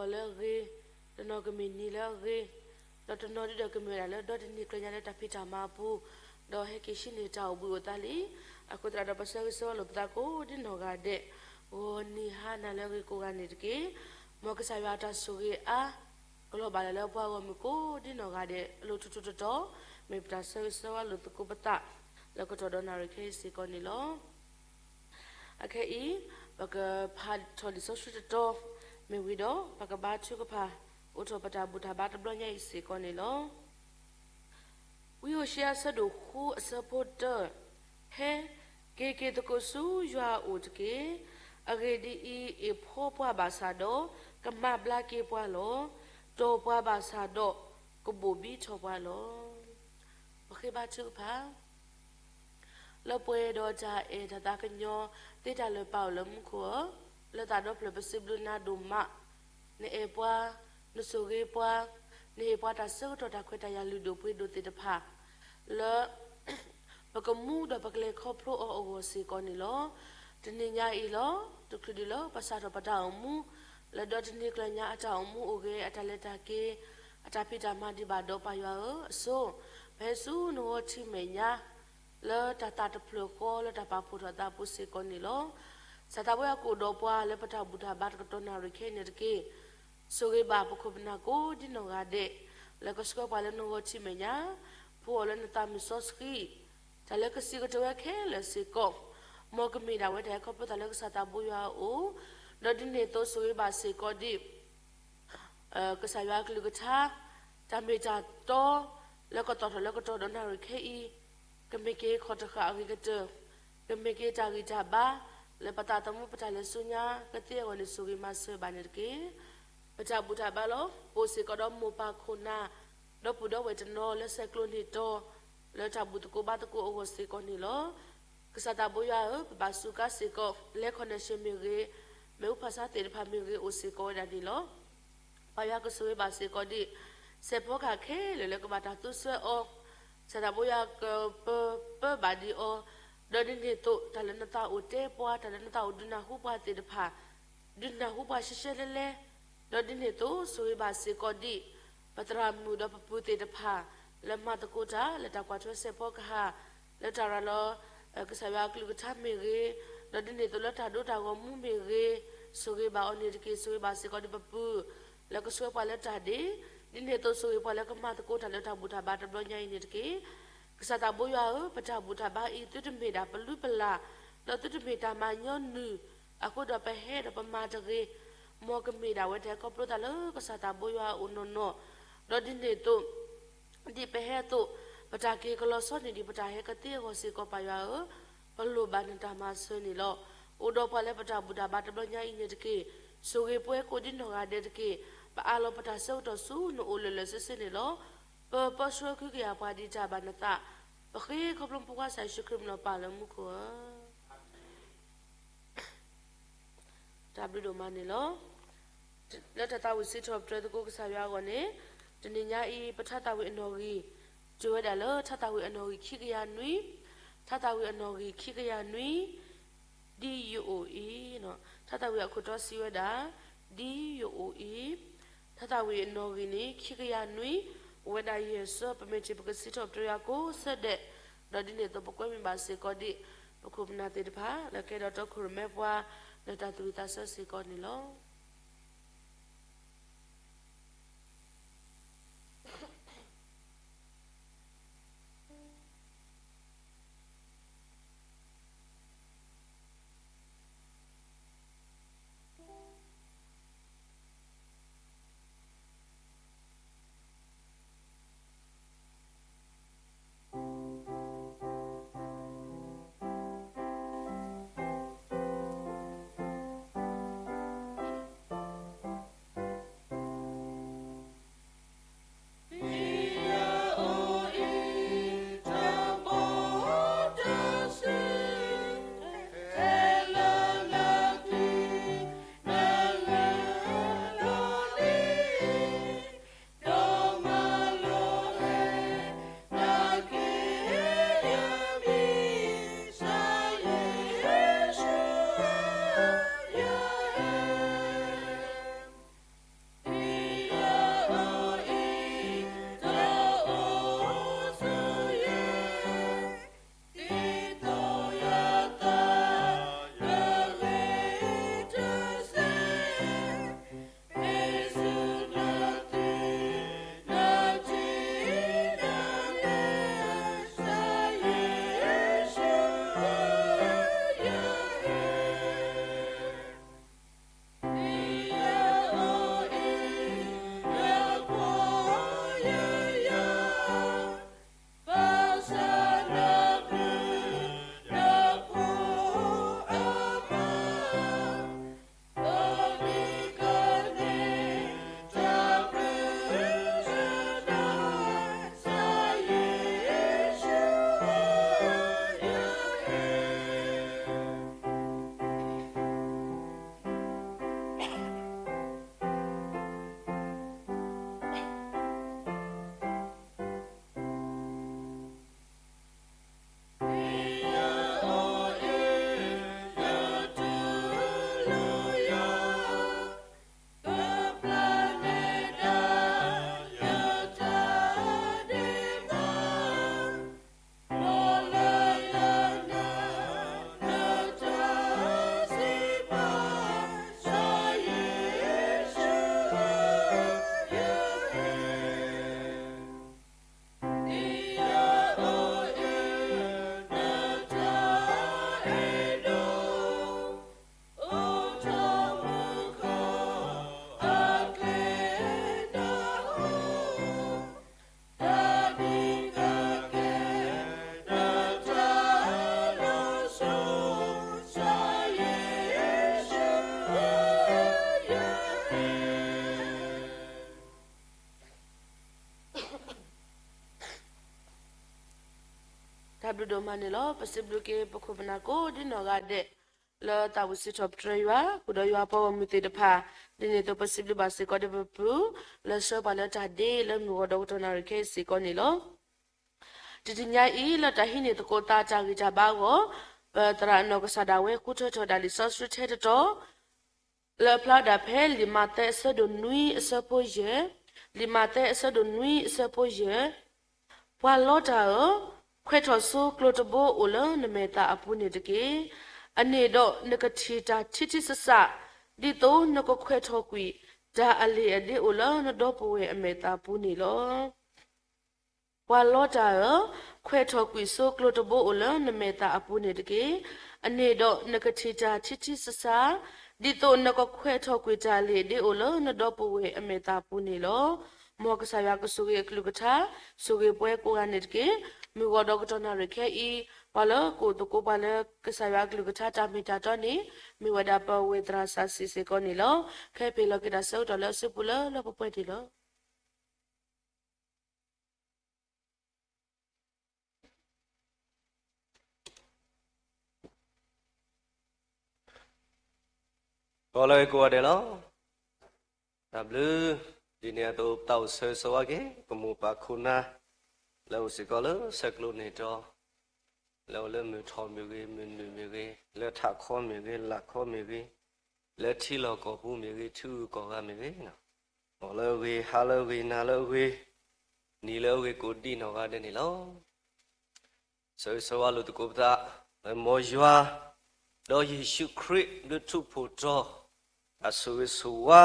တနီၤကမ့ၢ်လၢအဂ့ၤ, တနီၤကမ့ၢ်နံၤလၢအဂ့ၤ, ဒီးတနီၤဒုဒီးကမ့ၢ်ဝဲဒၣ်လၢဒီတနံၤကျၢၤညါလၢတၢ်ဖံးတၢ်မၤအပူၤ, ဒီးဟဲက့ၤဆံးန့ၢ်တၢ်အိၣ်ဘှံးအိၣ်သါလံ. အဃိသတးဒီးပဆၢဂ့ၤဆၢဝါလိာ်ပသးကိးဒ်နီၢ်ဂၤဒဲး, ဂီၤနံၤဟါနၤလၢအဂ့ၤကိးဂၤန့ၣ်တက့ၢ်. မ်ကစၢ်ယွၤအတၢ်ဆိၣ်ဂ့ၤအါ ကလီၤဘၣ်လၢပှၤဂီၢ်မုၢ်ကိးဒ်နီၢ်ဂၤဒဲး အလိၤထူးထူးတီၤတီၤ, မ့ၢ်ပတၢ်ဆၢဂ့ၤဆၢဝါလိာ်သကိးပသး လၢကတီၢ်ဒီးနၣ်ရံၣ်ခဲအံၤစ့ၢ်ကီးန့ၣ်လီၤ. အခဲအံၤ ပကဖးထီၣ်လံာ်စီဆှံတတီၤ မ့ၢ်ဝံၤဒီး ပကဘါထုကဖၣ် အိးထီၣ်ပတၢ်ဘူၣ်တၢ်ဘါတဘျီညါအံၤစ့ၢ်ကီးန့ၣ်လီၤ. ဝံဧိၤၡံယၤအဆၢဒိၣ်ဃုအဆၢဖိတၢ, ဟဲက့ၤက့ၤသကိးဆူယွၤအအိၣ်တက့ၢ်. အဂ့ၢ်ဒ်အံၤ, အ့ၣ်ဖှီပှၤဘၣ်ဆၣ်ဒီး ကမၤဘျါက့ၤပှၤလီၤ. တီၢ်ပှၤဘၣ်ဆၣ်ဒီး ကဘိၣ်ဘံထီၣ်ပှၤလီၤ. ပဃ့ဘါထုကဖၣ် လၢပှဲၤဒီးတၢ်အဲၣ်တၢ်သးကညီၤ သ့တၢ်လၢာ်ပာ်အိၣ်လၢမူခိၣ်ဧၢ, လၢသးဒီဖျၢၣ်ပစံးဘျုးနၤဒိၣ်မး, နအဲၣ်ပှၤ, နဆိၣ်ဂ့ၤပှၤ, နဟ့ၣ်ပှၤတၢ်ဆၢကတီၢ်တၢ်ခွဲးတၢ်ယာ်လုၢ်ဒိၣ်ပှ့ၤဒိၣ်သ့ၣ်တဖၣ်, လၢ ပကမူဒီးပကလဲၤခီဖျိအီၤအဂီၢ်စ့ၢ်ကီးန့ၣ်လီၤ. တနံၤညါအံၤလီၤ, တချုးဒံးလၢပစးထီၣ်ပတၢ်အိၣ်မူ, လၢဒီတနံၤကျၢၤညါအတၢ်အိၣ်မူအိၣ်ဂ့ၤ, အတၢ်လဲၤတၢ်က့ၤ, အတၢ်ဖံးတၢ်မၤဒံးဘၣ်ဒီးပၢ်ယွၤဧၢ, အဆိ ပဟဲဆူနဂီၢ်ထံမဲာ်ညါ လၢတၢ်သးတဖျၢၣ်ဃီ လၢတၢ်ပာ်ဖှိၣ်ထီၣ်သးအပူၤစ့ၢ်ကီးန့ၣ်လီၤ. ကစၢ်သးဘိယွၤကအိၣ်ဒီးပှၤလၢပတၢ်ဘူၣ်တၢ်ဘါတကတီၢ်နၣ်ရံၣ်ခဲအံၤန့ၣ်တက့ၢ်. ဆိၣ်ဂ့ၤဘၣ်ပခိၣ်ပနၢ်ကိးဒ်နီၢ်ဂၤဒဲး, လၢကဆှၢပှၤလၢနဂီၢ်ထံမဲာ်ညါ, ဖှူအီၤလၢနသးမုၢ်စီဆှံ, တၢ်လၢကစံးကတိၤဝဲခဲလၢာ်စ့ၢ်ကီး, မ်ကမ့ၢ်ဒၣ်ဝဲတၢ်ဟဲခီဖျိသးလၢကစၢ်သးဘိယွၤအအိၣ်, ဒီးဒ်န့ၣ်အသိးဆိၣ်ဂ့ၤဘၣ်စ့ၢ်ကီးဒံး ကစၢ်ယွၤအကလုၢ်ကထါ, တၢ်မ့ၢ်တၢ်တီ, လၢကတီၢ်ထီၣ်လၢကတီၢ်ဒီးနၣ်ရံၣ်ခဲအံၤ, ကမ့ၢ်က့ၤခီၣ်တဃာ်အဂ့ၤကတၢၢ်, ကမ့ၢ်က့ၤတၢ်ဂံၢ်တၢ်ဘါ, လၢပသးသမူပတၢ်လဲၤဆူညါကသ့အဂီၢ်န့ၣ် ဆိၣ်ဂ့ၤမၤစၢၤဘၣ်န့ၣ်တက့ၢ်. ပတၢ်ဘူၣ်တၢ်ဘါလီၤ. ပအိၣ်စ့ၢ်ကီးဒီးမိၢ်ပၢ်ခိၣ်နၢ်, ဒီပုၢ်ဒီဝဲၢ်တနီၤလၢဆဲးကျိးန့ၢ်တီၤ, လၢတၢ်ဘူၣ်သကိးဘါသကိးအဂီၢ်စ့ၢ်ကီးန့ၣ်လီၤ. ကစၢ်သးဘိယွၤဧၢ, ပဘၣ်စူးကါစ့ၢ်ကီး, လဲၤခီၣ်နဲၣ်ၡ့ၣ်မ့ၢ်ဂ့ၤ, မ့ၣ်အူဖၣ်ဆါသ့ၣ်တဖၣ်မ့ၢ်ဂ့ၤ အိၣ်စ့ၢ်ကီးဝဲဒၣ်န့ၣ်လီၤ. ပၢ်ယွၤကဆိၣ်ဂ့ၤဘၣ်စ့ၢ်ကီးဒံး, စဲးဖီကဟၣ်ခဲလၢာ်လၢကဘၣ်တၢ်သူဆှၢအီၤ, ကစၢ်သးဘိယွၤကပၢပၢဘၣ်ဒံးအီၤ, ဒီးဒ်န့ၣ်အသိး တၢ်လၢနသးအိၣ်တဲပှၤ, တၢ်လၢနသးအိၣ်ဒုးနၢ်ဟူပှၤသ့ၣ်တဖၣ်, ဒုးနၢ်ဟူပှၤရှဲရှဲလဲလဲ, ဒီးဒ်န့ၣ်အသိး ဆိၣ်ဂ့ၤဘၣ်စ့ၢ်ကီးဒံး ပသရၣ်မုၣ်ဒီးပပုၢ်သ့ၣ်တဖၣ် လၢမၤသကိးတၢ် လၢတၢ်ကွၢ်ထွဲစဲးဖီကဟၣ်, လၢတၢ်ရၤလီၤ ကစၢ်ယွၤအကလုၢ်ကထါမ့ၢ်ဂ့ၤ, ဒီးဒ်န့ၣ်အသိးလၢတၢ်ဒိတၢ်ဂီၤမူမ့ၢ်ဂ့ၤ, ဆိၣ်ဂ့ၤဘၣ်အီၤန့ၣ်တက့ၢ်. ဆိၣ်ဂ့ၤဘၣ်စ့ၢ်ကီးဒံးပပုၢ် လၢကဆှၢပှၤလၢတၢ်ဒ့, ဒ်န့ၣ်အသိးဆိၣ်ဂ့ၤပှၤလၢကမၤသကိးတၢ်လၢတၢ်ဘူၣ်တၢ်ဘါတဘျီညါအံၤန့ၣ်တက့ၢ်. ကစၢ်သးဘိယွၤဧၢ, ပတၢ်ဘူၣ်တၢ်ဘါအံၤ သုတမ့ၢ်ဒၣ်ပလုၢ်ပလၢ်, ဒီးသုတမ့ၢ်တၢ်မၤညီနုၢ်, အဃိဒီးပဟဲဒီးပမၤတဂ့ၤ, မ်ကမ့ၢ်ဒၣ်ဝဲတၢ်ဟဲခီဖျိသးလၢကစၢ်သးဘိယွၤအအိၣ်နီၢ်နီၢ်, ဒီးဒ်န့ၣ်အသိး ဒ်ပဟဲအသိး, ပတၢ်က့ၤကလီၤဆီန့ၢ်ဒံးပတၢ်ဟဲကသ့အဂီၢ်စ့ၢ်ကီးပၢ်ယွၤဧၢ, ပလိၣ်ဘၣ်နတၢ်မၤစၢၤန့ၣ်လီၤ. အိၣ်ဒီးပှၤလၢပတၢ်ဘူၣ်တၢ်ဘါတဘျီညါအံၤန့ၣ်တက့ၢ်. ဆိၣ်ဂ့ၤပှၤကိးဒ်နီၢ်ဂၤဒဲးတက့ၢ်. ပအးလီၤပတၢ်ဆၢကတီၢ်ဆူနအိၣ်လၢာ်လၢာ်ဆ့ဆ့န့ၣ်လီၤ. ပပၢဆှၢခုကယၤပှၤဒ်တၢ်ဘၣ်နသး, ပဃ့ခီဖျိပဖိခွါကစၢ်ယ့ၣ်ၡူးခရံာ်မံၤလီၤပၢ်လၢမူခိၣ်ဧၢ. တၢ်ဘျုးဒိၣ်မးန့ၣ်လီၤ. လၢတၢ်သးဝံၣ်စံးထီၣ်ပတြၢၤသကိးကစၢ်ယွၤအဂီၢ်န့ၣ်, တနံၤညါအံၤ ပထါသၣ်ဝံၤအနီၣ်ဂံၢ်, တုၤဝဲဒၣ်လၢထါသၣ်ဝံၤအနီၣ်ဂံၢ်ခံကယၤနွံ, ထါသၣ်ဝံၤအနီၣ်ဂံၢ်ခံကယၤနွံ, ဒ်ယအိၣ်အံၤ, ထါသၣ်ဝံၤအခိၣ်တီစံးဝဲဒၣ်, ဒ်ယအိၣ်အံၤ, ထါသၣ်ဝံၤအနီၣ်ဂံၢ်န့ၣ် ခံကယၤနွံ, အိၣ်ဝဲဒၣ်ယဲၢ်ဆၢ, ပမ့ၢ်ထံၣ်ပကစံးထီၣ်ပတြၢၤယွၤကိးဆၢဒဲး, ဒီးဒ်န့ၣ်အသိးပကွဲမုာ်ဘၣ်စ့ၢ်ကီးဒံး ပခိၣ်ပနၢ်သ့ၣ်တဖၣ် လၢကဟဲဒီးတီခိၣ်ရိၣ်မဲပှၤ လၢတၢ်သူၣ်ဝံၣ်သးဆၢစ့ၢ်ကီးန့ၣ်လီၤ. တၢ်ဘျုးဒိၣ်မးန့ၣ်လီၤ. ပစံးဘျုးက့ၤပခိၣ်ပနၢ်ကိးဒ်နီၢ်ဂၤဒဲး လၢတၢ်အိၣ်စံးထီၣ်ပတြၢၤယွၤ ဃုာ်ဒီးယွၤပှၤဂီၢ်မုၢ်သ့ၣ်တဖၣ်, ဒ်န့ၣ်အသိးပစံးဘျုးဘၣ်စ့ၢ်ကီးဒီးပပုၢ် လၢဆှၢပှၤလၢတၢ်ဒ့လၢမုၢ်ဂီၤဒီးကတီၢ်နၣ်ရံၣ်ခဲအံၤစ့ၢ်ကီးန့ၣ်လီၤ. တနံၤညါအံၤ လၢတၢ်ဟံးန့ၢ်သကိးသးတၢ်ဂံၢ်တၢ်ဘါအဂီၢ်, ပသရၣ်နီၢ်ကစၢ်ဒၣ်ဝဲဃုထၢထီၣ်ဒၣ်လံာ်စီဆှံထဲတတီၤ လၢအဖျါဒၣ်ဖဲလံာ်မးသဲအဆၢဒိၣ်နွံအဆၢဖိယဲၢ်, လံာ်မးသဲအဆၢဒိၣ်နွံအဆၢဖိယဲၢ်, ပှၤလီတၢ်ဧၢ, ခွဲးထီၣ်ဆိကျိၤတဘိအိၣ်လၢနမဲာ်သၣ်အပူၤန့ၣ်တက့ၢ်. အန့ၣ်ဒီးနကထံၣ်တၢ်ထံထံဆးဆး, ဒ်သိးနကခွဲးထီၣ်ကွံာ်တၢ်အလ့ၣ်အဒ့အိၣ်လၢနဒီပုၢ်ဝဲၢ်အမဲာ်သၣ်အပူၤန့ၣ်လီၤ. ပှၤလီတၢ်ဧၢ, ခွဲးထီၣ်ကွံာ်ဆိကျိၤတဘိအိၣ်လၢနမဲာ်သၣ်အပူၤန့ၣ်တက့ၢ်. အန့ၣ်ဒီးနကထံၣ်တၢ်ထံထံဆးဆး, ဒ်သိးနကခွဲးထီၣ်ကွံာ်တၢ်အလ့ၣ်အဒ့အိၣ်လၢနဒီပုၢ်ဝဲၢ်အမဲာ်သၣ်အပူၤန့ၣ်လီၤ. မ်ကစၢ်ယွၤကဆိၣ်ဂ့ၤအကလုၢ်ကထါ, ဆိၣ်ဂ့ၤပှၤကိးဂၤန့ၣ်တက့ၢ်. မုၢ်ဂီၤဒီးကတီၢ်နၣ်ရံၣ်ခဲအံၤ, ပှၤလၢကအိၣ်သကိးပှၤလၢကစၢ်ယွၤအကလုၢ်ကထါတၢ်မ့ၢ်တၢ်တီန့ၣ်, မ့ၢ်ဝဲဒၣ်ပဝဲၢ်သရၣ်စီဆှံစ့ၢ်ကီးန့ၣ်လီၤ. ခဲအံၤပဟ့ၣ်လီၤက့ၤတၢ်ဆၢကတီၢ်လၢအစုပူၤလၢလၢပှဲၤပှဲၤန့ၣ်လီၤ. ဂီၤလၢအဂ့ၤကိးဂၤဒဲးလီၤ. တၢ်ဘျုး, ဒ်န့ၣ်အသိးပတၢ်အိၣ်ဆၢဂ့ၤဆၢဝါက့ၤ ပမိၢ်ပၢ်ခိၣ်နၢ် လၢအိၣ်စ့ၢ်ကီးလၢဆဲးကျိးန့ၢ်တီ လၢအိၣ်လၢမုၢ်ထီၣ်မ့ၢ်ဂ့ၤ, မုၢ်နုာ်မ့ၢ်ဂ့ၤ, လၢထးခီမ့ၢ်ဂ့ၤ, လၢ်ခီမ့ၢ်ဂ့ၤ, လၢထံလီၢ်ကီၢ်ပူၤမ့ၢ်ဂ့ၤ, ထံဂုၤကီၢ်ဂၤမ့ၢ်ဂ့ၤ, ဂီၤလၢအဂ့ၤ, ဟါလၢအဂ့ၤ, နၤလၢအဂ့ၤ, နံၤလၢအဂ့ၤကိးဒံးနီၢ်ဂၤဒဲးန့ၣ်လီၤ. ဆၢဂ့ၤဆၢဝါလိာ်သကိးပသး လၢမ်ယွၤ ဒီးယ့ၣ်ၡူးခရံာ်ဘျုးထူၣ်ဖှိၣ်တီၤ တၢ်ဆိၣ်ဂ့ၤဆိၣ်ဝါ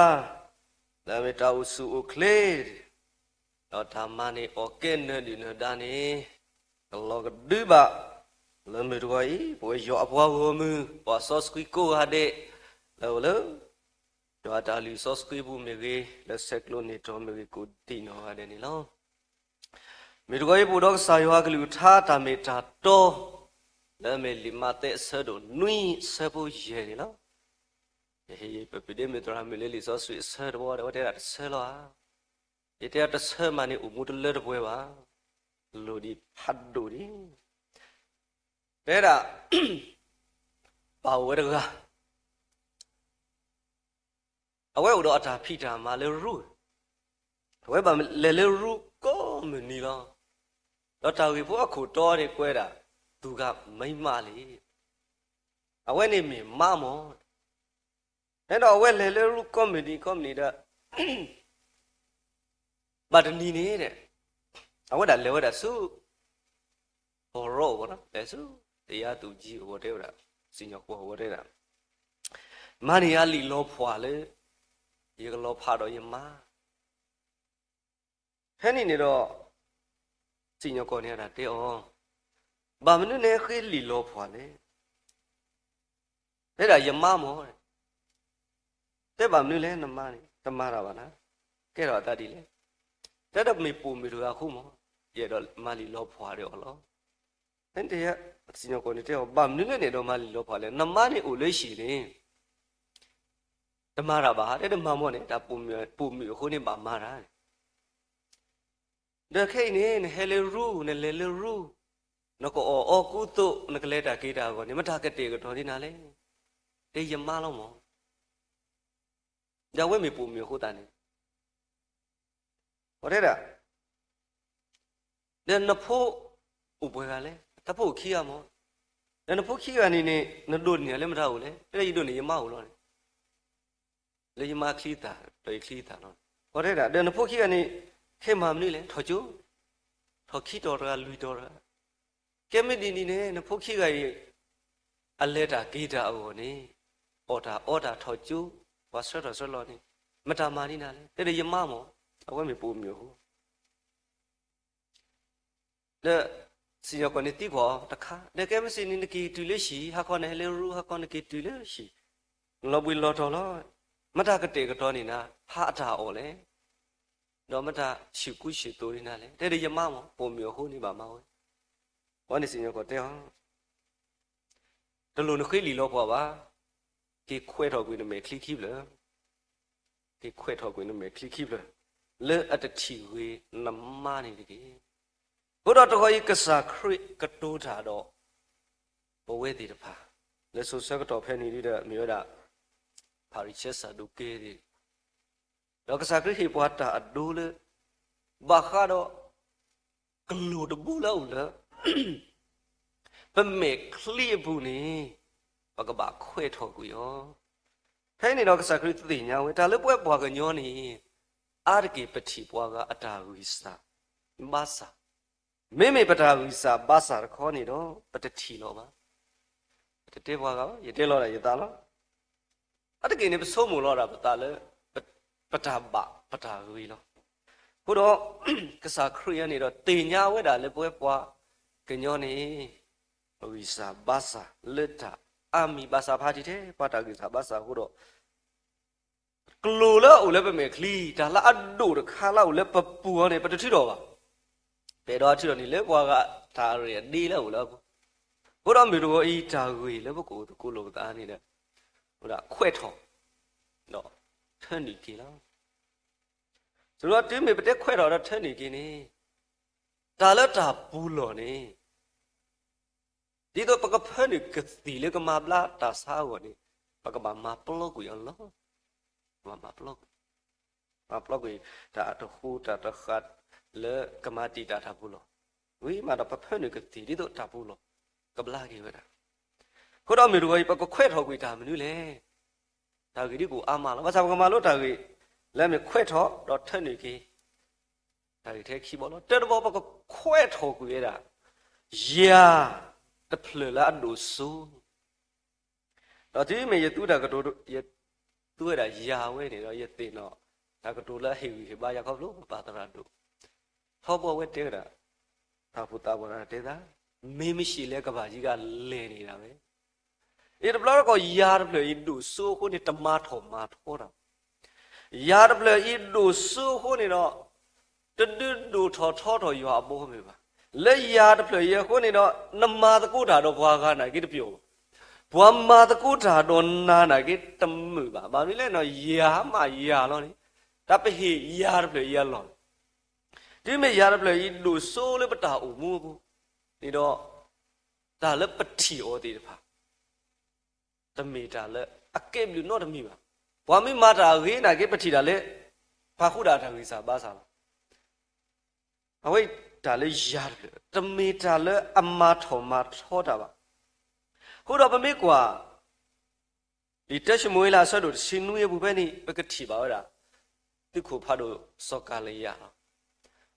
လၢအမ့ၢ်တၢ်အိၣ်ဆူၣ်အိၣ်ချ့ ဒီးတၢ်မၤန့ၢ်အီၣ်ကဲနၢၤဒုၣ်နၢၤဒါန့ၣ် ကလီၤကဒုဘၣ် လၢမုၢ်တဂီၤအံၤ ပဝဲယွၤအပှၤဂီၢ်မုၢ် ပှၤစီဆှံကိးဂၤဒဲး လၢအိၣ်လၢ ယွၤအတၢ်လုၢ်စီဆှံပူၤမ့ၢ်ဂ့ၤ, လၢဆဲးကျိးန့ၢ်တီမ့ၢ်ဂ့ၤ ကိးဒံးနီၢ်ဂၤဒဲးန့ၣ်လီၤ. မုၢ်တဂီၤအံၤ ပအိၣ်ဒီးကစၢ်ယွၤအကလုၢ်ကထါတၢ်မ့ၢ်တၢ်တီ လၢအမ့ၢ်လံာ်မးသဲအဆၢဒိၣ်နွံအဆၢဖိယဲၢ်န့ၣ်လီၤ. ယဟ့ၣ်ပပုၢ်ဒ့မုၣ်သရၣ်မုၣ်လၢလံာ်စီဆှံအဆၢတဘီဒီး အဝဲတဲဒၣ်တဆၢလီၤဧါ. ယတဲဒၣ်တဆၢမးန့ၣ် အိၣ်မူတလၢတပှဲၤဘၣ်. လိၣ်ဒံးဖးဒိၣ်ဒံး တဲဒၣ် ပၢ်အိၣ်ဝဲတဂၤ အဝဲအိၣ်ဒီးအတၢ်ဖံးတၢ်မၤလၢရူၢ်, အဝဲဘၣ်လဲၤလၢရူၢ်ကိးမုၢ်နံၤလီၤ. ဒီးတၢ်ဂ့ၢ်ဖိအခိၣ်တီန့ၣ်ကွဲးဒၣ် သူကမိန်းမလံ, အဝဲန့ၣ်မ့ၢ်မါမီၢ်. ဖဲဒီးအဝဲလဲၤလၢရူၢ်ကိးမုၢ်နံၤကိးမုၢ်နံၤဒီး ဘၣ်တနံၤန့ၣ် အဝဲဒၣ်လဲၤဝဲဒၣ်ဆူ ဟီၣ်ရီအဂီၢ်, လဲၤဆူ တရားသူကြီးအဂီၢ် တဲဝဲဒၣ်, စံၣ်ညီၣ်ကွီၢ်အဂီၢ်တဲဒၣ်, မၤန့ၢ်ယၤလံာ်လီၤဖှၣ်လၢ ယကလီၤဖးဒီးယမါ. ဖဲန့ၣ်န့ၣ်ဒီး စံၣ်ညီၣ်ကွီၢ်န့ၣ်ဒၣ်တဲအီၤ, ဘၣ်မနုၤနဟဲဃ့လံာ်လီၤဖှၣ်လဲၣ်. တဲဒၣ်ယမါမီၢ်, တဲဘၣ်မနုၤလဲၣ်နမါန့ၣ် တမၤတၢ်ဘၣ်နၤ, ကဲထီၣ်အသးဒ်လဲၣ်. တဲဒၣ်မ့ၢ်ပိာ်မုၣ်တဂၤအဃိမီၢ်, ယအဲၣ်ဒိးမၤလံာ်လီၤဖှၣ်ဒီးအီၤလီၤ. ဖဲန့ၣ် စံၣ်ညီၣ်ကွီၢ်န့ၣ်တဲအီၤ, ဘၣ်မနုၤလဲၣ်နအဲၣ်ဒိးမၤလံာ်လီၤဖှၣ်လဲၣ်, နမါန့ၣ်အိၣ်လၢဟံၣ်န့ၣ် တမၤတၢ်ဘၣ်, တဲတမၤမီၢ်န့ၣ် တၢ်ပိာ်မုၣ်အဃိန့ၣ်ဘၣ်မၤတၢ်န့ၣ်. ဒီးခဲအံၤန့ၣ် နဟဲလၢရူၢ်, နလဲၤလၢရူၢ်, နကအီၣ်အီကူသိး, နကလဲၤတၢ်က့ၤတၢ်အဂီၢ်န့ၣ် မတၤကတဲာ်ကတီၤဒ်နၤလဲၣ်. တဲယမါလီၤမီၢ်. ဒီးအဝဲမ့ၢ်ပိာ်မုၣ်အဃိသတးန့ၣ် အဝဲတဲဒၣ်, ဒီးနဖိအိၣ်ပှဲၤဂၤလဲၣ်. တၢ်ဖိအိၣ်ခံဂၤမီၢ်. ဒီးနဖိခံဂၤန့ၣ်န့ၣ် နဒိးန့ၢ်လၢမတၤအိၣ်လဲၣ်. တဲဒၣ်ယဒိးန့ၢ်ယမါအိၣ်လီၤန့ၣ်, လၢယမါချံသၣ်ဒီးယချံသၣ်လီၤ. အဝဲတဲဒၣ်, ဒီးနဖိခံဂၤန့ၣ် ခဲမၤမနုၤလဲၣ်, ထီၣ်ကၠိ, ထီၣ်ခံတီၤတဂၤလွံၢ်တီၤတဂၤ. ကဲမ့ၢ်ဒ်န့ၣ်န့ၣ် နဖိခံဂၤအံၤ အလဲၤတၢ်က့ၤတၢ်အဂီၢ်န့ၣ် အီၣ်တၢ်အီတၢ်ထီၣ်ကၠိ, ပှၤဆှၢထီၣ်ဆှၢလီၤန့ၣ် မတၤမၤဒ်နၤလဲၣ်. တဲဒၣ်ယမါမီၢ်. အဝဲမ့ၢ်ပိာ်မုၣ်အဃိ ဒီးစံၣ်ညီၣ်ကွီၢ်န့ၣ်သံကွၢ်အီၤတခါ, ဒီးကဲမ့ၢ်စံးန့ၣ် နက့ၤတုၤလၢဟံၣ်, ဟါခီနဟဲလၢရူၢ်, ဟါခီနက့ၤတုၤလၢဟံၣ်, နလီၤဘှံးလီၤတီၤလီၤ. မတၤကတဲာ်ကတီၤန့ၢ်နၤ ဟါအတၢ်အီၣ်လဲၣ်, ဒီးမတၤဆူၣ်ကူဆူၣ်သိးန့ၢ်နၤလဲၣ်. တဲဒၣ်ယမါမီၢ်, ပိာ်မုၣ်အဃိန့ၣ်ဘၣ်မၤဝဲ. အဝဲန့ၣ်စံၣ်ညီၣ်ကွီၢ်တဲအီၤ တလိၣ်နဃ့လံာ်လီၤဖှၣ်ဘၣ်, က့ၤခွဲးထီၣ်ကွံာ်နမဲာ်ချံခံဖျၢၣ်, က့ၤခွဲးထီၣ်ကွံာ်နမဲာ်ချံခံဖျၢၣ်, လၢအတထံၣ်ဂ့ၤနမါန့ၣ်တက့ၢ်. အဃိဒီးတဂီၤအံၤ ကစၢ်ခရံာ်ကတိၤတၢ်ဒီး ပဝဲသ့ၣ်တဖၣ် လၢစိၤဆၢကတီၢ်ဖဲန့ၣ်ဒီး မ့ၢ်ဝဲဒၣ် ဖၤရံၤၡဲ စၤဒူးကဲသ့ၣ်, ဒီးကစၢ်ခရံာ်ဟ့ၣ်ပှၤတၢ်အဒိလၢ ဘၣ်ဃးဒီး ကလူးတဘိလၢအအိၣ်လၢ ပမဲာ်ချံအပူၤန့ၣ် ပကဘၣ်ခွဲးထီၣ်ကွံာ်အီၤ. ဖဲန့ၣ်ဒီးကစၢ်ခရံာ်သ့ၣ်ညါဝဲ တၢ်လၢပဝဲပှၤကညီန့ၣ် အါတက့ၢ်ပထံၣ်ပှၤဂၤအတၢ်ဂံၢ်စၢ်ဘါစၢ်, မ့မ့ၢ်ပတၢ်ဂံၢ်စၢ်ဘါစၢ်တခီန့ၣ်ဒီး ပတထံၣ်လီၤဘၣ်. ပတတဲပှၤဂၤဘၣ်, ယတဲလီၤဒၣ်ယသးလီၤ. အါတက့ၢ်န့ၣ် ပဆိကမိၣ်လီၤဒၣ်ပသးလၢ ပ, ပတၢ်ဘၣ်ပတၢ်ဂ့ၤလီၤ. အဃိဒီး ကစၢ်ခရံာ်အံၤန့ၣ်ဒီး သ့ၣ်ညါဝဲဒၣ်လၢပဝဲပှၤကညီန့ၣ် ပဂံၢ်စၢ်ဘါစၢ်လၢတၢ်အါမံၤဘၣ်ဆၣ် ပဟးထံၣ်ထဲပှၤတၢ်ဂံၢ်စၢ်ဘါစၢ်အဃိဒီး ကလူးလၢအအိၣ်လၢပမဲာ်ချံ တၢ်လၢအဒိၣ်တခါလၢအအိၣ်လၢပပူၤအီၤန့ၣ် ပတထုးထီၣ်ဘၣ်. ပအဲၣ်ဒိးထုးထီၣ်န့ၣ်လၢပှၤဂၤတၢ်ရဲၣ်အဒ့လၢအအိၣ်လၢအပူၤ. အဃိဒီးမုၢ်တဂီၤအံၤတၢ်ဂ့ၢ်လၢပကအိၣ်သကိးလိာ်ပသးန့ၣ်ဒီး ခွဲးထီၣ် ဒီးထၢနုာ်က့ၤလီၤ. ဆိုတော့ တုၤမ့ၢ်ပတဲခွဲးထီၣ်ဒီးထၢနုာ်က့ၤန့ၣ် တၢ်လၢတၢ်ပူၤလီၢ်န့ၣ် ဒ်သိးပကဖၢနုာ်ကသံၣ်လၢကမၤဘျါတၢ်ဆါအဂီၢ်န့ၣ် ပကဘၣ်မၤပျီကွံာ်အီၤလီၤ. ပကဘၣ်မၤပျီကွံာ်, မၤပျီကွံာ်တၢ်တဟူးတၢ်တဃာ် လၢကမၤတံာ်တာ်တၢ်ပူၤလီၢ်, ဝံၤမးဒီးပဖၢနုာ်ကသံၣ်ဒ်သိးတၢ်ပူၤလီၢ် ကဘျါက့ၤဝဲဒၣ်. အဃိဒီးမုၢ်တဂီၤအံၤ ပကခွဲးထီၣ်ကွံာ်တၢ်မနုၤလဲၣ်. တၢ်ဂ့ၢ်ဒ်ကအိၣ်အါမးလီၤ. ဘၣ်ဆၣ်ပကမၤလိတၢ်ဂ့ၢ် လၢအမ့ၢ်ခွဲးထီၣ်ဒီးထၢနုာ်က့ၤ တၢ်ဂ့ၢ်ထဲခံဘီလီၤ. တၢတဘီ ပကခွဲးထီၣ်ကွံာ်ဝဲဒၣ် ယၤတဖျၢၣ်လၢအဒိၣ်စိ ဒီးတုၤမ့ၢ်ယသူတၢ်ကတိၤ, ယသူဝဲဒၣ်ယၤဝဲန့ၣ်ဒီး ယသ့ၣ်နီၣ်တၢ်ကတိၤလၢအဟ့ၣ်ဂံၢ်ဟ့ၣ်ဘါယၤခီဖျိပပၢ်သရၣ်ဒိၣ်, ထီဘိအဝဲတဲဝဲဒၣ် တၢ်အိၣ်ဖှိၣ်သးပှၢ်တၢ်တဲသး, မ့ၢ်မ့ၢ်ရှ့ၣ်လဲၤကဘၣ်ယံၤဂၤလဲၤန့ၣ်ဒၣ်ဝဲ အံၤတဘျီတခီၣ် ယၤတဖျၢၣ်အံၤဒိၣ်စိအဃိန့ၣ် တမၤထီၣ်မၤထီတၢ်ဘၣ်. ယၤတဖျၢၣ်အံၤဒိၣ်စိအဃိန့ၣ်ဒီး တဒုးဒိၣ်ထီၣ်ထီထီၣ်ယွၤအဘီအမုၢ်ဘၣ်. လၢယၤတဖျၢၣ်အံၤအဃိန့ၣ်ဒီး နမၤသကိးတၢ်ဒီးပှၤဂၤနာ်က့တပျီဘၣ်. ပှၤမၤသကိးတၢ်ဒီးနၤနာ်က့တမုာ်ဘၣ်. ဘၣ်မနုၤလဲၣ်န့ၣ် ယၤမးယၤလီၤန့ၣ် တၢ်ပဟ့ၣ်ယၤတဖျၢၣ်အံၤအလီၢ်န့ၣ် တုၤမ့ၢ်ယၤတဖျၢၣ်အံၤဒိၣ်စိလၢပတၢ်အိၣ်မူအပူၤန့ၣ်ဒီး တၢ်လၢပထံၣ်အီၤသ့ၣ်တဖၣ် တမ့ၢ်တၢ်လၢအကဲဘျုးနီတမံၤဘၣ်. ပှၤမ့ၢ်မၤတၢ်အဂ့ၤနာ်က့ ပထံၣ်တၢ်လၢ ပာ်ဃုာ်ဒၣ်တၢ်ဂံၢ်စၢ်ဘါစၢ်လီၤ. အဝဲတၢ်လၢယၤတဖျၢၣ် တမ့ၢ်တၢ်လၢအမၤထီၣ်မၤထီတၢ်ဘၣ်. အဃိဒီးပမ့ၢ်ကွၢ် လံာ်တၢၡမူၤအ့လးအဆၢဒိၣ်တဆံနွံအပူၤဖဲန့ၣ် ပကထံၣ်ဘၣ်ဝဲဒၣ် သုးခိၣ်ဖးဒိၣ်စီၤကၤလံယၤလီၤ.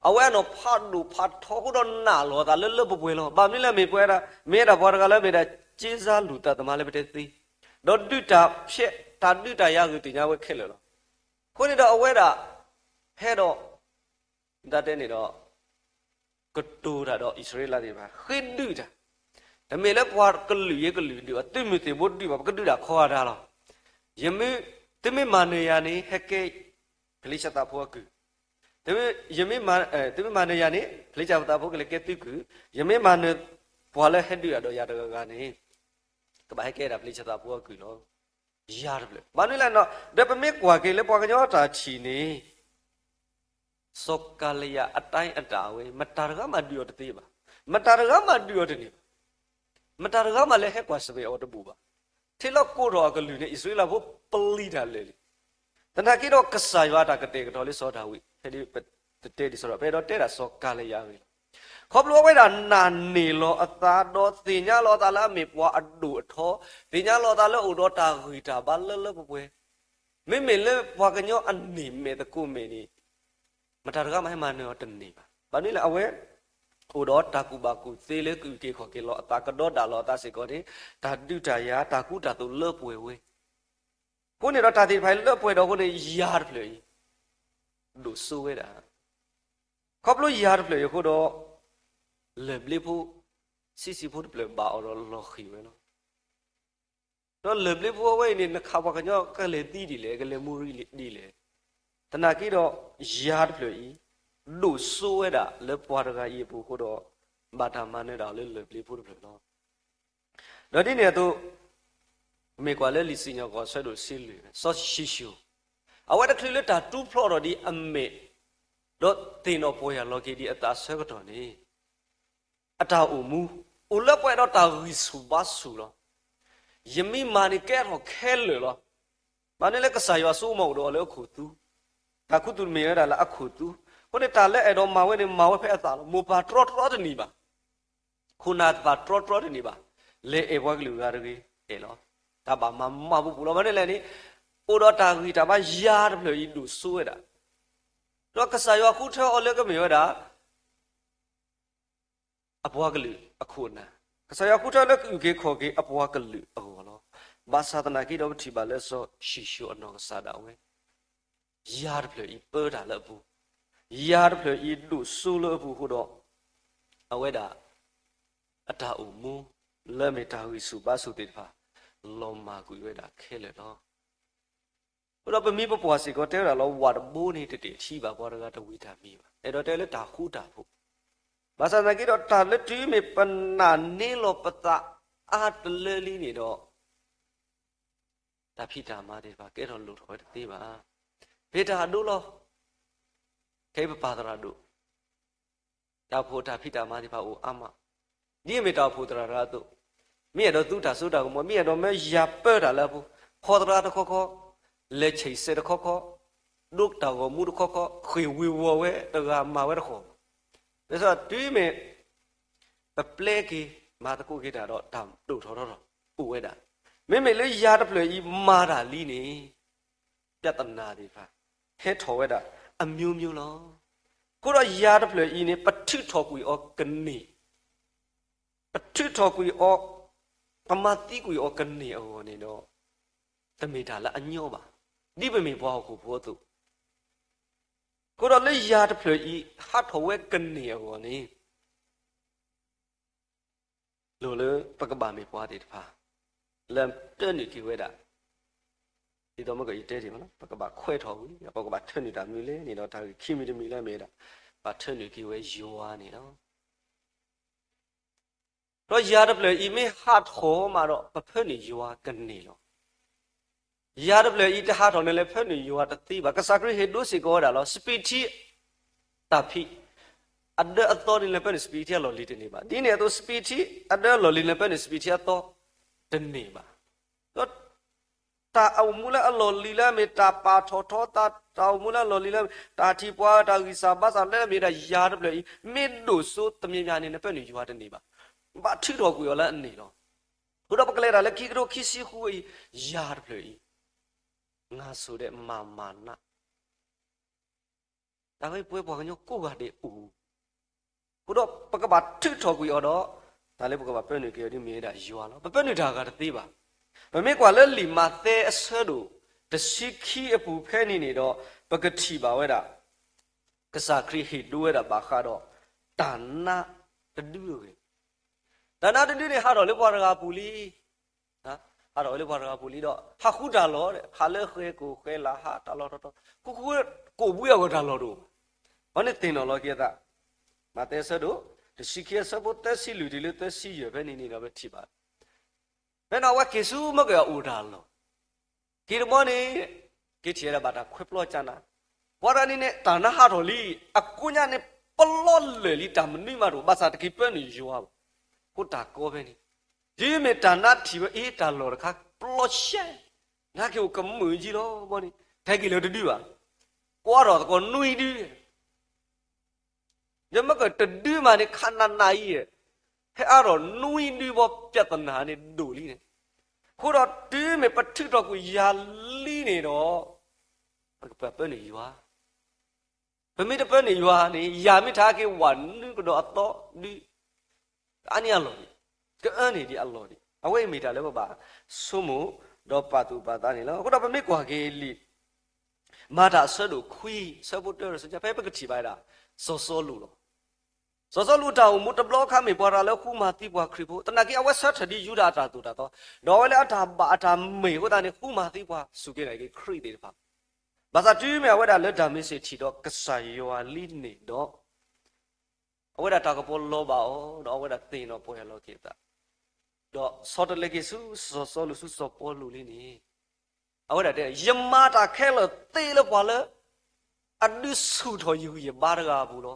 အဝဲအနီၢ်ဖးဒိၣ်ဖးထီအဃိဒီးနာ်လီၤအသးလၢလၢပှဲၤပှဲၤလီၤ. ဘၣ်မနုၤလဲၣ်မ့ၢ်ပဝဲဒၣ် မ့ၢ်ဝဲဒၣ်ပှၤတဂၤလၢမ့ၢ်ဒၣ် က့စါလူၢ်သးသမါလၢပတဲသ့, ဒီးဒုးတၢ်ဖျဲး တၢ်ဒုးတၢ်ယၤဂ့ၢ်သ့ၣ်ညါဝဲခဲလၢာ်လီၤ. အဃိန့ၣ်ဒီးအဝဲဒၣ် ဟဲဒီး တၢ်တဲန့ၣ်ဒီး ကတိၤတၢ်ဒီးအံၣ်စရ့လးသ့ၣ်တဖၣ် ဃ့ဒုးတၢ်, တမ့ၢ်လၢပှၤကလုာ်ယဲကလုာ်ဒုးဘၣ်, သုးမုၢ်သံၣ်ဘိဒုးဘၣ်, ပကဒုးတၢ်ခီဂာ်တၢ်လီၤ. ယမ့ၢ်, သုမ့ၢ်မၤနၢၤယၤန့ၣ် ဟဲကဲ ဖလ့ၡသးဖိအကုၢ်, ယမ့ၢ်မၤ, သုမ့ၢ်မၤနၢၤယၤန့ၣ် ဖလ့ၡသးဖိကလဲၤကဲသုကုၢ်, ယမ့ၢ်မၤနၢၤပှၤလၢဟဲဒုးတၢ်ဒီးယၤတဂၤဂၤန့ၣ် ကဘၣ်ဟဲကဲဒၣ်ဖလ့ၡသးဖိအကုၢ်လီၤ. ယၤတဖျၢၣ် ဘၣ်မနုၤလဲၣ်န့ၣ် ဒီးပမ့ၢ်ကွၢ်က့ၤလၢပှၤကညီအတၢ်ထံၣ်န့ၣ် စီၤကၤလံယၤအတၢ်အတၢ်ဝဲ မတၤတဂၤမးဒုးအီၤတသ့ဘၣ်. မတၤတဂၤမးဒုးအီၤတန့ၢ်ဘၣ်. မတၤတဂၤမးလၢဟဲကွၢ်စံးဘၣ်အီၤတဘူၣ်ဘၣ်. ထဲလၢကိးထီၣ်အကလုၢ်န့ၣ် အံၣ်စရ့လးဖိပျံၤတၢ်လၢာ်လံ. သနာ်က့ဒီးကစၢ်ယွၤအတၢ်ကတဲာ်ကတီၤလၢစီၤဒၤဝံး ဖဲဒၣ်ပတဲဒ်သိးဒီး ပအဲၣ်ဒိးတဲဒၣ်စီၤကၤလံယၤအဂ့ၢ်လီၤ. ခီဖျိအဝဲဒၣ်နာ်န့ၢ်လီၤအသး ဒီးသ့ၣ်ညါလီၤအသးလၢအမ့ၢ်ပှၤအဒိၣ်အထီ, သ့ၣ်ညါလီၤအသးလၢအိၣ်ဒီးတၢ်ဂံၢ်တၢ်ဘါလၢလၢပှဲၤပှဲၤ မ့မ့ၢ်လၢပှၤကညီအန့ၢ်မဲာ်သကိးမဲာ်န့ၣ် မတၤတဂၤမးဟဲမၤနၢၤအီၤတန့ၢ်ဘၣ်. ဘၣ်မနုၤလဲၣ် အဝဲ အိၣ်ဒီးတၢ်ကူၣ်ဘၣ်ကူၣ်သ့လၢကအုၣ်က့ၤခီၣ်က့ၤလီၤအသး ကဒီးဒၣ်လီၤအသးစ့ၢ်ကီးန့ၣ် တၢ်ဒုးတၢ်ယၤ တၢ်ကူတၢ်သိးလၢပှဲၤဝဲ. အဃိန့ၣ်ဒီးတၢ်သ့ၣ်တဖၣ်အံၤလၢပှဲၤဒီးအဃိန့ၣ် ယၤတဖျၢၣ်အံၤ ဒိၣ်စိဝဲဒၣ်. ခီဖျိယၤတဖျၢၣ်အံၤအဃိဒီး လၢၢ်ဘျ့ဖိ ဆံးဆံးဖိတဖျၢၣ်ဘၣ်အီၤဒီးလီၤဃံၤဝဲလီၤ. ဒီးလၢၢ်ဘျ့ဖိအဝဲအံၤန့ၣ် နခးပှၤကညီကလဲၤသံဒ်လဲၣ် ကလဲၤမူရံဒ်လဲၣ်. သနာ်က့ဒီး ယၤတဖျၢၣ်အံၤ ဒိၣ်စိဝဲဒၣ်လၢပှၤတဂၤအံၤအပူၤအဃိဒီး ဘၣ်တၢ်မၤနၢၤဒၣ်အီၤလၢလၢၢ်ဘျ့ဖိတဖျၢၣ်လီၤ. ဒီးဒ်န့ၣ်အသိး မ့ၢ်ကွၢ်လၢလံာ်စံၣ်ညီၣ်ကွီၢ်အဆၢဒိၣ်တဆံလွံၢ် စီၤၡံၣ်ၡိၣ် အဝဲတချုးလၢတၢ်တူၢ်ဖျီၣ်ထီၣ်ဒံးအမဲာ် ဒီးသ့ၣ်နီၣ်ပီၢ်ယၢ်လီၤက့ၤဒံးအသးအဆၢကတီၢ်န့ၣ် အတၢ်အိၣ်မူ, အိၣ်လၢပှၤအဲၣ်ဒိးတၢ်ဂံၢ်ဆူၣ်ဘါဆူၣ်လီၤ. ယမ့ၢ်မၤန့ၣ်ကဲထီၣ်ခဲလၢာ်လီၤ. မၤန့ၢ်လၢကစၢ်ယွၤစိကမီၤအိၣ်ဒီးအီၤလၢအခိၣ်သူ, တၢ်ခူသူၣ်မ့ၢ်ဝဲဒၣ်လၢအခိၣ်သူ, အဃိန့ၣ်တၢ်လၢအဲၣ်ဒိးမၤဝဲန့ၣ် မၤဝဲဖဲအသးလီၤ. မိၢ်ပၢ်တြီတြီတန့ၢ်ဘၣ်, ခိၣ်နၢ်တဖၣ်တြီတြီတန့ၢ်ဘၣ်, လဲၤအဲၣ်ပှၤကလုာ်ဂၤတဂ့ၤ, အဲၣ်လီၤ. တၢ်ဘၣ်မၤမၤပူၤပူၤလီၤ. မၤန့ၢ်လဲၣ်န့ၣ်, အိၣ်ဒီးတၢ်ဂံၢ်တၢ်ဘါယၤတဖျၢၣ်အံၤဒိၣ်စိဝဲဒၣ်, ဒီးကစၢ်ယွၤဃုထၢအီၤလၢကမ့ၢ်ဝဲဒၣ် အပှၤကလုာ်အခိၣ်အနၢ်, ကစၢ်ယွၤဃုထၢလၢကအုၣ်က့ၤခီၣ်က့ၤအပှၤကလုာ်အဂီၢ်လီၤ. ဘၣ်ဆၣ်သနာ်က့ဒီးပထံၣ်ဘၣ်လၢစီၤၡံၣ်ၡိၣ်အနီၢ်ကစၢ်ဒၣ်ဝဲ, ယၤတဖျၢၣ်အံၤပၢတၢ်လၢအပူၤ, ယၤတဖျၢၣ်အံၤဒိၣ်စိလၢအပူၤအဃိဒီး, အဝဲဒၣ် အတၢ်အိၣ်မူ လၢအမ့ၢ်တၢ်ဂံၢ်ဆူၣ်ဘါဆူၣ်သ့ၣ်တဖၣ် လီၤမၢ်ကွံာ်ဝဲဒၣ်ခဲလၢာ်လီၤ. အဃိဒီးပမ့ၢ်ပပှၢ်စ့ၢ်ကီးတဲဝဲဒၣ်လီၤ, ဝၣ်တဘိန့ၣ်တတဲာ်ထံဘၣ်ပှၤတဂၤတဝံၤတၢ်မံၤဘၣ်, အဲၣ်ဒိးတဲလၢတၢ်ဃူတၢ်ဖိး, ဘၣ်ဆၣ်သနာ်က့ဒီးတၢ်လၢတုၤမ့ၢ်ပနာ်န့ၢ်လီၤပသးအါတလၢလံန့ၣ်ဒီး တၢ်ဖံးတၢ်မၤသ့ၣ်တဖၣ်ကဲထီၣ်လိၣ်ထီၣ်ဝဲတသ့ဘၣ်. မ့ၢ်တၢ်အဒိလီၤ, ခဲအံၤပပၢ်သရၣ်ဒိၣ် တၢ်အိၣ်ဖှိၣ်တၢ်ဖံးတၢ်မၤသ့ၣ်တဖၣ်အိၣ်အါမး, ဒ်အမ့ၢ်တၢ်အိၣ်ဖှိၣ်သရၣ်တဂၤအသိး, မ့ၢ်အဲၣ်ဒိးသူတၢ်စိတၢ်ကမီၤ, မ့ၢ်အဲၣ်ဒိးမၢယၤပၢတၢ်လၢအပူၤ, ဖီသရၣ်တခီခီ, လဲၤဆံးစဲးတခီခီ, ဒိတၢ်ဂီၤမူတခီခီ, ဃ့ၢ်ဝ့ၤဝီၤဝဲတဂၤမၤဝဲတခီ, ဒ်သိးတုၤမ့ၢ်ပပျဲက့ၤ မၤသကိးက့ၤတၢ်ဒီးတၢ်ဒိၣ်ထီၣ်ထီထီၣ်အိၣ်ဝဲဒၣ်, မ့မ့ၢ်လၢယၤတဖျၢၣ်အံၤမၤတၢ်လံန့ၣ် ပြဿနာသ့ၣ်တဖၣ် ဟဲထီၣ်ဝဲဒၣ်အမျိုးမျိုးလီၤ. အဃိဒီးယၤတဖျၢၣ်အံၤန့ၣ် ပထုးထီၣ်ကွံာ်အီၤကန့ၢ်, ပထုးထီၣ်ကွံာ်အီၤ, ပမၤသံကွံာ်အီၤကန့ၢ်အဂီၢ်န့ၣ်ဒီး, တမ့ၢ်တၢ်လၢအညီဘၣ်, ဒ်ပမ့ၢ်ပှၤဟီၣ်ခိၣ်ဖိအသိး, အဃိဒီးလၢယၤတဖျၢၣ်အံၤ ဟးထီၣ်ဝဲကန့ၢ်အဂီၢ်န့ၣ် လိၣ်လၢပကဘၣ်မ့ၢ်ပှၤသ့ၣ်တဖၣ် လၢတၢနုာ်က့ၤဝဲဒၣ်, ဒ်သိးမ့ၢ်ကယတဲတ့ၢ်မးလီၤ, ပကဘၣ်ခွဲးထီၣ်ဝံၤ, ပကဘၣ်ထၢနုာ်တၢ်မနုၤလဲၣ်န့ၣ်ဒီး တၢ်ဂ့ၢ်ခံမံၤတမံၤလၢအမ့ၢ်ဝဲဒၣ်, ဘၣ်ထၢနုာ်က့ၤဝဲယွၤန့ၣ်လီၤ. ဒီးယၤတဖျၢၣ်အံၤမ့ၢ်ဟးထီၣ်မးဒီး ပဖၢနုာ်ယွၤကန့ၢ်လီၤ. ယၤတဖျၢၣ်အံၤတဟးထီၣ်န့ၣ်လဲၣ် ဖၢနုာ်ယွၤတသ့ဘၣ်. ကစၢ်ခရံာ်ဟ့ၣ်ဒိစ့ၢ်ကီးဝဲဒၣ်လီၤ. စပံးထံ တၢ်ဖံး အဒၢအသီန့ၣ် လဲၤပၢနုာ်စပံးထံအလီၢ်လံၤတန့ၢ်ဘၣ်. ဒ်န့ၣ်အသိး စပံးထံအဒၢအလီၢ်လံၤ လဲၤပၢနုာ်စပံးထံအသီတန့ၢ်ဘၣ်. ဒီးတၢ်အိၣ်မူလၢအလီၢ်လံၤလၢအမ့ၢ်တၢ်ပာ်ထီၣ်ထီသး, တၢ်အိၣ်မူလၢအလီၢ်လံၤလၢ တၢ်ထံၣ်ပှၤတၢ်ဂံၢ်စၢ်ဘါစၢ်လၢအမ့ၢ်ဒၣ်ယၤတဖျၢၣ်အံၤ မ့ၢ်ဒိၣ်စိတမံၤမံၤန့ၣ် နပၢနုာ်ယွၤတန့ၢ်ဘၣ်. ဘၣ်ထုးထီၣ်ကွံာ်အီၤလၢအန့ၣ်လီၤ. အဃိဒီးပကလဲၤတၢ်လၢခံကထိခံဆံဃုအံၤ ယၤတဖျၢၣ်အံၤ ငါဆိၣ်ဒဲးမၤမၤနး တၢ်ဝဲပဝဲပှၤကညီကိးဂၤဒဲးအိၣ်, အဃိဒီးပကဘၣ်ထုးထီၣ်ကွံာ်အီၤဒီး တၢ်လၢပကဘၣ်ပၢနုာ်က့ၤအီၤဒ်မ့ၢ်ဝဲဒၣ်ယွၤလီၤ. ပပၢနုာ်တၢ်ဂၤတသ့ဘၣ်. ပမ့ၢ်ကွၢ်လၢလံာ်မးသဲအဆၢဒိၣ်တဆံခံအပူၤဖဲန့ၣ်န့ၣ်ဒီး ပကထံၣ်ဘၣ်ဝဲဒၣ် ကစၢ်ခရံာ်ဟ့ၣ်ဒိဝဲဒၣ်ဘၣ်ဃးဒီး တၢ်နါတဒုအဂ့ၢ်, တၢ်နါတဒုန့ၣ် ဟးထီၣ်လၢပှၤတဂၤအပူၤလံ. ဟးထီၣ်ဝဲလၢပှၤတဂၤအပူၤလံဒီး ဟးဃုတၢ်လီၢ်, ဟးလၢဃဲၤကိၢ်ဃဲၤလၤ ဟးတၢ်လီၢ်တတီၤတီၤ ဃုဃုကိၣ်ဘှံးအဂီၢ်တၢ်လီၢ်တအိၣ်ဘၣ်. အဝဲန့ၣ်သ့ၣ်နီၣ်လီၤက့ၤအသး, မးသဲအဆၢဒိၣ် တဆံခံအဆၢဖိသၢဆံလွံၢ်တုၤလၢသၢဆံယဲၢ်ဖဲန့ၣ်န့ၣ်ဒီး ပထံၣ်ဘၣ် ဖဲန့ၣ်အဝဲက့ၤဆူမ့ၢ်က့ၤအအိၣ်တၢ်လီၢ်, က့ၤတဘျီန့ၣ် က့ၤထံၣ်ဝဲဒၣ်ဘၣ်တၢ်ခွဲးပျီကၢ်နါ, ပှၤတဂၤန့ၣ်န့ၣ် တၢ်နါဟးထီၣ်လံ, အကိညါန့ၣ် ပလီၢ်လၢာ်လံ တၢ်မနုၤမးတအိၣ် ဘၣ်ဆၣ်တက့ၤပၢနုာ်ယွၤဘၣ်. အဃိတၢ်ကီဖဲန့ၣ်, တုၤမ့ၢ်တၢ်နါထံၣ်ဝဲအ့ တၢ်လီၢ်တခါ ပလီၢ်ဆဲး, နက့ၤအိၣ်ကမုာ်ကံလီၤဘီန့ၣ် ဟဲက့ၤလၢတဒုဘၣ်, ကွၢ်ထီၣ်သကိးနွံဒု ဒီးမ့ၢ်ကတဒုမးန့ၣ် ခးနးနးအံၤ, ဟဲအါထီၣ်နွံဒုဘီ ပြဿနာန့ၣ်ဒိၣ်လံန့ၣ်, အဃိဒီးတုၤမ့ၢ်ပထုးထီၣ်ကွံာ်ယၤလံန့ၣ်ဒီး ပကပၢနုာ်ယွၤ, ပမ့ၢ်တပၢနုာ်ယွၤန့ၣ် ယၤမ့ၢ်ထါက့ၤဝဲနွံကဒီးအသီဒု ကအါန့ၢ်အလီၢ်ဒံး, ကအၢန့ၢ်ဒံးအလီၢ်ဒံး, အဝဲအံၤမ့ၢ်တၢ်လၢပဘၣ်ဆိကမိၣ်ဒီးပာ်သူၣ်ပာ်သးန့ၣ်လီၤ. အဃိဒီးပမ့ၢ်ကွၢ်က့ၤလံာ် မၤတၢ်အဆၢဒိၣ်ခွံ ဆၢဖိတၢဒီးဆၢကဖဲပကထံၣ်ဘၣ်ဝဲဒၣ် စီၤစီလူးလီၤ. စီၤစီလူးအတၢ်အိၣ်မူတဘျီအခါမ့ၢ်ပှၤတဂၤလၢဃူမၤသံပှၤခရံာ်ဖိ, သနာ်က့အဝဲဆၢထၢၣ်ဒ်ယူဒၤအတၢ်သိၣ်တၢ်သီ, ဒီးအဝဲလၢအတၢ်ဘၣ်အတၢ်မ့ၢ်အဃိသတးန့ၣ် ဃူမၤသံပှၤစူၢ်က့ၤနာ်က့ၤခရံာ်သ့ၣ်တဖၣ်, ဘၣ်ဆၣ်တုၤမ့ၢ်အဝဲဒၣ်လၢတၢ်မ့ၢ်စ့ၢ်ထံၣ်ဒီးကစၢ်ယွၤလံန့ၣ်ဒီး အဝဲဒၣ်တၢ်ကပီၤလီၤဘၣ်အီၤ ဒီးအဝဲဒၣ်သ့ၣ်နီၣ်ပှဲၤလီၤက့ၤအသး, ဒီးဆီတလဲက့ၤဆူစီၤစီလူးဆူစီၤပီလူးလံန့ၣ်, အဝဲဒၣ်တဲ ယမၤတၢ်ခဲလၢာ်သ့လၢပှၤလၢ အဒုးဆူၣ်ထီၣ်ယဂံၢ်ယဘါတဂၤအပူၤလီ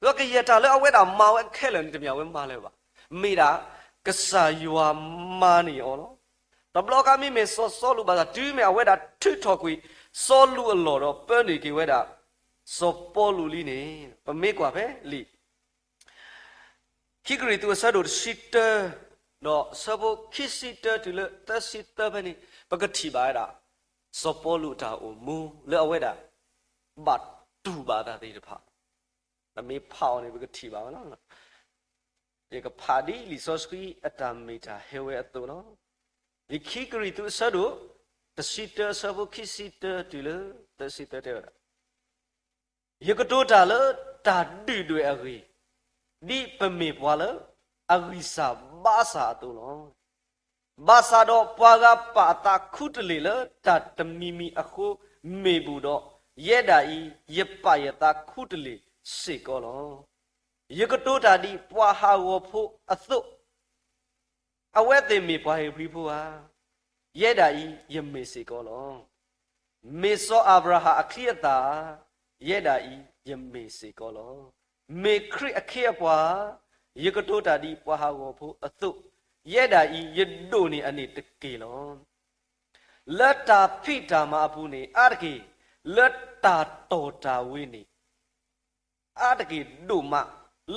ၤ. ဒီးကယဲၢ်တၢ်လၢအဝဲဒၣ်မၤဝဲခဲလၢာ်န့ၣ် တမ့ၢ်အဝဲမၤလၢၤဘၣ်. မ့ၢ်ဒၣ်ကစၢ်ယွၤမၤန့ၢ်အီၤလီၤ. တဘျီအခါမ့မ့ၢ်စီၤစီလူးဘၣ်ဆၣ် တုၤမ့ၢ်အဝဲဒၣ်ထုးထီၣ်ကွံာ်စီလူးအလီၢ်ဒီးပၢနုာ်က့ၤဝဲဒၣ် စီၤပီလူးလံန့ၣ် ပမ့ၢ်ကွၢ်ဖဲလံာ် ခံကရံၣ်သူးအဆၢဒိၣ်တဆံတၢ ဒီးအဆၢဖိခံဆံတၢတုၤလၢသၢဆံသၢဖဲန့ၣ် ပကထံၣ်ဘၣ်ဝဲဒၣ် စီၤပီလူးအတၢ်အိၣ်မူလၢအဝဲဒၣ် ဘၣ်တူၢ်ဘၣ်တၢ်သ့ၣ်တဖၣ် ပမ့ၢ်ဖးအီၤန့ၣ် ပကထံၣ်ဘၣ်ဝဲလီၤ. ယကဖးဒ်လံာ်စီဆှံအတၢ်မ့ၢ်တၢ်ဟဲဝဲအသိးလီၤ. လံာ်ခံကရံၣ်သူးအဆၢဒိၣ် တဆံတၢအဆၢဖိခံဆံတၢတုၤလၢသၢဆံသၢတဲဝဲဒၣ် ယကတိၤတၢ်လၢတၢ်ဒုၣ်ဒွဲၣ်အဂ့ၢ်, ဒ်ပမ့ၢ်ပှၤလၢအဂံၢ်စၢ်ဘါစၢ်အသိးလီၤ. ဘၣ်ဆၣ်ဒီးပှၤဂၤပာ်အသးခူတလ့ၢ်လၢတၢ်တမံၤမံၤအဃိမ့ၢ်ဘူးဒီး, ယဲဒၣ်အံၤ ယပာ်ယသးခူတလ့ၢ်စ့ၢ်ကီးလီၤ. ယကတိၤတၢ်ဒ်ပှၤဟးဂီၤဖိအသိး အဝဲသ့ၣ်မ့ၢ်ပှၤဧ့ၤဘြံၤဖိဧါ. ယဲဒၣ်အံၤ ယမ့ၢ်စ့ၢ်ကီးလီၤ. မ့ၢ်စီၤအၤဘြၤဟၣ်အချံအသၣ်ဧါ. ယဲဒၣ်အံၤ ယမ့ၢ်စ့ၢ်ကီးလီၤ. မ့ၢ်ခရံာ်အခ့အပှၤဧါ. ယကတိၤတၢ်ဒ်ပှၤဟးဂီၤဖိအသိး, ယဲဒၣ်အံၤ ယဒိၣ်န့ၢ်အန့ၣ်တက့ၢ်လီၤ. လၢတၢ်ဖံးတၢ်မၤအပူၤန့ၣ် အါတက့ၢ်, လၢတၢ်တီၢ်တၢ်ဝ့ၤန့ၣ် အါတက့ၢ်ဒိၣ်မး,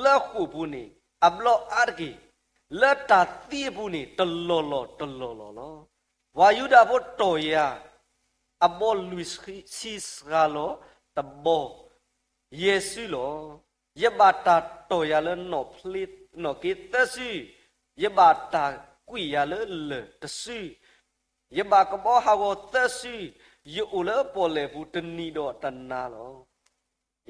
လၢဃိာ်ပူၤန့ၣ် အဘျီအါတက့ၢ်, လၢတၢ်သံအပူၤန့ၣ် တလီၢ်လီၢ်တလီၢ်လီၢ်လီၤ. ပှၤယူဒၤဖိတီၢ်ယၤ အဘီလွံၢ်ဆံစှၤလီၤတဘီ ယဲၢ်စုလီၤ. ယဘၣ်တၢ်တီၢ်ယၤလၢနီၣ်ဖျ့ နီၣ်က့သၢစု, ယဘၣ်တၢ်ကွံာ်ယၤလၢလၢၢ်တစု, ယဘၣ်ကဘီဟးဂီၤသၢစု, ယအိၣ်လၢပီၣ်လဲၣ်ပူၤတနံၤဒီးတနၤလီၤ.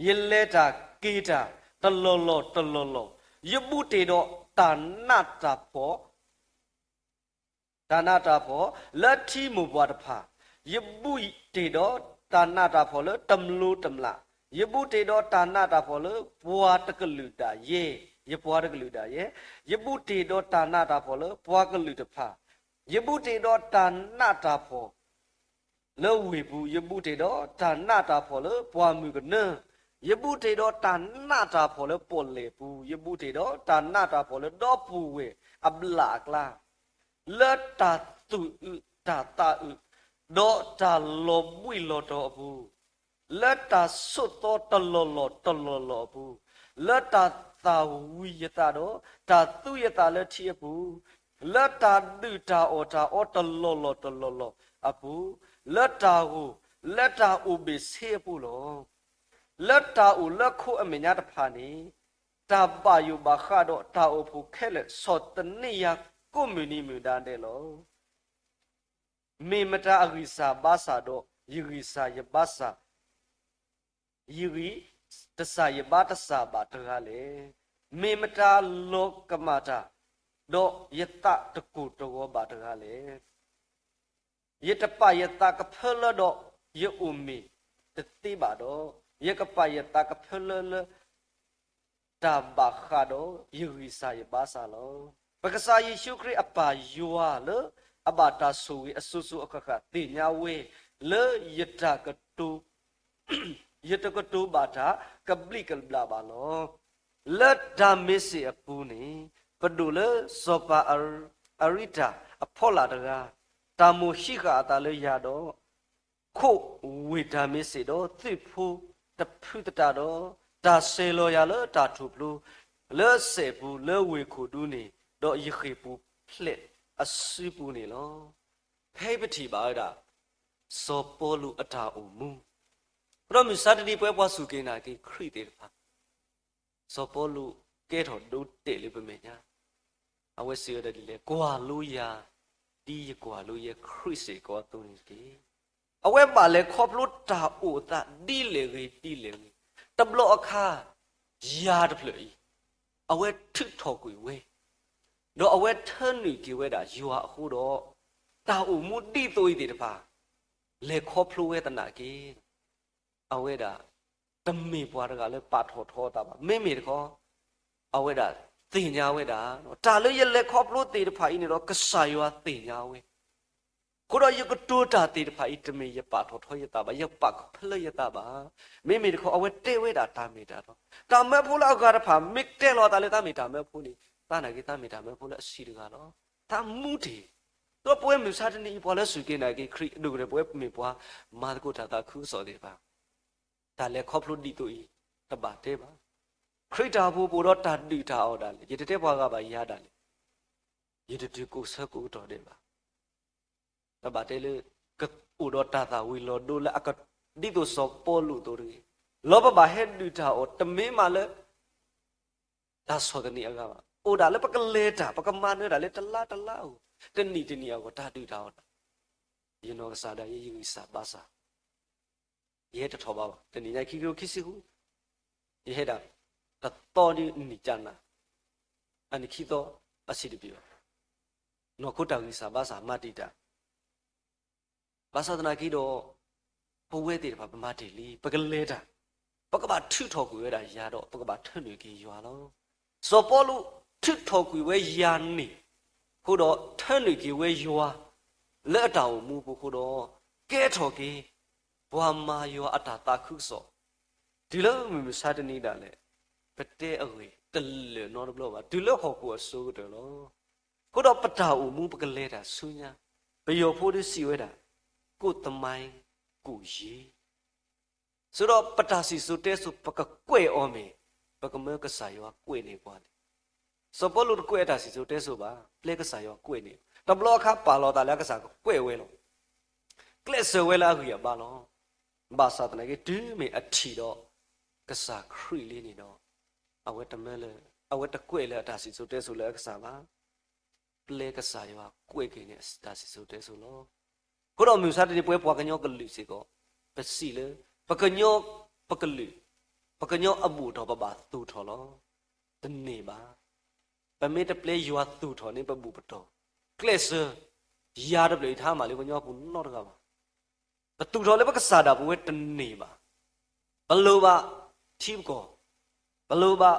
ယလဲၤတၢ်က့ၤတၢ်တလီၢ်လီၢ်တလီၢ်လီၢ်, ယဘူးတ့ၢ်ဒီးတၢ်နးတၢ်ဖှီၣ် တၢ်နးတၢ်ဖှီၣ်လၢထံမိၢ်ပှၢ်တဖၣ်, ယဘူးတ့ၢ်ဒီးတၢ်နးတၢ်ဖှီၣ်လၢတမျိးတမျာ်, ယဘူးတ့ၢ်ဒီးတၢ်နးတၢ်ဖှီၣ်လၢပှၤတကလုာ်ဒၣ်ယဲ, ယပှၤတကလုာ်ဒၣ်ယဲ, ယဘူးတ့ၢ်ဒီးတၢ်နးတၢ်ဖှီၣ်လၢပှၤကလုာ်တဖၣ်, ယဘူးတ့ၢ်ဒီးတၢ်နးတၢ်ဖှီၣ် လၢဝ့ၢ်ပူၤ, ယဘူးတ့ၢ်ဒီးတၢ်နးတၢ်ဖှီၣ်လၢပှၢ်မုၢ်ကနၢ, ယဘူးတ့ၢ်ဒီးတၢ်နးတၢ်ဖှီၣ်လၢပီၣ်လဲၣ်ပူၤ, ယဘူးတ့ၢ်ဒီးတၢ်နးတၢ်ဖှီၣ်လၢဒီပုၢ်ဝဲၢ်အဘျၣ်အကျါ, လၢတၢ်သူၣ်အုးတၢ်သးအုး, ဒီးတၢ်လီၤဘှံးလီၤတီၤအပူၤ လၢတၢ်ဆိးသီတလီၢ်လီၢ်တလီၢ်လီၢ်အပူၤ, လၢတၢ်သၣ်ဝံၤယသးဒီး တၢ်သူယသးလၢထံအပူၤ, လၢတၢ်ဒုၣ်တၢ်အီၣ်တၢ်အီတလီၢ်လီၢ်တလီၢ်လီၢ်အပူၤ, လၢတၢ်ဂိၢ်, လၢတၢ်အိၣ်ဘ့ၣ်ဆ့အပူၤလီၤ. လၢတၢ်အိၣ်လၢခိအမဲာ်ညါတဖၣ်န့ၣ်, တၢ်ဘၣ်ယိၣ်ဘၣ်ဃးဒီးတၢ်အိၣ်ဖှိၣ်ခဲလၢာ် ဆီၣ်သနံးယၤကိးမုၢ်နံၤမုၢ်ဒါဒဲးလီၤ. မ့ၢ်မတၤအဂံၢ်စၢ်ဘါစၢ်ဒီး ယဂံၢ်စၢ်ယဘါစၢ်, ယဂံၢ်တစၢ်ယဘါတစၢ်ဘၣ်တဂၤလဲၣ်. မ့ၢ်မတၤလီၤကမၣ်တၢ်, ဒီးယသးတကိၢ်တဂီၤဘၣ်တဂၤလဲၣ်. ယတပာ်ယသးကဖၢလၢဒီး ယအိၣ်မ့ၢ်တသ့ဘၣ်ဒီး, ယကပာ်ယသးကဖၢလၢလၢ တၢ်ဘၣ်ဃးဒီးယဂံၢ်စၢ်ယဘါစၢ်လီၤ. ပကစၢ်ယ့ၣ်ၡူးခရံာ်အပၢ်ယွၤလၢအဘၣ်တၢ်ဆိၣ်ဂ့ၤအစိၤစိၤအဃၣ်ဃၣ်သ့ၣ်ညါဝဲ, လၢယတၢ်ကတိၤ ယတကတိၤဘၣ်တၢ်ကဘျံးကဘျၣ်ဘၣ်လီၤ. လၢဒၤမ့းစ့းအပူၤန့ၣ်, ပဒိၣ်လၢစီၤပၤအရံတၢ်အဖီလာ်တဂၤ, တၢ်မိၣ်ဟံးဃာ်အသးလၢယၤဒီး ခိးဝ့ၢ်ဒၤမ့းစ့းဒီးသုးဖိတဖုသတးဒီး, တၢ်ဆဲးလီၤယၤလၢတၢ်ထူၣ်ဖျိလၢစဲးပူၤလၢဝ့ၢ်ခိၣ်ဒူန့ၣ်, ဒီးယဃ့ၢ်ပူၤဖျဲးအစုပူၤန့ၣ်လီၤ. ဖဲပထံၣ်ဘၣ်ဝဲဒၣ် စီၤပီလူးအတၢ်အိၣ်မူ, ဒီးမုၢ်ဆါတနံၤပဝဲပှၤစူၢ်က့ၤနာ်က့ၤခရံာ်သ့ၣ်တဖၣ် စီၤပီလူးကဲထီၣ်ဒိတဲာ်လၢပမဲာ်ညါ, အဝဲစံးဝဲဒၣ်ဒ်လဲၣ်, ကွၢ်လိယၤ ဒ်ယကွၢ်လိယဲခရံာ်စ့ၢ်ကီးအသိးန့ၣ်တက့ၢ်. အဝဲဘၣ်လဲၤခီဖျိတၢ်အိၣ်အသးဒ်လဲၣ်ဂ့ၤဒ်လဲၣ်ဂ့ၤ, တဘျီအခါ ယၤတဖျၢၣ်အံၤ အဝဲထုးထီၣ်ကွံာ်ဝဲ, ဒီးအဝဲထၢနုာ်က့ၤဝဲဒၣ်ယွၤအဃိဒီး, တၢ်အိၣ်မူဒ်သိးအံၤသ့ၣ်တဖၣ် လဲၤခီဖျိဝဲသနာ်က့ အဝဲဒၣ် တမ့ၢ်ပှၤတဂၤလၢပာ်ထီၣ်ထီအသးဘၣ်. မ့မ့ၢ်တခီ အဝဲဒၣ်သ့ၣ်ညါဝဲဒၣ်, တၢ်လၢယလဲၤခီဖျိသ့ၣ်တဖၣ်အံၤန့ၣ်ဒီး ကစၢ်ယွၤသ့ၣ်ညါဝဲ, အဃိဒီးယကတိၤတၢ်သ့ၣ်တဖၣ်အံၤ တမ့ၢ်ယပာ်ထီၣ်ထီယသးဘၣ်, ယပာ်ကဖၢလၢယသးဘၣ်. မ့မ့ၢ်တခီ အဝဲတဲဝဲဒၣ်တၢ်မ့ၢ်တၢ်တီ, တၢ်မၢဖိလၢအဂၤတဖၣ် မ့ၢ်တဲလီၤသးလၢသးမ့ၢ်တၢ်မၢဖိန့ၣ်, သးနာ်က့ သးမ့ၢ်တၢ်မၢဖိလၢအဆံးတဂၤလီၤ. သးမူတ့ၢ်. ဒီးပဝဲမုၢ်ဆါတနံၤအံၤ ပှၤလၢစူၢ်က့ၤနာ်က့ၤခရံာ်အဒိၣ်ကတၢၢ် ပဝဲမ့ၢ်ပှၤမၤသကိးတၢ်သးခုကစီၣ်သ့ၣ်တဖၣ်, တၢ်လဲၤခီဖျိဒ်သိးအံၤ တဘၣ်တဲဘၣ်. ခရံာ်တၢ်အိၣ်ဖှိၣ်ပအိၣ်ဒီးတၢ်ဒုၣ်တၢ်အီၣ်ဒၣ်လဲာ်, ယတတဲပှၤဂၤဘၣ်ယၤဒၣ်လဲာ်, ယတတုၤကိးဆၢကိးကတီၢ်ဒဲးဘၣ်. တဘၣ်တဲလၢ ကအိၣ်ဒီးတၢ်သၣ်ဝံၤလီၤဒိလၢအက, ဒ်သိးစီၤပီလူးအသိးတဂ့ၤ, လီၤပဘၣ်ဟဲဒုၣ်တၢ်အီၣ် တမ့ၢ်မးလၢ တၢ်ဆီၣ်သနံးအဂၤဘၣ်. အိၣ်ဒၣ်လၢပကလဲၤတၢ်, ပကမၤနၢၤတၢ်လၢတလါတလါအဂီၢ်, တနံၣ်တနံၣ်အဂီၢ် တၢ်ဒုၣ်တၢ်အီၣ်တၢ်, ယနီၢ်ကစၢ်ဒၣ်ယဲ ယဂံၢ်စၢ်ဘါစၢ်, ယဟဲတထီၣ်ဘးဘၣ်. တနံၣ်ညါခံကထိခံဆံဃု, ယဟဲဒၣ် တသီဒ်နံၣ်ကနၣ်, အနံၣ်ခံသီ အဆံးတပျံၤဘၣ်. နီၢ်ခိတၢ်ဂံၢ်စၢ်ဘါစၢ်မၤတံာ်တာ် ဘၣ်ဆၣ်သနာ်က့ဒီး ပဝဲသ့ၣ်တဖၣ် ပမၤတ့ၢ်လံ, ပကလဲၤတၢ်, ပကဘၣ်ထုးထီၣ်ကွံာ်ဝဲဒၣ်ယၤဒီး ပကဘၣ်ထၢနုာ်က့ၤယွၤလီၤ. စီၤပီလူးထုးထီၣ်ကွံာ်ဝဲယၤန့ၣ်, အဃိဒီးထၢနုာ်က့ၤဝဲယွၤ လၢအတၢ်အိၣ်မူပူၤအဃိဒီး ကဲထီၣ်က့ၤ ပှၤမၤယွၤအတၢ်သးခုကစီၣ်, တုၤလၢမုၢ်မဆါတနံၤဒၣ်လဲာ်, ပတဲအဂ့ၢ်တလၢာ်နီတဘျီဘၣ်, တုၤလၢဟီၣ်ခိၣ်အစိၤကတၢၢ်လီၤ. အဃိဒီးပတၢ်အိၣ်မူပကလဲၤတၢ်ဆူညါ, ပယီၤဖိဒုးစံးဝဲဒၣ်, ကိုယ့်သမိုင်း ကိုယ်ရေး, ဆိုတော့ ပတၢ်စံၣ်စိၤတဲစိၤ ပကကွဲးအီၤမ့ၢ် ပကမၢကစၢ်ယွၤကွဲးန့ၢ်ပှၤန့ၣ်, စီၤပီလူးတကွဲးအတၢ်စံၣ်စိၤတဲစိၤဘၣ်, ပျဲကစၢ်ယွၤကွဲးန့ၢ်, တဘျီအခါပာ်လီၤသးလၢအကစၢ်ကကွဲးဝဲလီၤ. ကျဲးစၢးဝဲလၢအဂံၢ်အဘါလီၤ. ဘၣ်ဆၣ်သနာ်က့ တုၤမ့ၢ်အထံၣ်ဒီး ကစၢ်ခရံာ်လံန့ၣ်ဒီး, အဝဲတမၢလၢ, အဝဲတကွဲးလၢအတၢ်စံၣ်စိၤတဲစိၤလၢအကစၢ်ဘၣ်. ပျဲကစၢ်ယွၤကွဲးက့ၤန့ၢ်အတၢ်စံၣ်စိၤတဲစိၤလီၤ. အဃိဒီးမုၢ်မဆါတနံၤ ပဝဲပှၤကညီကလုာ်စ့ၢ်ကီး, ပစံးလၢ ပကညီ, ပကလုာ်, ပကညီအဘူၣ်အတီၢ် ပဘၣ်သူၣ်ထီၣ်လီၤ. တန့ၢ်ဘၣ်. ပမ့ၢ်တပျဲယွၤသူၣ်ထီၣ်န့ၢ်ပဘူၣ်ပတီၢ်, ကျဲးစၢး, ယၤတဖျၢၣ်အံၤ တဟါမၢ်လၢပှၤကညီပူၤနီတဂၤဘၣ်. ပသူၣ်ထီၣ်လၢပကစၢ်ဒၣ်ပဝဲတန့ၢ်ဘၣ်. ပလိၣ်ဘၣ်ထံပကီၢ်, ပလိၣ်ဘၣ်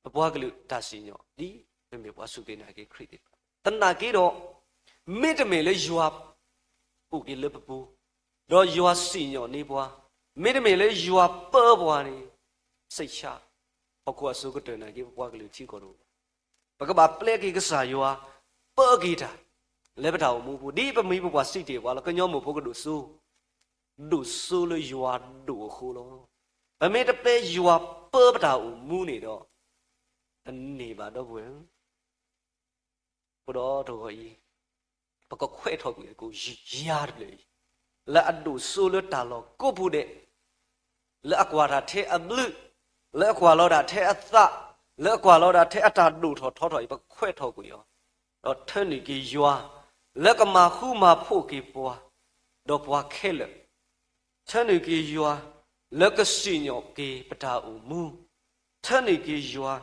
ပပှၤကလုာ်တၢ်စံၣ်ညီၣ် ဒ်ပမ့ၢ်ပှၤစူၢ်က့ၤနာ်က့ၤခရံာ်သ့ၣ်တဖၣ်. သနာ်က့ဒီး, မ့တမ့ၢ်လၢယွၤအိၣ်က့ၤလၢပပူၤ, ဒီးယွၤစံၣ်ညီၣ်န့ၢ်ပှၤ, မ့တမ့ၢ်လၢယွၤပၢပှၤန့ၣ်, စိတ်ချ, ဟီၣ်ခိၣ်အစိၤကတၢၢ်နာ်က့ ပပှၤကလုာ်ထံကီၢ်တအိၣ်ဘၣ်. ပကဘၣ်ပျဲက့ၤကစၢ်ယွၤ, ပၢက့ၤတၢ် လၢပတၢ်အိၣ်မူပူၤ, ဒ်ပမံၤပပှၢ်စံးတ့ၢ်ပှၤလီၤ. ကညီမိၢ်ဖိကဒိၣ်စိ ဒိၣ်စိလၢယွၤဒိၣ်အဃိလီၤ. ပမ့ၢ်တပျဲယွၤပၢပတၢ်အိၣ်မူန့ၣ်ဒီး, တန့ၢ်ဘၣ်ဒီပုၢ်ဝဲၢ်ဧၢ. အဃိဒီးတဂီၤအံၤ, ပကခွဲးထီၣ်ကွံာ်သကိးယၤတဖျၢၣ်အံၤ, လၢအဒိၣ်စိလၢတၢ်လီၢ်ကိးပူၤဒဲး, လၢအကွၢ်တၢ်ထဲအဘျုး, လၢအကွၢ်လီၤဒၣ်ထဲအသး, လၢအကွၢ်လီၤဒၣ်ထဲအတၢ်ဒိၣ်ထီၣ်ထီထီၣ်အံၤ ပကခွဲးထီၣ်ကွံာ်အီၤ, ဒီးထၢနုာ်က့ၤယွၤ လၢကမၤဃူမၤဖိးက့ၤပှၤ, ဒီးပှၤခဲလၢာ် ထၢနုာ်က့ၤယွၤ လၢကစံၣ်ညီၣ်က့ၤပတၢ်အိၣ်မူ, ထၢနုာ်က့ၤယွၤ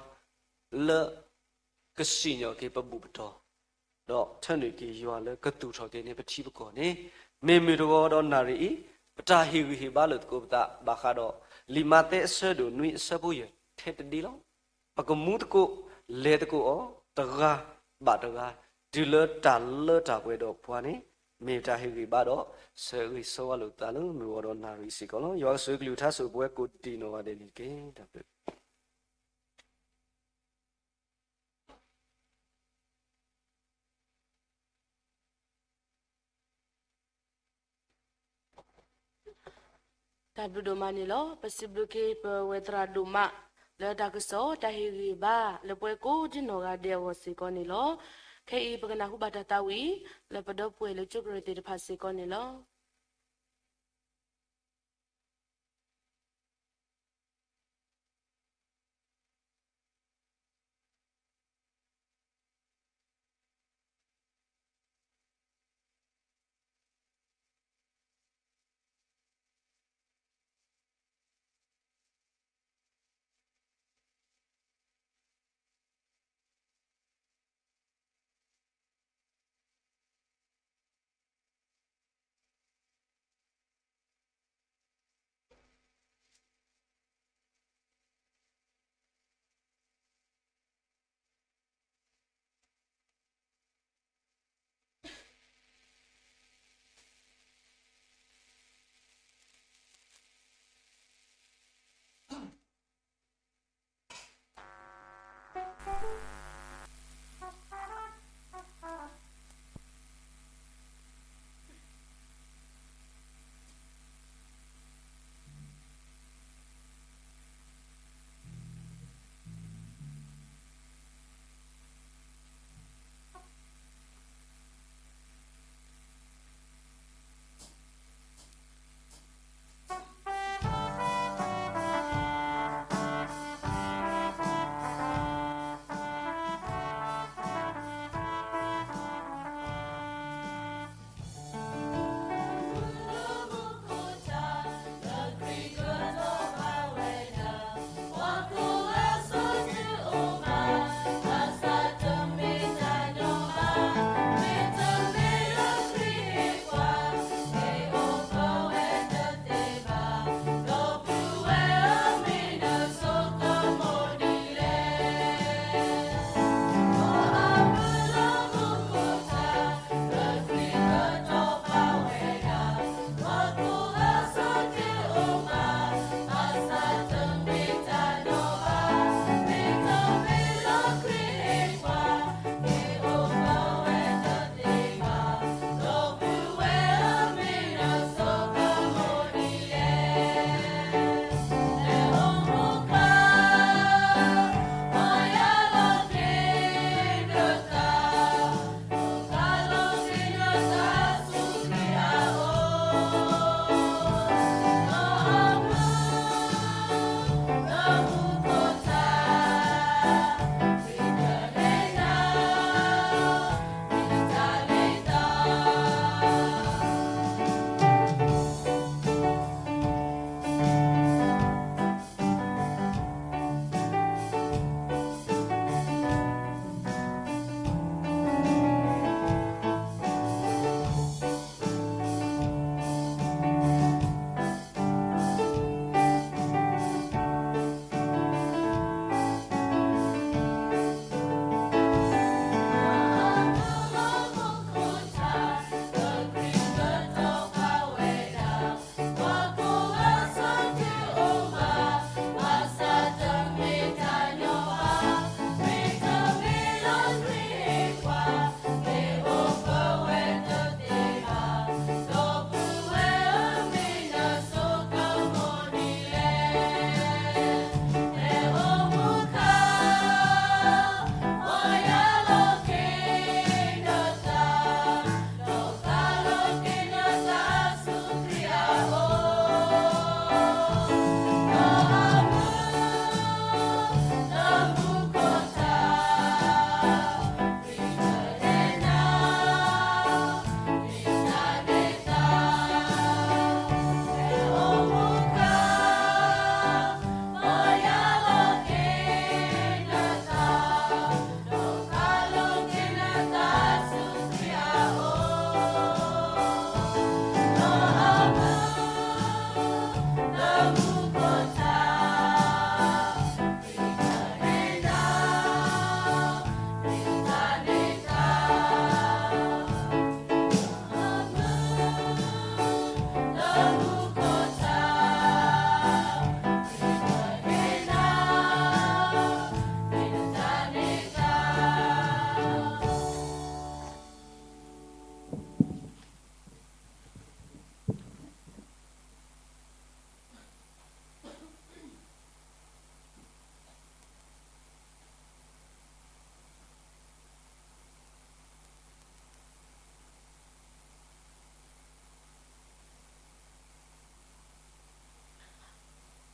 လၢကစံၣ်ညီၣ်က့ၤပဘူၣ်ပတီၢ်, ဒီးထၢနုာ်က့ၤယွၤလၢကသူၣ်ထီၣ်က့ၤန့ၢ်ပထံပကီၢ်န့ၣ်, မ့ၢ်မုၢ်တဂီၤဒီးနၣ်ရံၣ်အံၤ, ပတၢ်ဟ့ၣ်ဂံၢ်ဟ့ၣ်ဘါလိာ်သကိးပသးဘၣ်ဃးဒီး လံာ်မးသဲအဆၢဒိၣ်နွံအဆၢဖိယဲၢ် ထဲတဒ့လီၤ. ပကမူသကိး, လဲၤသကိးအီၤ, တဂၤဘၣ်တဂၤ, တုၤလၢတၢ်လၢတၢ်ပှဲၤဒီးပှၤန့ၣ်, မ့ၢ်တၢ်ဟ့ၣ်ဂံၢ်ဘါဒီး ဆၢဂ့ၤဆၢဝါလိာ်သးလၢမုၢ်ဂီၤဒီးနၣ်ရံၣ်စ့ၢ်ကီးလီၤ. ယွၤကဆိၣ်ဂ့ၤကလုၢ်ကထါဆိၣ်ဂ့ၤပဝဲကိးဒံးနီၢ်ဂၤဒဲးန့ၣ်တက့ၢ်. တၢ်ဘျုး တၢ်ဘျုးဒိၣ်မးန့ၣ်လီၤ. ပစံးဘျုးက့ၤပဝဲသရၣ်ဒိၣ်မး လၢတၢ်ကစီၣ်တၢ်ဟ့ၣ်ဂံၢ်ဘါ လၢပဝဲကိးဒံးနီၢ်ဂၤဒဲးအဂီၢ်စ့ၢ်ကီးန့ၣ်လီၤ. ခဲအံၤပကနၢ်ဟူဘၣ်တၢ်သးဝံၣ် လၢပဒီပုၢ်ဝဲၢ်လၢကၠိကရၢၢ်သ့ၣ်တဖၣ်စ့ၢ်ကီးန့ၣ်လီၤ.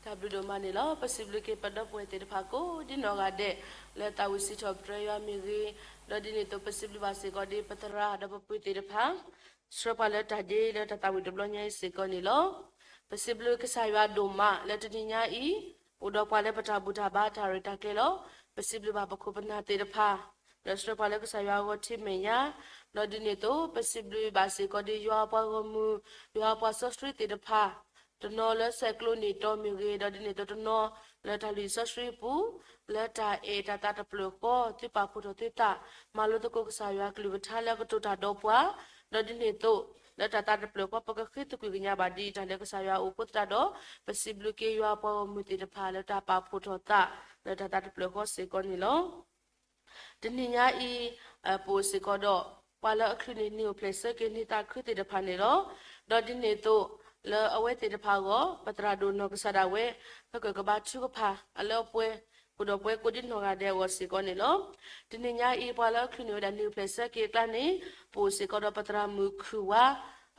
တၢ်ဘျုးဒိၣ်မးန့ၣ်လီၤ. ပစံးဘျုးက့ၤပဒီပုၢ်ဝဲၢ်သ့ၣ်တဖၣ်ကိးဒ်နီၢ်ဂၤဒဲး လၢသးဝံၣ်စံးထီၣ်ပတြၢၤယွၤမ့ၢ်ဂ့ၤ, ဒီးဒ်န့ၣ်အသိးပစံးဘျုးဘၣ်စ့ၢ်ကီးဒ်ပသရၣ်ဒီးပပုၢ်သ့ၣ်တဖၣ် ဆှၢပှၤလၢတၢ်ဒ့လၢတၢ်သးဝံၣ်တဘျီညါအံၤစ့ၢ်ကီးန့ၣ်လီၤ. ပစံးဘျုးကစၢ်ယွၤဒိၣ်မးလၢတနံၤညါအံၤ အိၣ်ဒီးပှၤလၢပတၢ်ဘူၣ်တၢ်ဘါတၢ်ရဲၣ်တၢ်ကျဲၤလီၤ. ပစံးဘျုးဘၣ်ပခိၣ်ပနၢ်သ့ၣ်တဖၣ် လၢဆှၢပှၤလၢကစၢ်ယွၤအဂီၢ်ထံမဲာ်ညါ, ဒီးဒ်န့ၣ်အသိး ပစံးဘျုးဘၣ်စ့ၢ်ကီးဒ်ယွၤအပှၤဂီၢ်မုၢ် ယွၤအပှၤစီဆှံသ့ၣ်တဖၣ် တနီၤလၢဆဲးကျိးန့ၢ်တီမ့ၢ်ဂ့ၤ, ဒီးဒ်န့ၣ်အသိးတနီၤလၢတၢ်လုၢ်စီဆှံပူၤ လၢတၢ်အဲၣ်တၢ်သးတဖျၢၣ်ဃီ သုပာ်ဖှိၣ်ထီၣ်သုသး မၤလိသကိးကစၢ်ယွၤကလုၢ်ကထါလၢအကတိၤတၢ်ဒီးပှၤ, ဒီးဒ်န့ၣ်အသိး လၢတၢ်သးတဖျၢၣ်ဃီ ပကဃ့သကွံာ်ကညးဘၣ်ဒ်တၢ်လၢကစၢ်ယွၤအအိၣ်အဃိသတးဒီး ပစံးဘျုးက့ၤယွၤအပှၤဂီၢ်မုၢ်သ့ၣ်တဖၣ်လၢတၢ်ပာ်ဖှိၣ်ထီၣ်သး လၢတၢ်သးတဖျၢၣ်ဃီစ့ၢ်ကီးန့ၣ်လီၤ. တနံၤညါအံၤ ပအိၣ်စ့ၢ်ကီးဒီး ပှၤလၢအချုးန့ၢ်နံၣ်အိၣ်ဖျဲၣ်ဆၢက့ၤနံၣ်သးခုသ့ၣ်တဖၣ်န့ၣ်လီၤ. ဒီးဒ်န့ၣ်အသိး လၢအဝဲသ့ၣ်တဖၣ်အဂီၢ် ပသရၣ်ဒိၣ်နီၢ်ကစၢ်ဒၣ်ဝဲ ဟဲကၢၣ်ကဘါထုကဖၣ် အလၢအပှဲၤ အိၣ်ဒီးပှၤကိးဒ်နီၢ်ဂၤဒဲးအဂီၢ်စ့ၢ်ကီးန့ၣ်လီၤ. တနံၤညါအံၤ ပှၤလၢအချုးန့ၢ်ဝဲဒၣ်နံၣ်အိၣ်ဖျဲၣ်ဆၢက့ၤအကျါန့ၣ် ပအိၣ်စ့ၢ်ကီးဒီးပသရၣ်မုၣ်ခုၣ်ဝါ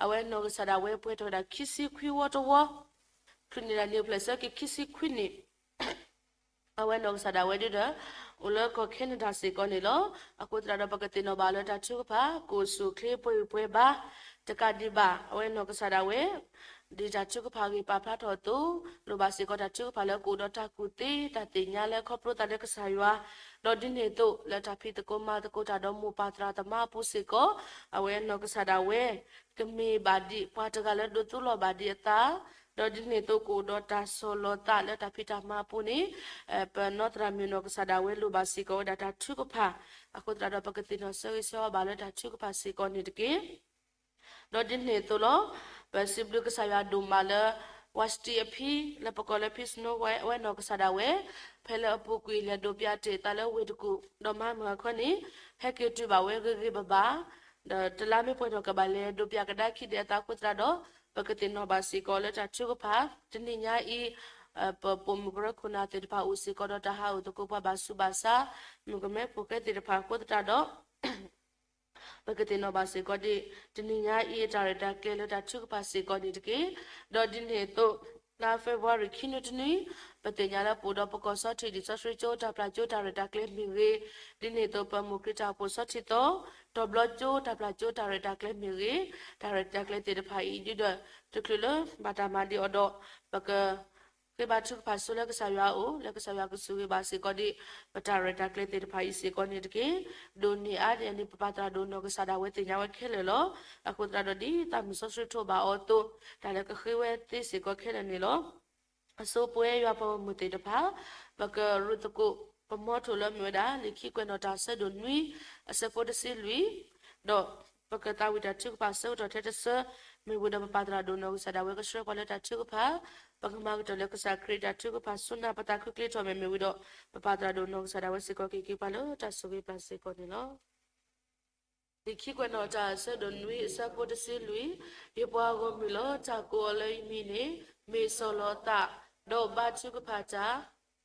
အဝဲနီၢ်ကစၢ်ဒၣ်ဝဲပှဲၤထီၣ်ဝဲဒၣ်ခံဆံခွံဝီတဝီ ချုးန့ၢ်ဒၣ်နံၣ်အိၣ်ဖျဲၣ်ဆၢက့ၤခံဆံခွံနံၣ် အဝဲနီၢ်ကစၢ်ဒၣ်ဝဲဒၣ်ဒီး အိၣ်လၢကီၢ်ခဲနဒၤစ့ၢ်ကီးန့ၣ်လီၤ. အဃိသတးဒီးပကသ့ၣ်နီၣ်ဘၣ်လၢတၢ်ထုကဖၣ် ကအိၣ်ဆူၣ်အိၣ်ချ့ပှဲၤဂံၢ်ပှဲၤဘါ တကးဒံးဘၣ် အဝဲနီၢ်ကစၢ်ဒၣ်ဝဲ ဒ်တၢ်ထုကဖၣ်ဂ့ၢ်ပာ်ဖျါထီၣ်အသိး လိၣ်ဘၣ်စ့ၢ်ကီးတၢ်ထုကဖၣ်လၢကအိၣ်ဒီးတၢ်ကူၣ်သ့ တၢ်သ့ၣ်ညါလၢခီဖျိသးလၢကစၢ်ယွၤ ဒီးဒ်န့ၣ်အသိး လၢတၢ်ဖံးသကိးမၤသကိးတၢ်ဒီးမိၢ်ပၢ်သရၣ်သမါအပူၤစ့ၢ်ကီး အဝဲနီၢ်ကစၢ်ဒၣ်ဝဲ ကမ့ၢ်ဘၣ်ဒ်ပှၤတဂၤလၢဒိးသူလီၤဘၣ်ဒံးအသး ဒီးဒ်န့ၣ်အသိးကအိၣ်ဒီးတၢ်ဆီၣ်လီၤသးလၢတၢ်ဖံးတၢ်မၤအပူၤန့ၣ် ပနီၢ်သရၣ်မုၣ်နီၢ်ကစၢ်ဒၣ်ဝဲလိၣ်ဘၣ်စ့ၢ်ကီးဝဲဒၣ်တၢ်ထုကဖၣ် အဃိသတးဒီးပကသ့ၣ်နီၣ်ဆၢဂ့ၤဆၢဝါဘၣ်လၢတၢ်ထုကဖၣ်စ့ၢ်ကီးန့ၣ်တက့ၢ်. ဒီးဒ်န့ၣ်အသိးလီၤ. ပစံးဘျုးကစၢ်ယွၤဒိၣ်မးလၢ ဝါစတံအဖံ လၢပကိးလၢဖံစနိဝဲ အဝဲနီၢ်ကစၢ်ဒၣ်ဝဲ ဖဲလၢအပူၤကွံာ်လဲၤဒိးပၠးတ့ၢ်အသးလၢဝ့ၢ်တကူၣ် ဒီးမၤမုာ်အခီန့ၣ် ဟဲက့ၤတုၤဘၣ်ဝဲဂ့ၤဂ့ၤဘၣ်ဘၣ် ဒီးတလါမ့ၢ်ပှဲၤထီၣ်ကဘၣ်လဲၤဒိးပၠးကဒါခံဒဲးအသးအဃိသတးဒီး ပကသ့ၣ်နီၣ်ဘၣ်စ့ၢ်ကီးလၢတၢ်ထုကဖၣ် တနံၤညါအံၤ ပပိာ်မုၣ်ကရၢခိၣ်နၢ်သ့ၣ်တဖၣ်အိၣ်စ့ၢ်ကီးဒီးတၢ်ဟးအိၣ်သကိးပှၤဘၣ်ဆူးဘၣ်ဆါ မုၣ်ကမဲဖိၣ်ဃဲသ့ၣ်တဖၣ်အဃိသတးဒီး ပကသ့ၣ်နီၣ်ဘၣ်စ့ၢ်ကီးဒ် တနံၤညါအံၤအတၢ်ရဲၣ်တၢ်ကျဲၤလၢတၢ်ထုကဖၣ်စ့ၢ်ကီးန့ၣ်တက့ၢ်. ဒီးဒ်န့ၣ်အသိး လါ February ခံနွံတနွံ ပသ့ၣ်ညါလၢပအိၣ်ဒီးပကီၢ်ဆီထံးလံာ်စီဆှံကၠိတၢ်ပျၢ်ကၠိတၢ်ရဲၣ်တၢ်ကျဲၤမ့ၢ်ဂ့ၤ, ဒ်န့ၣ်အသိးပမိၢ်ခရံာ်တၢ်အိၣ်ဖှိၣ်ဆီထံးသီ တီၤဘျီကၠိတၢ်ပျၢ်ကၠိတၢ်ရဲၣ်တၢ်ကျဲၤမ့ၢ်ဂ့ၤ, တၢ်ရဲၣ်တၢ်ကျဲၤသ့ၣ်တဖၣ်အံၤဒ်ဒီး တချုးလၢဘၣ်တၢ်မၤဒံးအီၤဒီး ပက ဃ့ဘါထုကဖၣ်ဆိလၢကစၢ်ယွၤအအိၣ် လၢကစၢ်ယွၤကဆိၣ်ဂ့ၤဘၣ်စ့ၢ်ကီးဒ် ပတၢ်ရဲၣ်တၢ်ကျဲၤသ့ၣ်တဖၣ်အံၤစ့ၢ်ကီးန့ၣ်တက့ၢ်. ဒိးန့ၢ်အါဒံးအန့ၣ် ပပၢ်သရၣ်ဒိၣ်နီၢ်ကစၢ်ဒၣ်ဝဲသ့ၣ်ညါဝဲခဲလၢာ်လီၤ. အဃိသတးဒီးဒ်သးမုၢ်စီဆှံထိးဘၣ်အီၤအသိး တၢ်လၢကဃ့ဝဲသ့စ့ၢ်ကီးခဲလၢာ်န့ၣ်လီၤ. အဆိပှဲၤယွၤပှၤဂီၢ်မုၢ်သ့ၣ်တဖၣ် ပကရူးသကိး ပမီထိၣ်လၢမ့ၢ်ဝဲဒၣ် လံာ်ခံကွဲးနီၣ်တၢ်အဆၢဒိၣ်နွံ အဆၢဖိတဆံလွံၢ် ဒီးပကသးဝံၣ်တၢ်ထုကဖၣ်ဆၢကတီၢ်ထဲတဆၢ မ့ၢ်ဝံၤဒီးပပၢ်သရၣ်ဒိၣ်နီၢ်ကစၢ်ဒၣ်ဝဲကဆှၢပှၤလၢတၢ်ထုကဖၣ် ပကမၤကတၢၢ်လၢကစၢ်ခရံာ်တၢ်ထုကဖၣ်ဆူနၢ်ပသးခုချ့ထီၣ်မဲာ်မ့ၢ်ဝံၤဒီး ပပၢ်သရၣ်ဒိၣ်နီၢ်ကစၢ်ဒၣ်ဝဲစ့ၢ်ကီးက့ၤက့ၤပှၤလၢတၢ်ဆိၣ်ဂ့ၤပျၢ်စ့ၢ်ကီးန့ၣ်လီၤ. လံာ်ခံကွဲးနီၣ်တၢ်အဆၢဒိၣ်နွံအဆၢဖိတဆံလွံၢ်, ယပှၤဂီၢ်မုၢ်လီၤ. တၢ်ကိးအီၤလၢယမံၤန့ၣ် မ့ၢ်စီၤလီၤသး, ဒီးဘါထုကဖၣ်တၢ်,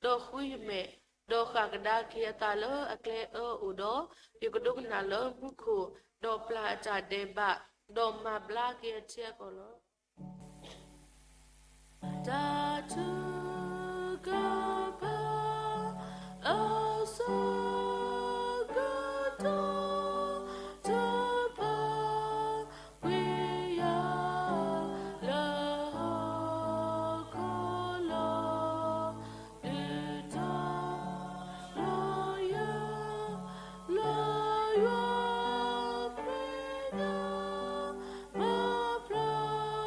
ဒီးဃုယမဲာ်, ဒီးဃၣ်ကဒါက့ၤအသးလၢအကျဲအၢအိၣ်ဒီး, ယကဒိကနၣ်လၢမူခိၣ်, ဒီးပျၢ်အတၢ်ဒဲးဘး, ဒီးမၤဘျါက့ၤအထံအကီၢ်လီၤ. တၢ်ထုကဖၣ် အဆၢကတီၢ် တဖၣ် ကွံာ်ယၤ လၢဟီၣ်ခိၣ်လီၤ. ဒုးတၢ်လၢယၤ လၢယွၤ ပညါ မၤဘျါ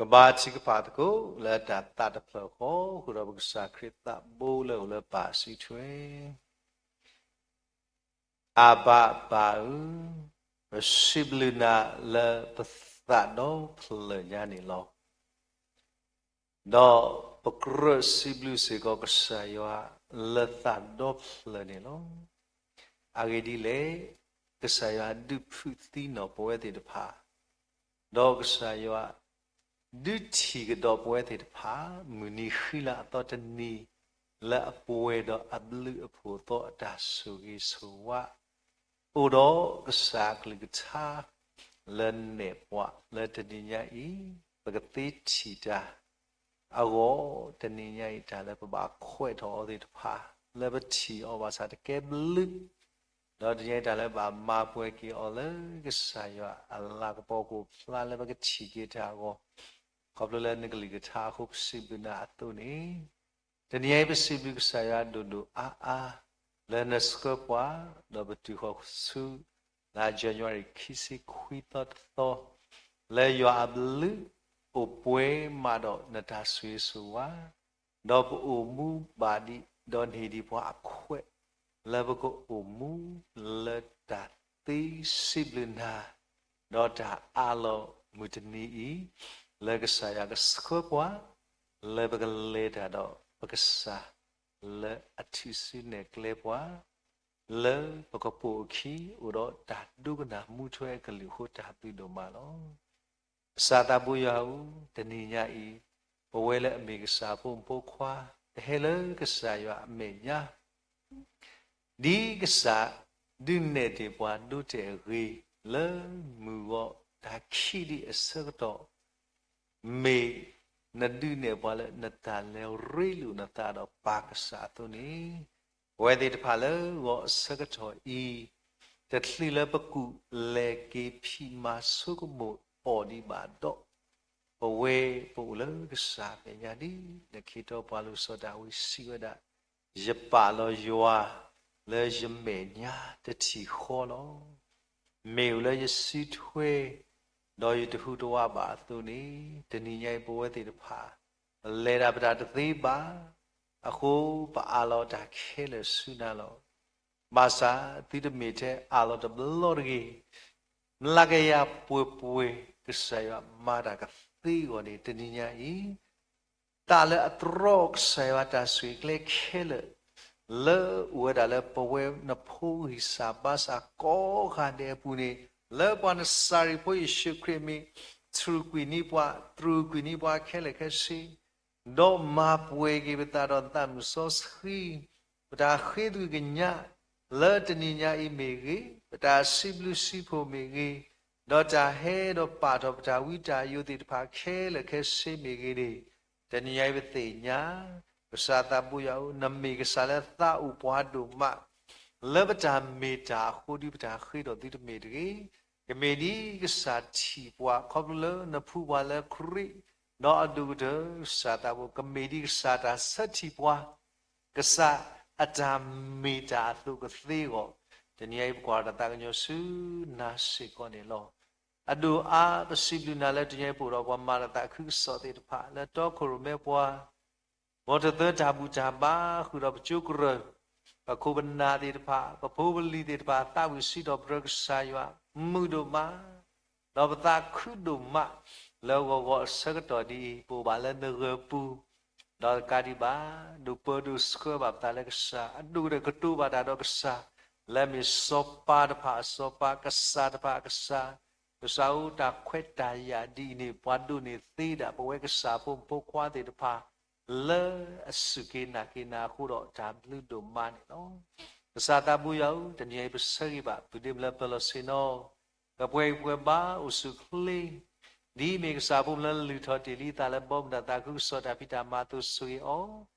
ပဘါထုကဖၣ်သကိးလၢတၢ်သးတဖျၢၣ်ဃီ ဃုာ်ဒီးပကစၢ်ခရံာ်သးဘိလၢအိၣ်လၢပၢ်စုထွဲ. အဘၤပၢ်ဧၢ, ပစံးဘျုးနၤလၢပသးဒီဖျၢၣ်ညါန့ၣ်လီၤ. ဒီးပကြၢးစံးဘျုးစ့ၢ်ကီးကစၢ်ယွၤလၢသးဒီဖျၢၣ်န့ၣ်လီၤ. အဂ့ၢ်ဒ်လဲၣ်, ကစၢ်ယွၤဒုးဖုးသံနီၣ်ပဝဲသ့ၣ်တဖၣ်, ဒီးကစၢ်ယွၤ ဒုးထံၣ်ကဒီးပဝဲသ့ၣ်တဖၣ် မုၢ်နံၤဃံလၤအသီတနံၤ လၢအပှဲၤဒီးအဘျုးအဖှိၣ်အသီအတၢ်ဆိၣ်ဂ့ၤဆိၣ်ဝါ, အိၣ်ဒီးကစၢ်အကလုၢ်ကထါ လၢနဲၣ်ပှၤလၢတနံၤညါအံၤ ပကသ့ထံၣ်တၢ် အဂီၢ်, တနံၤညါအံၤ တၢ်လၢပဘၣ်ခွဲးထီၣ်အီၤသ့ၣ်တဖၣ် လၢပထံၣ်အီၤဘၣ်ဆၣ်တကဲဘျုး, ဒီးတနံၤညါအံၤ တၢ်လၢဘၣ်မၤပှဲၤက့ၤအီၤလၢကစၢ်ယွၤအလၤကပီၤကအိၣ်ဖျါလၢပကထံၣ်က့ၤတၢ်အဂီၢ်, ခီဖျိလၢနကလုၢ်ကထါအဃိ ပစံးဘျုးနၤအသိးန့ၣ်, တနံၤညါအံၤ ပစံးဘျုးကစၢ်ယွၤဒိၣ်ဒိၣ်အါအါ လၢနဆှၢပှၤ ဒီးပတုၤဃီၤဆူ လါ January ခံဆံခွံသီတသီ, လၢယွၤအဘျုးအိၣ်ပှဲၤမးဒီးနတၢ်ဆိၣ်ဂ့ၤဆိၣ်ဝါ, ဒီးပအိၣ်မူဘၣ်ဒံး ဒီးနဟ့ၣ်ဒံးပှၤအခွဲး လၢပကအိၣ်မူလၢတၢ်သ့စံးဘျုးနၤ, ဒီးတၢ်အးလီၤမုၢ်တနံၤအံၤ, လၢကစၢ်ယွၤကဆှၢပှၤ, လၢပကလဲၤတၢ်ဒီးပကစၢ်, လၢအထုးစုနဲၣ်ကျဲပှၤ, လၢပကပိာ်အခံ အိၣ်ဒီးတၢ်ဒိကနၣ်မူထွဲအကလုၢ်အဃိ တၢ်ဘျုးဒိၣ်မးလီၤ. ကစၢ်သးဘိယွၤဧၢ, တနံၤညါအံၤ, ပဝဲလၢအမ့ၢ်ကစၢ်ဖိမုၣ်ဖိခွါ, ပဟဲလၢကစၢ်ယွၤအမဲာ်ညါ, ဒ်ကစၢ်ဒုးနဲၣ်တ့ၢ်ပှၤဒိတဲာ်အဂ့ၤ, လၢမုၢ်ဂီၤတၢ်ခံးဒံးအဆၢကတီၢ်, မ့ၢ်နဒုးနဲၣ်ပှၤလၢနတၢ်လဲၤရ့လိာ်နသးဒီးပၢ်ကစၢ်အသိးန့ၣ်, ပဝဲသ့ၣ်တဖၣ်လၢဂီၤအဆၢကတီၢ်အံၤ, တချုးလၢပကူၣ်လဲၤက့ၤဖံးမၤဆိကမိၣ်အီၤဒံးဘၣ်ဒီး, ပဝဲပအိၣ်လၢကစၢ်မဲာ်ညါဒ်နခ့တီပှၤလိၤစီၤဒၤဝံးစံးဝဲဒၣ်, ယပာ်လီၤယွၤလၢယမဲာ်ညါတထံၣ်ဃီလီၤ. မ့ၢ်အိၣ်လၢယစုထွဲ, ဒီးယတဟူးတဝးဘၣ်အသိးန့ၣ်, တနံၤညါအံၤပဝဲသ့ၣ်တဖၣ် ပလဲၤတၢ်ပတၢ်တသ့ဘၣ်, အဃိပအးလီၤတၢ်ခဲလၢာ်ဆူနၤလီၤ. ဘၣ်ဆၣ်သုတမ့ၢ်ထဲအးလီၤတဘျီတဂ့ၤ, မျးကယၤပှဲၤပှဲၤ ကစၢ်ယွၤမၤတၢ်ကသ့အဂီၢ်န့ၣ် တနံၤညါအံၤ, တၢ်လၢအတြီကစၢ်ယွၤတၢ်ဆိၣ်ဂ့ၤကျဲခဲလၢာ် လၢအိၣ်ဝဲဒၣ်လၢပဝဲနဖိဂံၢ်စၢ်ဘါစၢ်ကိးဂၤဒဲးအပူၤန့ၣ်, လၢပှၤနစၤရ့းဖိယ့ၣ်ၡူးခရံာ်အမံၤ, ထြူးကွံာ်န့ၢ်ပှၤ, တြူးကွံာ်န့ၢ်ပှၤခဲလၢာ်ခဲဆ့, ဒီးမၤပှဲၤက့ၤပသးဒီးနသးမုၢ်စီဆှံ, ပတၢ်ဃ့သွံၣ်ကညး လၢတနံၤညါအံၤမ့ၢ်ဂ့ၤ, ပတၢ်စံးဘျုးစံးဖှိၣ်မ့ၢ်ဂ့ၤ, ဒီးတၢ်ဟဲဒီးပာ်ထီၣ်ပတၢ်ဝံတၢ်ယိးသ့ၣ်တဖၣ်ခဲလၢာ်ခဲဆ့မ့ၢ်ဂ့ၤန့ၣ်, တနံၤညါအံၤပသ့ၣ်ညါ, ကစၢ်သးဘိယွၤဧၢ, နမ့ၢ်ကစၢ်လၢသးအိၣ်ပှၤဒိၣ်မး, လၢပတၢ်မ့ၢ်တၢ်အဃိဒီးပတၢ်ဃ့ဒီးသုတမ့ၢ်တဂ့ၤ, ကမ့ၢ်ဒ်ကစၢ်ထံၣ်ပှၤ ခီဖျိလၢနဖှူပှၤလၢခရံာ်, ဒီးအဒိၣ်ကတၢၢ် ကစၢ်သးဘိ ကမ့ၢ်ဒ်ကစၢ်တၢ်ဆၢထံၣ်ပှၤ, ကစၢ်အတၢ်မ့ၢ်တၢ်အသိးကသ့အဂီၢ်, တနံၤညါအံၤပကွၢ်တၢ်သးကညီၤဆူနၤစ့ၢ်ကီးန့ၣ်လီၤ. အဒိၣ်အါပစံးဘျုးနၤလၢတနံၤညါအံၤပအိၣ်ဒီးပှၤမၤတၢ်သးခုကစီၣ်သ့ၣ်တဖၣ် လၢတီခိၣ်ရိၣ်မဲပှၤ မ်တသၢတၢ်ဘူၣ်တၢ်ဘါ ဃုာ်ဒီးပကၠိကရၢၢ်, ပခိၣ်ပနၢ်သ့ၣ်တဖၣ်, ပဖိပလံၤသ့ၣ်တဖၣ် သးဝံၣ်စံးထီၣ်ပတြၢၤကစၢ်ယွၤ မုာ်ဒိၣ်မး, ဒီးပသးခုဒိၣ်မး, လၢဂီၤဂီၤအဆၢကတီၢ်ဒ်အံၤ ပအိၣ်ဘၣ်လၢနဂၢၤပူၤ, ဒီးတကးဒံးဘၣ်, ဒိးပၢဒိးဆှၢဘၣ်ပသးလၢကစၢ်, အဒိၣ်ကတၢၢ်ကတိၤဘၣ်တၢ်ဒီးကစၢ်, လၢမ့ၢ်စီၤပၤတဖၣ်အစီၤပၤ, ကစၢ်တဖၣ်အကစၢ်, ကစၢ်ဧၢ, တၢ်ခွဲးတၢ်ယာ်ဒ်အံၤန့ၣ် ပှၤဒိးန့ၢ်သ့ဒၣ် ပဝဲကစၢ်ဖိမုၣ်ဖိခွါသ့ၣ်တဖၣ် လၢအစူၢ်က့ၤနာ်က့ၤနၤအဃိဒီးတၢ်ဘျုးဒိၣ်မးန့ၣ်လီၤ. ကစၢ်သးဘိယွၤဧၢ, တနံၤအံၤပဆၢဂ့ၤဘၣ် ပုၢ်ဒ့မုၣ်လၢပၢၤလီၢ်ဆ့ၣ်နီၤ, ကပှဲၤဂံၢ်ပှဲၤဘါအိၣ်ဆူၣ်အိၣ်ချ့, ဒ်အမ့ၢ်ကစၢ်ဖိလၢလုၢ်ထီၣ်တ့ၢ်လံသးလၢဘီမုၢ်တၢ်သးခုကစီၣ်တၢ်ဖံးတၢ်မၤအသိးဆိၣ်ဂ့ၤ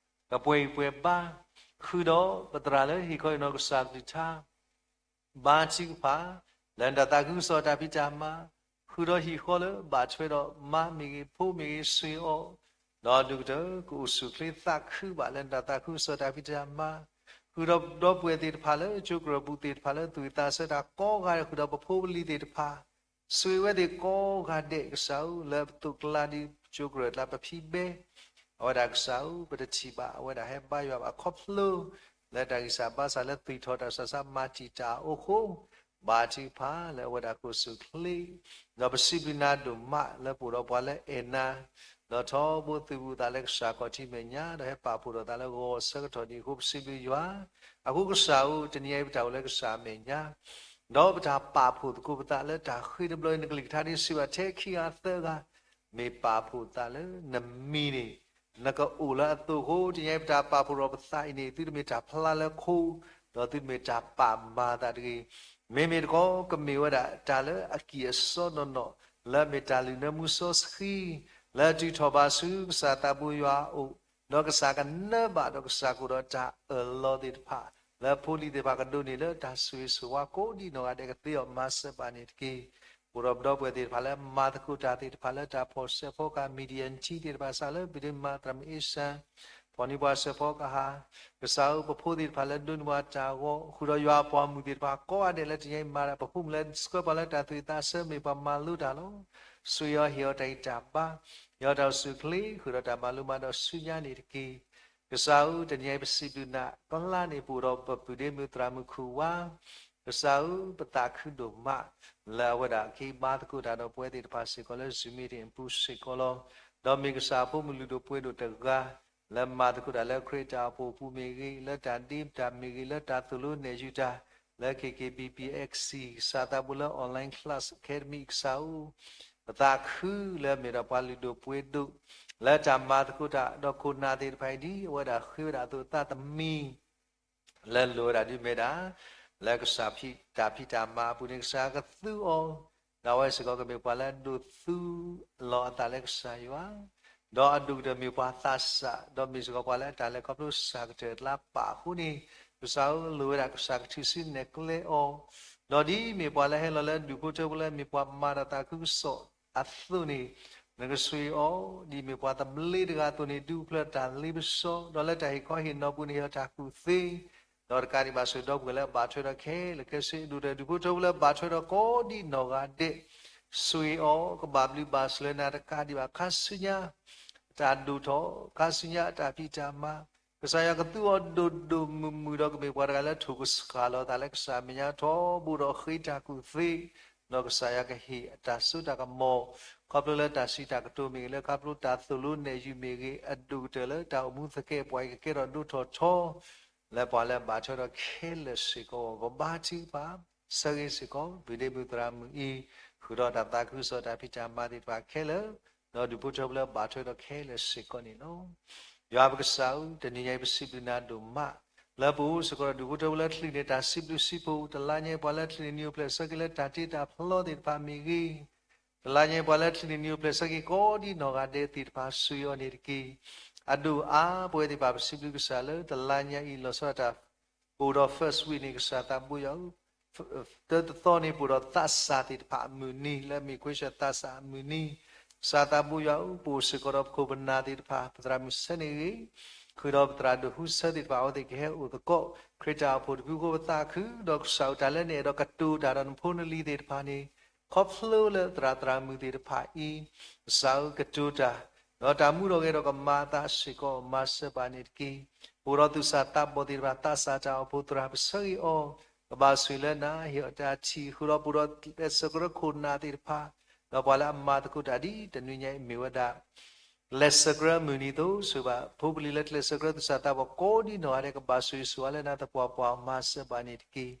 အီၤ, ကပှဲၤဂံၢ်ပှဲၤဘါ, ဃုာ်ဒီးပသရၣ်လၢဟ့ၣ်ခီဟ့ၣ်နီၤကစၢ်ကလုၢ်ကထါ ဘါထုကဖၣ်, လၢနတၢ်သးခုကစီၣ်တၢ်ဖံးတၢ်မၤ, ဃုာ်ဒီးဟံၣ်ဃီလၢဘၣ်ထွဲဒီးမါမ့ၢ်ဂ့ၤ, ဖိမ့ၢ်ဂ့ၤ, ဆိၣ်ဂ့ၤအီၤ, ဒီးဒိၣ်ကတၢၢ် ကအိၣ်ဆူၣ်အိၣ်ချ့သးခုဘၣ်လၢနတၢ်သးခုကစီၣ်တၢ်ဖံးတၢ်မၤ, ဃုာ်ဒီးဒီပုၢ်ဝဲၢ်သ့ၣ်တဖၣ်လၢကၠိကရၢၢ်ပူၤသ့ၣ်တဖၣ်လၢသူၣ်ဝံၣ်သးဆၢတၢ်ကိးဂၤဒဲး, ဃုာ်ဒီးပဖိပလံၤသ့ၣ်တဖၣ်, ဆိၣ်ဂ့ၤဝဲသ့ၣ်ကိးဂၤဒဲးကစၢ်ဧၢ, လၢပသိးကျါဒ် ကၠိကရၢၢ်ကျါ ပဖံးဘဲ အဝဲဒၣ်ကစၢ်ဧၢ ပတထံၣ်ဘၣ် အဝဲဒၣ်ဟဲဘါယွၤဘၣ်ခီဖျိ လၢတၢ်ဂံၢ်စၢ်ဘါစၢ်လၢသွံၣ်ထီၣ်တၢ်ဆူးတၢ်ဆါ မၤတံာ်တာ်အီၤအဃိ ဘါထုကဖၣ်လၢအဝဲဒၣ်ကိၣ်ဆူၣ်ချ့, ဒီးပစံးဘျုးနၤဒိၣ်မးလၢပအိၣ်ဒီးပှၤလၢအဲၣ်နၤ, ဒီးထီဘိသုးဘူးသးလၢကစၢ်ခီၣ်ထံးမဲာ်ညါ ဒီးဟဲပာ်ဖှိၣ်ထီၣ်သးလၢဂီၤဆၢကတီၢ်ဒံးအဃိ ပစံးဘျုးယွၤ, အဃိကစၢ်ဧၢ တနံၤအံၤပတၢ်အိၣ်လၢကစၢ်မဲာ်ညါ ဒီးပတၢ်ပာ်ဖှိၣ်သကိးပသးလၢတၢ်ဃ့တဘျီအံၤ နကလုၢ်ကထါဒ်စံးဘၣ်ထဲခံဂၤသၢဂၤ မ့ၢ်ပာ်ဖှိၣ်သးလၢနမံၤန့ၣ် နကအိၣ်လၢအသိးအဃိ တနံၤအံၤပတၢ်ပာ်ဖှိၣ်ထီၣ်ပသးအံၤန့ၣ် သုတမ့ၢ်တၢ်ဖျါလၢခိ ဒီးသုတမ့ၢ်တၢ်ပာ်မၤသးတဂ့ၤ. မ့မ့ၢ်တခီ ကမ့ၢ်ဝဲဒၣ်တၢ်လၢအကံၢ်အစီနီၢ်နီၢ် လၢအမ့ၢ်တၢ်လုၢ်နၢမူစီဆှံ လၢအတုၤထီၣ်ဘၣ်ဆူကစၢ်သးဘိယွၤအအိၣ်, ဒီးကစၢ်ကနၢဘၣ်ဒီးကစၢ်ကအိၣ်ဒီးတၢ်အၢၣ်လီၤသ့ၣ်တဖၣ် လၢဖိလံၤသ့ၣ်တဖၣ်ကဒိးန့ၢ်လၢတၢ်ဆိၣ်ဂ့ၤဆိၣ်ဝါကိးဒံနီၢ်ဂၤဒဲးကသ့အီၤမၤစၢၤဘၣ်န့ၣ်တက့ၢ်. အိၣ်ဒီးပဒီပုၢ်ဝဲၢ်သ့ၣ်တဖၣ်လၢတၢ်ဖီၣ်စဲးဖီကဟၣ် Media Team သ့ၣ်တဖၣ် စးလၢပဒ့မး သရၣ်မုၣ်အ့ရှၢၣ် ဖီၣ်နံၤပှၤစဲးဖီကဟၣ် ကစၢ်ဧၢ ပဖိသ့ၣ်တဖၣ်လၢဒိးန့ၢ်ပှၤတၢ်ဂီၤ ဃုာ်ဒီးယွၤအပှၤမုၣ်သ့ၣ်တဖၣ်ကိးဂၤဒဲးလၢတနံၤအံၤမၤဒၣ် ပဖိမုၣ်လၢဆှၢပှၤလၢတၢ်သူၣ်ဝံၣ်သးဆၢ မ့ၢ်ပှၤမၤလိတၢ်လီၤ. ဆိၣ်ဂ့ၤအီၤ ဟ့ၣ်အီၤတၢ်ဂံၢ်တၢ်ဘါ, ဟ့ၣ်အီၤတၢ်အိၣ်ဆူၣ်အိၣ်ချ့ ဃုာ်ဒီးတၢ်မၤလိမၤဒိးဆူညါန့ၣ်တက့ၢ်. ကစၢ်ဧၢ တနံၤအံၤပစံးဘျုးနၤ ပျၢ်န့ၢ်ပအိၣ်ဒီးပပုၢ်ဒ့မုၣ်သရၣ်မုၣ်ခူၣ်ဝါ ကစၢ်ဧၢ ပသးခုဒိၣ်မး လၢအဝဲဒၣ်က့ၤဘါသကိးတၢ်ဒီးပဝဲသ့ၣ်တဖၣ်စ့ၢ်ကီးလၢ Zoom meeting အပူၤစ့ၢ်ကီးလီၤ. ဒီးမ့ၢ်ကစၢ်အဖိမုၣ်လုၢ်ဒိၣ်ပှ့ၤဒိၣ်တဂၤ လၢမၤသကိးတၢ်လၢခရံာ်တၢ်အိၣ်ဖှိၣ်အပူၤမ့ၢ်ဂ့ၤ, လၢတၢ်ဒ့တၢ်မ့ၢ်ဂ့ၤ, လၢတၢ်သိၣ်လိနဲၣ်ယုာ်တၢ် လၢ K K B P X C ကစၢ်သးဘိလၢ Online Class Academy ကစၢ်ဧၢ ပသးခုလၢအမ့ၢ်ဒီးပှၤလုၢ်ဒိၣ်ပှ့ၤဒိၣ် လၢတၢ်မၤသကိးတၢ်ဒီးခိၣ်နၢ်သ့ၣ်တဖၣ်အံၤ ဒ်အဝဲဒၣ်ဃ့ဝဲဒၣ်အသိးသးသမံ လၢလိၣ်ဝဲဒၣ်ဒ်မ့ၢ်ဒၣ် လၢကစၢ်ဖံးတၢ်ဖံးတၢ်မၤအပူၤန့ၣ် ကစၢ်ကသူအီၤ, ဒီးအဝဲစ့ၢ်ကီးကမ့ၢ်ပှၤလၢအဒိးသူလီၤအသးလၢကစၢ်ယွၤ, ဒီးအဒိၣ်ကတၢၢ်မ့ၢ်ပှၤသးစၢ်, ဒီးမ့ၢ်စ့ၢ်ကီးပှၤလၢအတၢ်လဲၤခီဖျိစှၤကတၢၢ်အကျါပာ်အဃိန့ၣ်, ကစၢ်ဧၢ လိၣ်ဝဲဒၣ်ကစၢ်ကထုးစုနဲၣ်ကျဲအီၤ, ဒီးဒ်မ့ၢ်ပှၤလၢဟဲလီၤလၢဒူၣ်ဖိထၢဖိလၢအမ့ၢ်ပှၤမၤတၢ်သးခုကစီၣ်အသိးန့ၣ်, နကဆိၣ်ဂ့ၤအီၤ ဒ်မ့ၢ်ပှၤသဘျ့တဂၤအသိးန့ၣ် ဒုးအိၣ်ဖျဲၣ်တၢ်လ့ပစီ, ဒီးလၢတၢ်ဟ့ၣ်ခီဟ့ၣ်နီၤပူၤန့ၣ် ဟ့ၣ်အီၤတၢ်ကူၣ်သ့, ဒီးတကးဒံးဘၣ်ဆိၣ်ဂ့ၤဒီပုၢ်ဝဲၢ်လၢအဘၣ်ထွဲဒီးခဲလၢာ်ခဲဆ့ ဒိၣ်ကတၢၢ်ဒူၣ်ဖိထၢဖိလၢအဘၣ်ထွဲဒီးကိးဒံနီၢ်ဂၤဒဲး, ဆိၣ်ဂ့ၤအီၤ ကဘၣ်ဘျုးဘၣ်ဆိၣ်လၢနၤတကးဒံးဘၣ်ခါဆူညါ တၢ်ဒိၣ်ထီၣ်, ခါဆူညါအတၢ်ဖံးတၢ်မၤ, ကစၢ်ယွၤကသူအီၤဒိၣ်ဒိၣ်မုၢ်မုၢ်ဒီးကမ့ၢ်ပှၤတဂၤလၢထိၣ်ကစှၤလီၤအသးလၢကစၢ်မဲာ်ညါထီဘိဒီး ဃ့တၢ်ကူၣ်သ့, ဒီးကစၢ်ယွၤကဟ့ၣ်အတၢ်စိတၢ်ကမီၤ, ခီဖျိလၢတၢ်စံးတၢ်ကတိၤမ့ၢ်ဂ့ၤ, လၢခီဖျိတၢ်သိၣ်လိနဲၣ်ယုာ်မ့ၢ်ဂ့ၤ, အဒိၣ်ကတၢၢ်လၢတၢ်အိၣ်မူသကဲးပဝးအံၤကကဲထီၣ်ဒိၣ်ထီၣ်ထီ လၢပှၤလၢအဘၣ်ထွဲဒီးခဲလၢာ်စ့ၢ်ကီး, ပဘါထုကဖၣ် ဆၢဂ့ၤစ့ၢ်ကီး ပုၢ်ဒ့မုၣ်သရၣ်မုၣ်အံၤ, ဃုာ်ဒီးတၢ်သးခုကစီၣ်တၢ်ဖံးတၢ်မၤသ့ၣ်တဖၣ်ခဲလၢာ်, ဒီးဒူၣ်ဖိထၢဖိလၢအဘၣ်ထွဲဒီးခဲလၢာ်စ့ၢ်ကီးန့ၣ်လီၤ. ယွၤပကစၢ်ဧၢ, တနံၤညါအံၤပစံးဘျုးနၤဒိၣ်မး, လၢပအိၣ်စ့ၢ်ကီးဒီးဒူၣ်ဖိထၢဖိလၢချံးန့ၢ်တၢ်စံးဘျုးစံးဖှိၣ်, တလါညါအံၤပှၤလၢချံးန့ၢ်နံၤအိၣ်ဖျဲၣ်ဆၢက့ၤလၢတၢ်တ့တၢ်ဖျီသ့ၣ်တဖၣ်မ့ၢ်ဂ့ၤ, တလါညါအံၤပှၤလၢချံးန့ၢ်နံၤအိၣ်ဖျဲၣ်ဆၢက့ၤကိးဒံနီၢ်ဂၤဒဲးသ့ၣ်တဖၣ် ဆိၣ်ဂ့ၤအီၤန့ၣ်တက့ၢ်. အဒိၣ်အါ ပဝဲသ့ၣ်တဖၣ်ပစံးဘျုးကစၢ်လၢ တလါညါအံၤလီၤဆီဒၣ်တၢ် ပအိၣ်ဒီး first week န့ၣ် ကစၢ်သးဘိယွၤဧၢ, တၢတသီန့ၣ် ပအိၣ်ဒီးသးစၢ်သ့ၣ်တဖၣ်အမုၢ်နံၤ လၢအမ့ၢ်ခွ့ဆၢၣ်သးစၢ်အမုၢ်နံၤ, ကစၢ်သးဘိယွၤဧၢ, ပအိၣ်စ့ၢ်ကီးဒီးပခိၣ်ပနၢ်သ့ၣ်တဖၣ် ပသရၣ်မုၣ်ဆၢန့ၣ်ဂ့ၤ, ဃုာ်ဒီးပသရၣ်ဒိၣ်ဟူဆၢသ့ၣ်တဖၣ် အဝဲသ့ၣ်ကဟဲအိၣ်သကိး ခရံာ်တၢ်အိၣ်ဖှိၣ်တဖုအဃိ ပသးခု, ဒီးကစၢ်ဧၢတၢ်လၢနအဲၣ်ဒိးကတိၤတၢ်ဒီးနဖိနလံၤသ့ၣ်တဖၣ်န့ၣ်, ခီဖျိလၢသရၣ်သရၣ်မုၣ်သ့ၣ်တဖၣ်အံၤ, ကစၢ်ဧၢကတိၤတၢ်, ဒီးတၢ်မူထီၣ်ဂဲၤထီၣ်ကမၤအသးစ့ၢ်ကီး မၤစၢၤဘၣ်န့ၣ်တက့ၢ်. ပအိၣ်ဒီးသူၣ်စၢ်သးဘီၣ်သ့ၣ်တဖၣ် သးစၢ်တၢ်အိၣ်ဖှိၣ်သရၣ် ပဆၢဂ့ၤအီၤ, ကဘၣ်ဆိၣ်ဂ့ၤလၢနၤ ဟ့ၣ်အီၤတၢ်ထံၣ် ဃုာ်ဒီးပအိၣ်ဒီးကျဲးစၢးကရၢခိၣ်နၢ်သ့ၣ်တဖၣ်, ဒီးပှၤလၢအမၤသကိးတၢ်ဒ်တနွံညါအံၤမ့ၢ်ဝဲဒၣ် ကျဲးစၢးကရၢမုၢ်နံၤအသိး ဆိၣ်ဂ့ၤဘၣ် ဖိပလံၤလၢကျဲးစၢးကရၢသူၣ်စၢ်သးဘီၣ်ကိးဒံနီၢ်ဂၤဒဲး ကဘၣ်ဆိၣ်ဂ့ၤဆိၣ်ဝါလၢနၤသပှၢ်ပှၢ် မၤစၢၤဘၣ်န့ၣ်တက့ၢ်.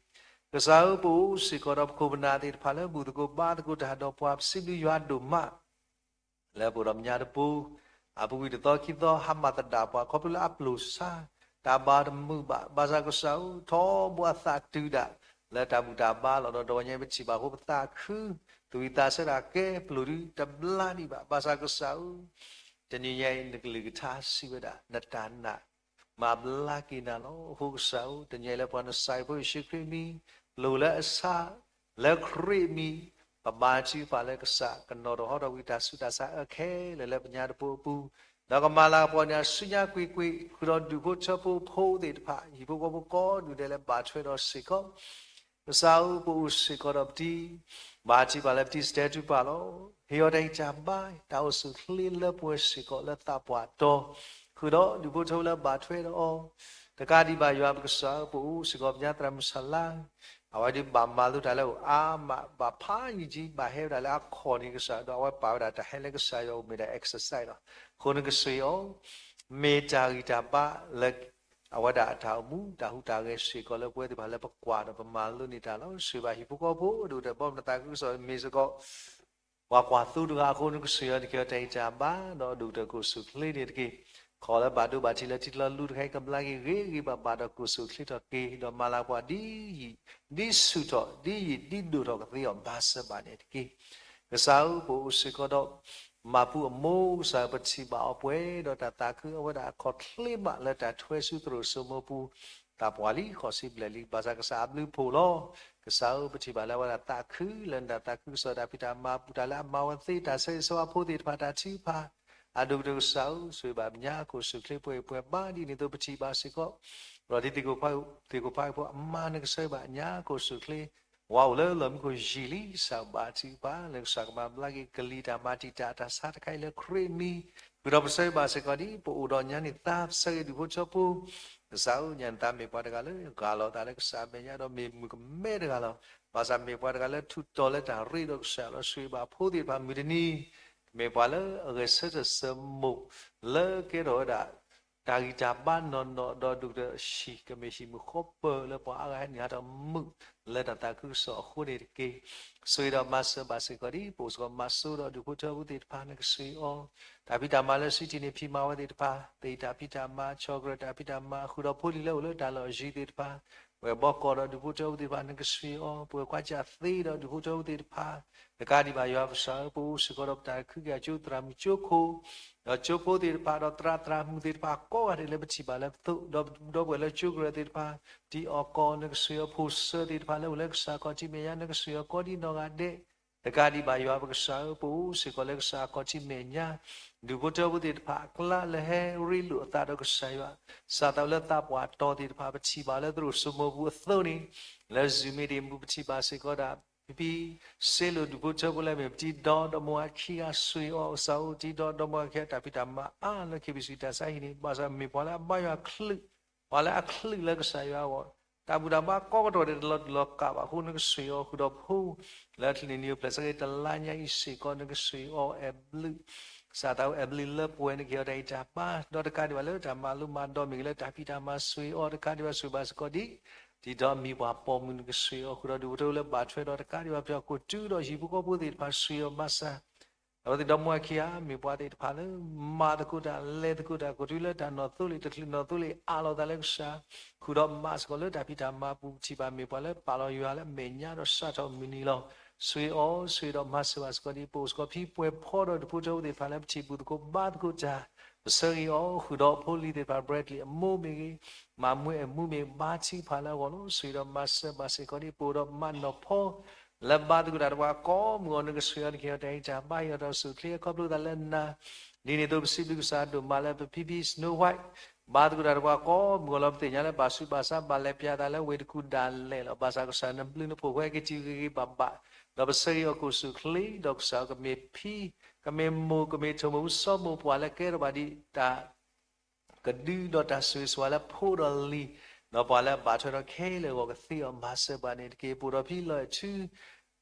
ကစၢ်ဧၢ ပအိၣ်စ့ၢ်ကီးဒီးပခိၣ်ပနၢ်သ့ၣ်တဖၣ်လၢဘူၣ်သကိးဘါသကိးတၢ်ဒီးပှၤ ပစံးဘျုးယွၤဒိၣ်မး လၢပအိၣ်ဒီးမဲာ်ညါတပူၤ, အပူၤကွံာ်တသီခံသီ ဟါမၢ်သဒၣ်ပှၤ ခီဖျိလၢအပျိၢ်ဆါ, တၢ်ဘၣ်တမုာ်ဘၣ်, ဘၣ်ဆၣ်ကစၢ်ဧၢ ထီဘိအသးတုၤဒၣ် လၢတၢ်ဘူၣ်တၢ်ဘါလီၤဒီး တဝီညါပထံၣ်ဘၣ်အဃိ ပသးခု, သူၣ်ဝံၣ်သးဆၢတၢ်ကဲပျိာ်ဒုတဘျါဒံးဘၣ်. ဘၣ်ဆၣ်ကစၢ်ဧၢ တနံၤညါအံၤ နကလုၢ်ကထါစံးဝဲဒၣ် နတၢ်နာ် မၤဘျါက့ၤနၤလီၤ. အဃိကစၢ်ဧၢ တနံၤညါအံၤလၢပှၤနစၢ်ယွၤဖိယ့ၣ်ၡူးခရံာ်မံၤ, ပျိာ်လၢအဆါ, လၢခရံာ်မံၤ, ပဘါထုကဖၣ်လၢကစၢ်ကနီၤထီၣ်ဟီထီၣ်ကွံာ်တၢ်ဆူးတၢ်ဆါအၢခဲလၢာ်လၢပမဲာ်ညါတပူၤအပူၤ, ဒီးကမၤလၤကပီၤန့ၢ်အီၤဆူညါကွ့ၢ်ကွ့ၢ်, ဃုာ်ဒီးဒူၣ်ဖိထၢဖိဖိသ့ၣ်တဖၣ်, ဟံၣ်ဖိဃီဖိကိးဒူၣ်ဒဲးလၢဘၣ်ထွဲဒီးစ့ၢ်ကီး ကစၢ်ဧၢ, ပအိၣ်စ့ၢ်ကီးဒီးပတံၤ, ဘါထုကဖၣ်လၢပတံၤစတဲတၢ်ပာ်လီၤ. ဟ့ၣ်အီၤတၢ်ဂံၢ်တၢ်ဘါ, တၢ်အိၣ်ဆူၣ်အိၣ်ချ့လၢပှဲၤစ့ၢ်ကီးလၢသးပှၢ်တီၤ, ဃုာ်ဒီးဒူၣ်ဖိထၢဖိလၢဘၣ်ထွဲဒီးအီၤ, တကးဒံးဘၣ်ယွၤပကစၢ်ဧၢ, ပအိၣ်စ့ၢ်ကီးပညါသရၣ်မုၣ်ဆၣ်လါ, အဝဲဒုးဘၣ်မၤလိတၢ်လၢအအိၣ်အါမး, ဘၣ်ဖးယံာ်ကံ, ဘၣ်ဟဲဝဲဒၣ်လၢအခီၣ်န့ၣ်ကစၢ်, ဒီးအဝဲပာ်ဝဲဒၣ်တၢ်ဟဲလၢကစၢ်ယွၤအိၣ်မ့ၢ်ဒၣ် exercise လီၤ. အဃိနကစၢ်ဧၢ, မ့ၢ်တၢ်ဂံၢ်တၢ်ဘါလၢ အဝဲဒၣ်အတၢ်အိၣ်မူ တၢ်ဟူးတၢ်ဂဲၤစ့ၢ်ကီးလၢပဝဲသ့ၣ်တဖၣ်လၢပကွၢ်ဒီးပမၤလိန့ၢ်တၢ်လီၤ. ဆိၣ်ဂ့ၤဘၣ်ဟံၣ်ဖိဃီဖိ ဒိၣ်ကတၢၢ်ဘီမုၢ်နသးခုကစီၣ်မ့ၢ်စ့ၢ်ကီး ပှၤကွၢ်သိတဂၤအဃိ နကဆိၣ်ဂ့ၤအီၤတက့ၢ် တၢ်ဂံၢ်တၢ်ဘါ ဒီးဒိၣ်ကတၢၢ်ကအိၣ်ဆူၣ်အိၣ်ချ့န့ၣ်တက့ၢ်. ခီလၢဘၣ်ဒိဘၣ်ထံးလၢထံတလီၤလူၤတခါအံၤ ကဘျါက့ၤဂ့ၤဂ့ၤဘၣ်ဘၣ်ဒီးကအိၣ်ဆူၣ်အိၣ်ချ့ထီၣ်က့ၤ ဒီးမၤလၤပှၤဒ်ယံာ် ဒ်ဆူၣ်ထီၣ် ဒ်ယံာ်ဒ်ဒိၣ်ထီၣ်ကသ့အီၤ မၤစၢၤဘၣ်န့ၣ်တက့ၢ်. ကစၢ်ဧၢ, ပအိၣ်စ့ၢ်ကီးဒီး မၤပူအမိၢ် ကစၢ်ဧၢ ပထံၣ်ဘၣ်အီၤပှဲၤဒီးတၢ်သးခု အဝဲဒၣ်အခီၣ်ချ့မးလၢတၢ်ထွဲဆူသရိာ်စိမိပူၤ သးပှၢ်လံ ဃိးဆံဘျဲၣ်လံ ဘၣ်ဆၣ်ကစၢ်အဘျုးဖှိၣ်လီၤ. ကစၢ်ဧၢ, ပထံၣ်ဘၣ်လၢအဝဲဒၣ်သးခုလၢနတၢ်သးခုကစီၣ် တၢ်ဖံးတၢ်မၤအပူၤ တၢ်လၢအမၤဝဲသ့ တၢ်ဆၢဂ့ၤဆၢဝါဖိသ့ၣ်တဖၣ် တၢ်ထုကဖၣ် အဒိၣ်ကတၢၢ်ကစၢ်ဧၢ, ဆိၣ်ဂ့ၤဘၣ်ပညါ ကအိၣ်ဆူၣ်အိၣ်ချ့ပှဲၤပှဲၤဘၣ် ဒ်န့ၣ်အသိးပထံၣ်ဘၣ်စ့ၢ်ကီး ဒီးဒ်သ့ၣ်ကိးဖး သ့ၣ်ကိးဖးအံၤဖိအမါ နကဆိၣ်ဂ့ၤဘၣ်ညါ ကအိၣ်ဆူၣ်အိၣ်ချ့ ဝၤအိၣ်လၢလီၢ်မံခိၣ်ယံာ်လံ ကစၢ်ဘါထုကဖၣ် လၢကစၢ်ကမၤဘျါက့ၤကလံၤတၢ်မၤတံာ်တာ်တၢ်ဆါတခါအံၤလၢခရံာ်အမံၤ ဃုာ်ဒီးပဆိၣ်ဂ့ၤဘၣ်စ့ၢ်ကီးဒ် ပအိၣ်ဒီးညါန့ၣ် သးစၢဂ့ၤဒူၣ်ဖိထၢဖိ ကစၢ်ဧၢ, ညါန့ၣ်သးမ့ၢ်ပှၤတဂၤလၢ ဂၢ်လီၤသးလၢကစၢ်အမဲာ်ညါဒီးမ့ၢ်မုၣ်ကမဲတဂၤလီၤ. ဘၣ်ဆၣ်မ့ၢ်ပှၤတဂၤလၢထူးတီၤလၢတၢ်ရ့ဒီးကစၢ်လီၤ. ဆိၣ်ဂ့ၤဘၣ်ဖိသ့ၣ်တဖၣ် မုၢ်တနံၤ ကမ့ၢ်ပှၤလၢအဂဲၤဆၢထၢၣ်စၢၤမိၢ် လၢကဲထီၣ်ဝဲဒၣ် တၢ်ဂံၢ်တၢ်ဘါနီၢ်နီၢ် ဒီးဒိၣ်ကတၢၢ်အဟံၣ် ကမ့ၢ်ဟံၣ်မုာ်ဃီပၢၢ်လၢပှၤအါဂၤဟဲနုာ်ဟးထီၣ်မုာ်လၢတၢ်သးခုကစီၣ်အဃိန့ၣ်တက့ၢ်. ဆိၣ်ဂ့ၤဒီးမၤစၢၤဘၣ်စ့ၢ်ကီးဒ် ပအိၣ်စ့ၢ်ကီးမၤစိဒီးဒူၣ်ဖိထၢဖိသ့ၣ်တဖၣ် နကဆိၣ်ဂ့ၤအီၤ တၢ်ဖံးတၢ်မၤလၢ city န့ၣ် ဖံးမၤဝဲသ့ၣ်တဖၣ် သ့ၣ်တၢ်ဖံးတၢ်မၤ ဆီၣ်ကြၢးတၢ်ဖံးတၢ်မၤ ဃုာ်ဒီးဖိလံၤလၢအိၣ်လၢတၢ်လီၢ်အယံၤသ့ၣ်တဖၣ် ပှဲၤဘီကီၢ်ဒီးဒူၣ်ဖိထၢဖိသ့ၣ်တဖၣ် နကဆိၣ်ဂ့ၤအီၤ ပှဲၤကွၢ်ကၢ်သ့ဒီးဒူၣ်ဖိထၢဖိသ့ၣ်တဖၣ် တကးဒံးဘၣ်ယွၤကစၢ်ဧၢ ပအိၣ်စ့ၢ်ကီးဒီးပတၢ်ခုကစီၣ်ကၠိသရၣ်မုၣ်ကၠိခိၣ် ဒီးကၠိဖိသ့ၣ်တဖၣ် ဒီးသရၣ်သရၣ်မုၣ်သ့ၣ်တဖၣ်ကိးဂၤဒဲးလၢပထံၣ်ဘၣ်လၢပသိး ဒီပုၢ်ဝဲၢ်လၢကၠိကြၢးသ့ၣ်တဖၣ် တံၤအီၣ်ကီၢ် နကဆိၣ်ဂ့ၤအီၤ ဖိၣ်စၢၤသ့ၣ်တဖၣ်လၢအိၣ်လၢကစၢ်ခီၣ်ထံးမဲာ်ညါ နကဆိၣ်ဂ့ၤအီၤကိးဒ်နီၢ်ဂၤဒဲး တကးဒံးဘၣ်ယွၤပကစၢ်ဧၢ ပအိၣ်စ့ၢ်ကီးလၢကစၢ်ခီၣ်ထံးမဲာ်ညါ ဒူၣ်ဖိထၢဖိသ့ၣ်တဖၣ်အကျါလၢဟဲရ့လိာ်အသးဒီးကစၢ်ယွၤ စးထီၣ်လၢသးပှၢ်တီၤသ့ၣ်တဖၣ် ပထံၣ်ဘၣ်လၢသရိာ်စိမိပူၤအသိးန့ၣ် လၢ Zoom meeting ပူၤ ပထံၣ်ဘၣ်စ့ၢ်ကီးဒၣ် ဖံဖံ စ့လိာ်ဒူၣ်ဖိထၢဖိလၢအမ့ၢ်ပတံၤဒီဒီမိၢ်အခံဂၤ ဆိၣ်ဂ့ၤအီၤ ကစၢ်ဧၢ တံၤဒီဒီမိၢ်အခံဂၤ တၢ်ဖံးတၢ်မၤအါလၢ KBC တၢ်ဆါဟံၣ်န့ၣ် ဘၣ်ဆၣ်မ့ၢ်ပှၤလၢအဘါယွၤအချုး ပှၤလၢအချုးလၢကစၢ်ယွၤအဂီၢ် တၢ်ဘူၣ်တၢ်ဘါကိးကတီၢ်ဒဲးတလီၤတူာ်လီၤကာ်ဘၣ်အဃိ နကဆိၣ်ဂ့ၤအီၤဃုာ်ဒီးဖိ လၢချံးန့ၢ်နံၤအိၣ်ဖျဲၣ်ဆၢက့ၤ တလါညါအံၤစ့ၢ်ကီး နကဆိၣ်ဂ့ၤအီၤအဲၣ်ဘျုး ကစၢ်သးအိၣ်အဲၣ်ဘျုးလၢပှဲၤ နကဟ့ၣ်အီၤတၢ်ဂံၢ်တၢ်ဘါ ဒီးတကးဒံးဘၣ်လၢတၢ်မၤလိမၤဒိးမ့ၢ်ဂ့ၤ လၢတၢ်ဖံးတၢ်မၤ ဆိၣ်ဂ့ၤအီၤ တကးဒံးဘၣ်ဆိၣ်ဂ့ၤဘၣ်စ့ၢ်ကီးဒ် တံၤဒီးအမံၤပှၢ်ပိာ်မုၣ် နကဆိၣ်ဂ့ၤအီၤဃုာ်ဒီးဒူၣ်ဖိထၢဖိလၢဘၣ်ထွဲဒီး တကးဒံးဘၣ်ပှၤကိးတုၤဒီးဟံၣ်ဖိဃီဖိသ့ၣ်တဖၣ် ဆိၣ်ဂ့ၤအီၤမၤစၢၤ အဝဲသ့ၣ်ဒီမိၢ်အခံဂၤ မ့ၢ်ပှၤသ့ၣ်တဖၣ်လၢ မၤသကိးတၢ် လဲၤသကိးတၢ် ကိးတုၤလၢတၢ်နီၢ်သိလ့ၣ်တချုးနီၢ်သိလ့ၣ် အးလီၤသးလၢကစၢ် ဃုာ်ဒီးမၤစ့ၢ်ကီးလၢတၢ်ဖံးတၢ်မၤပူၤ ပထံၣ်ဘၣ်မ့ၢ်ပှၤလၢပာ်လီၤယွၤလၢအမဲာ်ညါဒီးစးထီၣ်မုၢ်နံၤလီၤ. ဆိၣ်ဂ့ၤအီၤ ဆိၣ်ဂ့ၤဒီးမၤစၢၤဘၣ်စ့ၢ်ကီးဒ် ပအိၣ်စ့ၢ်ကီးဖံပှဲၤဖီဒီးဒူၣ်ဖိထၢဖိသ့ၣ်တဖၣ်လၢပထံၣ်ဘူၣ်သကိးဘါသကိးတၢ် ပဆၢဂ့ၤအီၤ ဃုာ်ဒီးဖိလံၤသ့ၣ်တဖၣ် Bradley အမိၢ်မ့ၢ်ဂ့ၤ မၤမွဲအမိၢ်မ့ၢ်ဂ့ၤ ဘါထုကဖၣ်လၢအဂီၢ်လီၤ. ဆိၣ်ဂ့ၤဒီးမၤစၢၤဘၣ်စ့ၢ်ကီးဒ် ပအိၣ်ဒီးမးနီၢ်ဖီ လၢဘါသကိးတၢ်ဒီးပှၤကိးမုၢ်အီၤ နကဆိၣ်ဂ့ၤအီၤ နကဟ့ၣ်အီၤတၢ်ဂံၢ်တၢ်ဘါ ဟ့ၣ်အီၤတၢ်အိၣ်ဆူၣ်အိၣ်ချ့ ခီဖျိသးလၢနၤ ဒ်န့ၣ်အသိး ပစံးဘျုးကစၢ်ဒိၣ်မးလၢပဖံဖံ Snow White ဘါသကိးတၢ်ဒီးပှၤကိးမုၢ်အီၤလီၤ. ပသ့ၣ်ညါလၢဘၣ်ဆူးဘၣ်ဆါ ဘၣ်လဲၤပျးသးလၢဝ့ၢ်တကူၣ်ဒၣ်လဲာ်လီၤ. ဘၣ်ဆၣ်ကစၢ်နဘျုးနဖှိၣ် ပှၤဟဲက့ၤတုၤဂ့ၤဂ့ၤဘၣ်ဘၣ် ဒီးပဆၢဂ့ၤအီၤကအိၣ်ဆူၣ်အိၣ်ချ့ ဒီးကစၢ်ကမ့ၢ်ဖံ ကမ့ၢ်မိၢ် ကမ့ၢ်ထိၣ်မိၢ်ပူၤစီၤမိၢ် ပှၤလၢကဲထီၣ်ဘၣ်ဒ်တၢ် ကဒုဒီးတၢ်ဆိၣ်ဂ့ၤဆိၣ်ဝါလၢဖိဒီးလံၤ, ဒီးပှၤလၢအဘၣ်ထွဲဒီးခဲလၢာ်အဂီၢ် ကသ့အီၤ မၤစၢၤဘၣ်န့ၣ်တက့ၢ်. ပအိၣ်ဒီးဖံလီၤအဲၣ်ထူ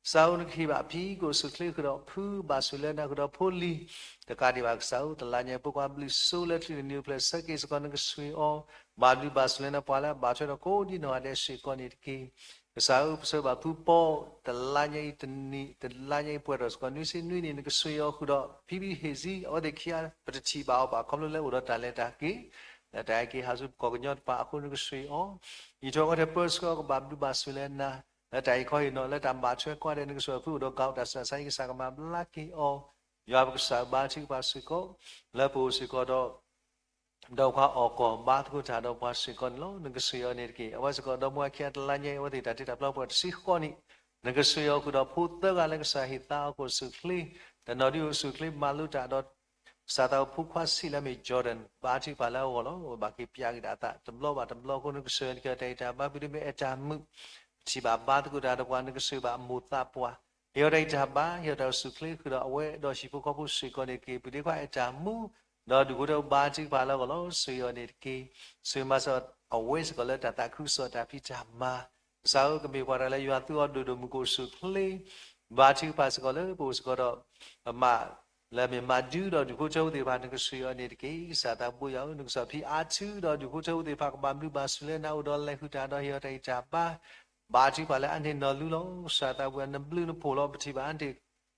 ကစၢ်ဧၢ နကဟ့ၣ်ဘၣ်ဖံ ကအိၣ်ဆူၣ်အိၣ်ချ့ဃုာ်ဒီးဖု ဘၣ်ဆိၣ်လၢနၤဃုာ်ဒီးဖိလံၤ, တကးဒံးဘၣ်ကစၢ်ဧၢ တလါညါအံၤ ပကွၢ်ဘျုးစိလၢချံးန့ၣ်နံၤအိၣ်ဖျဲၣ်ဆၢက့ၤစ့ၢ်ကီး နကဆိၣ်ဂ့ၤအီၤ, ဘၣ်ဘျုးဘၣ်ဆိၣ်လၢနၤ ပှၤလၢအဘၣ်ထွဲဒီးကိးဒ်နီၢ်ဂၤဒဲးစ့ၢ်ကီးန့ၣ်တက့ၢ်. ကစၢ်ဧၢ ပဆၢဘၣ်ဖုပီ တလါညါအံၤတနံၤ တလါညါအံၤပှဲၤထီၣ်စ့ၢ်ကီး နွံဆံနွံနံၣ် နကဆိၣ်ဂ့ၤအီၤဃုာ်ဒီး ဖံဖံဟ့ၣ်စံ အဝဲသ့ၣ်ခံဂၤ ပတထံၣ်ဘၣ်အီၤဘၣ် ခီဖျိလၢအိၣ်ဒီးတၢ်လဲၤတၢ်က့ၤ လၢတၢ်ဟဲက့ၤဟးဆူပကီၢ်ကညီတဖၣ်အဃိ နကဆိၣ်ဂ့ၤအီၤ, ယံာ်ထီၣ်ဝဲထဲပၢဆှၢအီၤ ကဘၣ်ဘျုးဘၣ်ဆိၣ်လၢနၤ လၢတၢ်အံၤခီဟ့ၣ်နီၤ လၢတၢ်ဘၣ်ထွဲကွၢ်ဒဲး နကဆိၣ်ဂ့ၤဖုအိၣ်ဒီးကးတၢ်ဆူးတၢ်ဆါအံၤ ကစၢ်ကမၤဘျါက့ၤအီၤ, ယွၤပကစၢ်ဘါထုကဖၣ်စ့ၢ်ကီး လၢပအိၣ်စ့ၢ်ကီးဒီး ဒီးပှၤအီၣ်ကီၢ်ဘါသကိးတၢ်ဒီးပှၤစ့ၢ်ကီးန့ၣ်လီၤ. နကဆိၣ်ဂ့ၤအီၤန့ၣ်တက့ၢ်. အဝဲစ့ၢ်ကီး ဒီမိၢ်အခံဂၤတလါညါအံၤ အဝဲသ့ၣ်တၢ်တ့တၢ်ဖျီပှဲၤတဆံဃိးနံၣ်, နကဆိၣ်ဂ့ၤအီၤဃုာ်ဒီးဖိသၢဂၤလၢကစၢ်ဟ့ၣ်သါအီၤကအိၣ်ဆူၣ်အိၣ်ချ့, တနီၤဒုးအိၣ်ဆူၣ်အိၣ်ချ့မၤလိတၢ်ဒီး ကစၢ်သးအိၣ်ဖိခွါဆံးလၢအမ့ၢ် Jordan ဘါထုကဖၣ်လၢအဂီၢ်လီၤ. အဝဲဘၣ်က့ၤပျးက့ၤဒၣ်အသးတဘျီဘၣ်တဘျီအဃိ နကဆိၣ်ဂ့ၤအီၤတက့ၢ်. တၢ်အံၤတၢ်ဘါဖုဒုးမ့ၢ်အဲၣ်တၢ်မုာ် ထံၣ်ဘၣ်ဘါသကိးတၢ်ဒီးပှၤ နကဆိၣ်ဂ့ၤဘၣ်အမိၢ်သးပှၢ်, ဟ့ၣ်အီၤတၢ်ဂံၢ်တၢ်ဘါ, ဟ့ၣ်အီၤတၢ်အိၣ်ဆူၣ်အိၣ်ချ့ဃုာ်ဒီးအဝဲဒီးဟံၣ်ဖိဃီဖိစ့ၢ်ကီးန့ၣ်တက့ၢ်. ပုၢ်ဒ့ခွါအဲၣ်တၢ်မူ ဒီးဒူၣ်ဖိထၢဖိဘါထုကဖၣ်လၢအဂီၢ်လီၤ. ဆိၣ်ဂ့ၤအီၤန့ၣ်တက့ၢ်. ဆိၣ်ဂ့ၤမၤစၢၤအဝဲစ့ၢ်ကီးလၢတၢ်သးခုကစီၣ်တၢ်ဖံးတၢ်မၤ ကစၢ်ဧၢ ကမ့ၢ်ပှၤတဂၤလၢယွၤသူအီၤဒိၣ်ဒိၣ်မုၢ်မုၢ် ကအိၣ်ဆူၣ်အိၣ်ချ့, ဘါထုကဖၣ်စ့ၢ်ကီးလၢပအိၣ်စ့ၢ်ကီးဒီး ပမၤ လၢအမ့ၢ်မၤဒုဒီးဒူၣ်ဖိထၢဖိသ့ၣ်တဖၣ် နကဆိၣ်ဂ့ၤအီၤန့ၣ်တက့ၢ်. ကစၢ်သးဘိယွၤဧၢ, နကစၢ်ဖံးအါထုဒီးဒူၣ်ဖိထၢဖိသ့ၣ်တဖၣ် ကဘၣ်ဘျုးဘၣ်ဆိၣ်လၢနၤ အိၣ်ဒီးလဲၤဃုာ်တၢ်ဒီးဟ့ၣ်အီၤတၢ်ဂံၢ်တၢ်ဘါ, ဘါထုကဖၣ်လၢအန့ၢ်နီၢ်လူလီၤ. ကစၢ်သးဘိယွၤ နဘျုးနဖှိၣ်လီၤ. ပထံၣ်ဘၣ်အါန့ၢ်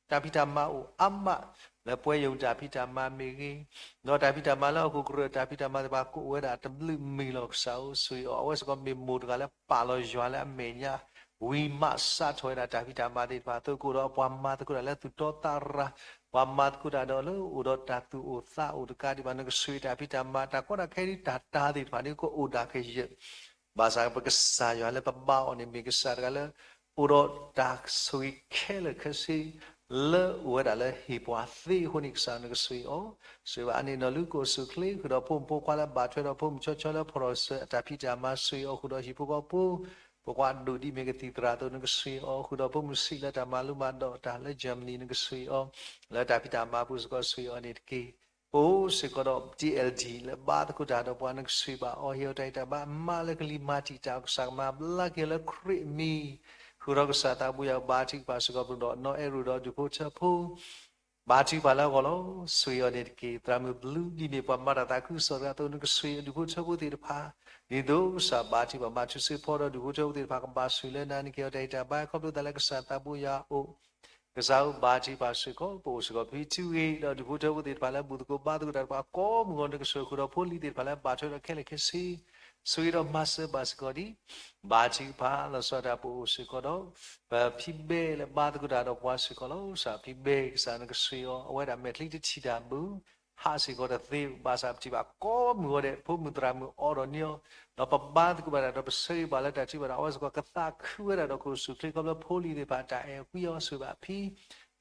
တၢ်ဖံးတၢ်မၤအိၣ်အါမး လၢပှဲၤယိာ်တၢ်ဖံးတၢ်မၤမ့ၢ်ဂ့ၤ, ဒီးတၢ်ဖံးတၢ်မၤလၢဟီၣ်ခိၣ်ကရၢ တၢ်ဖံးတၢ်မၤသ့ၣ်တဖၣ် ကအိၣ်ဝဲဒၣ်တဘျုးမံၤလီၤ. ကစၢ်ဧၢ ဆိၣ်ဂ့ၤအီၤ အဝဲစ့ၢ်ကီးမ့ၢ်မိၢ်တဂၤလၢပာ်လီၤယွၤလၢအမဲာ်ညါ ဝံၤမၤစးထီၣ်ဝဲဒၣ်တၢ်ဖံးတၢ်မၤသ့ၣ်တဖၣ် သုးကအိၣ်ဒီးပှၤမၤသကိးတၢ်လၢသူၣ်တီသးရၤ, ပှၤမၤသကိးတၢ်ဒီးလၢအိၣ်ဒီးတၢ်သူၣ်အိၣ်သးအိၣ်တကးဒံးဘၣ် နကဆိၣ်ဂ့ၤတၢ်ဖံးတၢ်မၤ တၢ်ကီတၢ်ခဲဒ်တၢ်တၤသ့ၣ်တဖၣ်န့ၣ် ကအိၣ်ဒၣ်ကယၢၢ် ဘၣ်ဆၣ်ပကစၢ်ယွၤလၢပဘါအီၤန့ၣ် မ့ၢ်ကစၢ်တဂၤလၢ အိၣ်ဒီးတၢ်ဆိၣ်ဂ့ၤခဲလၢာ်ခဲဆ့ လၢအိၣ်ဝဲဒၣ်လၢဟ့ၣ်ပှၤသ့အဃိန့ၣ် ကစၢ်နကဆိၣ်ဂ့ၤအီၤ, ဆိၣ်ဂ့ၤဘၣ်အါန့ၢ်နီၢ်လူ ကအိၣ်ဆူၣ်အိၣ်ချ့ ဃုာ်ဒီးဖိမုၣ်ဖိခွါလၢဘၣ်ထွဲဒီးဖိမုၣ်ချီချီလၢဖီၣ်ထီၣ်စၢၤအတၢ်ဖံးတၢ်မၤ ဆိၣ်ဂ့ၤအီၤ ဃုာ်ဒီးဟံၣ်ဖိဃီဖိ ဖိခွါဒိၣ်ဒ်မ့ၢ်ကသံၣ်သရၣ်အသိး နကဆိၣ်ဂ့ၤအီၤ, ဃုာ်ဒီးဖိမုၣ်ဆံးလၢတၢ်မၤလိမၤဒိးတၢ်လၢ Germany နကဆိၣ်ဂ့ၤအီၤ, လၢတၢ်ဖံးတၢ်မၤပူၤစ့ၢ်ကီး ဆိၣ်ဂ့ၤအီၤန့ၣ်တက့ၢ်. ပအိၣ်စ့ၢ်ကီးဒီး တီအဲလ်တီ လၢဘါသကိးတၢ်ဒီးပှၤ နကဆိၣ်ဂ့ၤဘၣ်အီၤ ဟ့ၣ်အီၤတၢ်ဂံၢ်တၢ်ဘါ မၤလၢကလံၤမၤတံာ်တာ် ကစၢ်ကမၤဘျါက့ၤလၢခရံာ်အမံၤ, ဃုာ်ဒီးကစၢ်သးဘိယွၤ ဘါထုကဖၣ်စ့ၢ်ကီးပဒိၣ်နီၢ်အဲၣ်ရူးဒီးဒူၣ်ဖိထၢဖိ ဘါထုကဖၣ်လၢအဂီၢ်လီၤ. ဆိၣ်ဂ့ၤအီၤန့ၣ်တက့ၢ်. သရၣ်မုၣ်ဘျုး ဒ်မ့ၢ်ပှၤမၤတၢ်သးခုကစီၣ်တဂၤအသိး နကဆိၣ်ဂ့ၤဒူၣ်ဖိထၢဖိသ့ၣ်တဖၣ်, ဒ်သိးကစၢ်ဘါထုကဖၣ် မၤထူစ့ဖီဒီးဒူၣ်ဖိထၢဖိသ့ၣ်တဖၣ် ကဘၣ်ဆိၣ်လၢနၤ နကဟ့ၣ်အီၤတၢ်ဂံၢ်တၢ်ဘါ ခီဖျိသးလၢကစၢ်သးဘိယွၤအအိၣ် ကစၢ်ဧၢ ဘါထုကဖၣ်စ့ၢ်ကီး ပအိၣ်စ့ၢ်ကီးဖံထူဂ့ၤ ဒီးဒူၣ်ဖိထၢဖိသ့ၣ်တဖၣ်လၢဘူၣ်သကိးဘါသကိးတၢ်တဖၣ် ကိးမုၢ်ဂီၤ နကဆိၣ်ဂ့ၤဃုာ်ဒီးဖိလံၤသ့ၣ်တဖၣ်လၢဘၣ်ထွဲဒီးခဲလၢာ်ခဲဆ့ ဆိၣ်ဂ့ၤဒီးမၤစၢၤဘၣ်စ့ၢ်ကီးဒံး ဘါထုကဖၣ်လီၤဆီဒၣ်တၢ် ပအိၣ်စ့ၢ်ကီးဒီး ပဖံဘဲလၢဘါသကိးတၢ်ဒီးပှၤစ့ၢ်ကီးလီၤ. ကစၢ်ဖံဘဲ ကစၢ်နကဆိၣ်ဂ့ၤအီၤ အဝဲဒၣ်မဲာ်ချံတထံၣ်တၢ်ဘၣ် ဟးစ့ၢ်ကီးတသ့ ဘၣ်ဆၣ်ပထံၣ်ဘၣ်ကိးမုၢ်ဂီၤဒဲး ဖိမုၣ်သရၣ်မုၣ်အိၣ်ဒီးန့ၢ်အီၤ ဒီးပဘါသကိးဘၣ်တၢ်ဒီးပဆၢဂ့ၤဘၣ်လၢတၢ်ထုကဖၣ်ဒီး အဝဲစ့ၢ်ကီးကသးခုဝဲဒၣ်ဒီးကအိၣ်ဆူၣ်အိၣ်ချ့ ခီဖျိဖိလံၤသ့ၣ်တဖၣ်တၢ်အဲၣ်အီၤကွံအီၤ ဆိၣ်ဂ့ၤဘၣ်ဖံ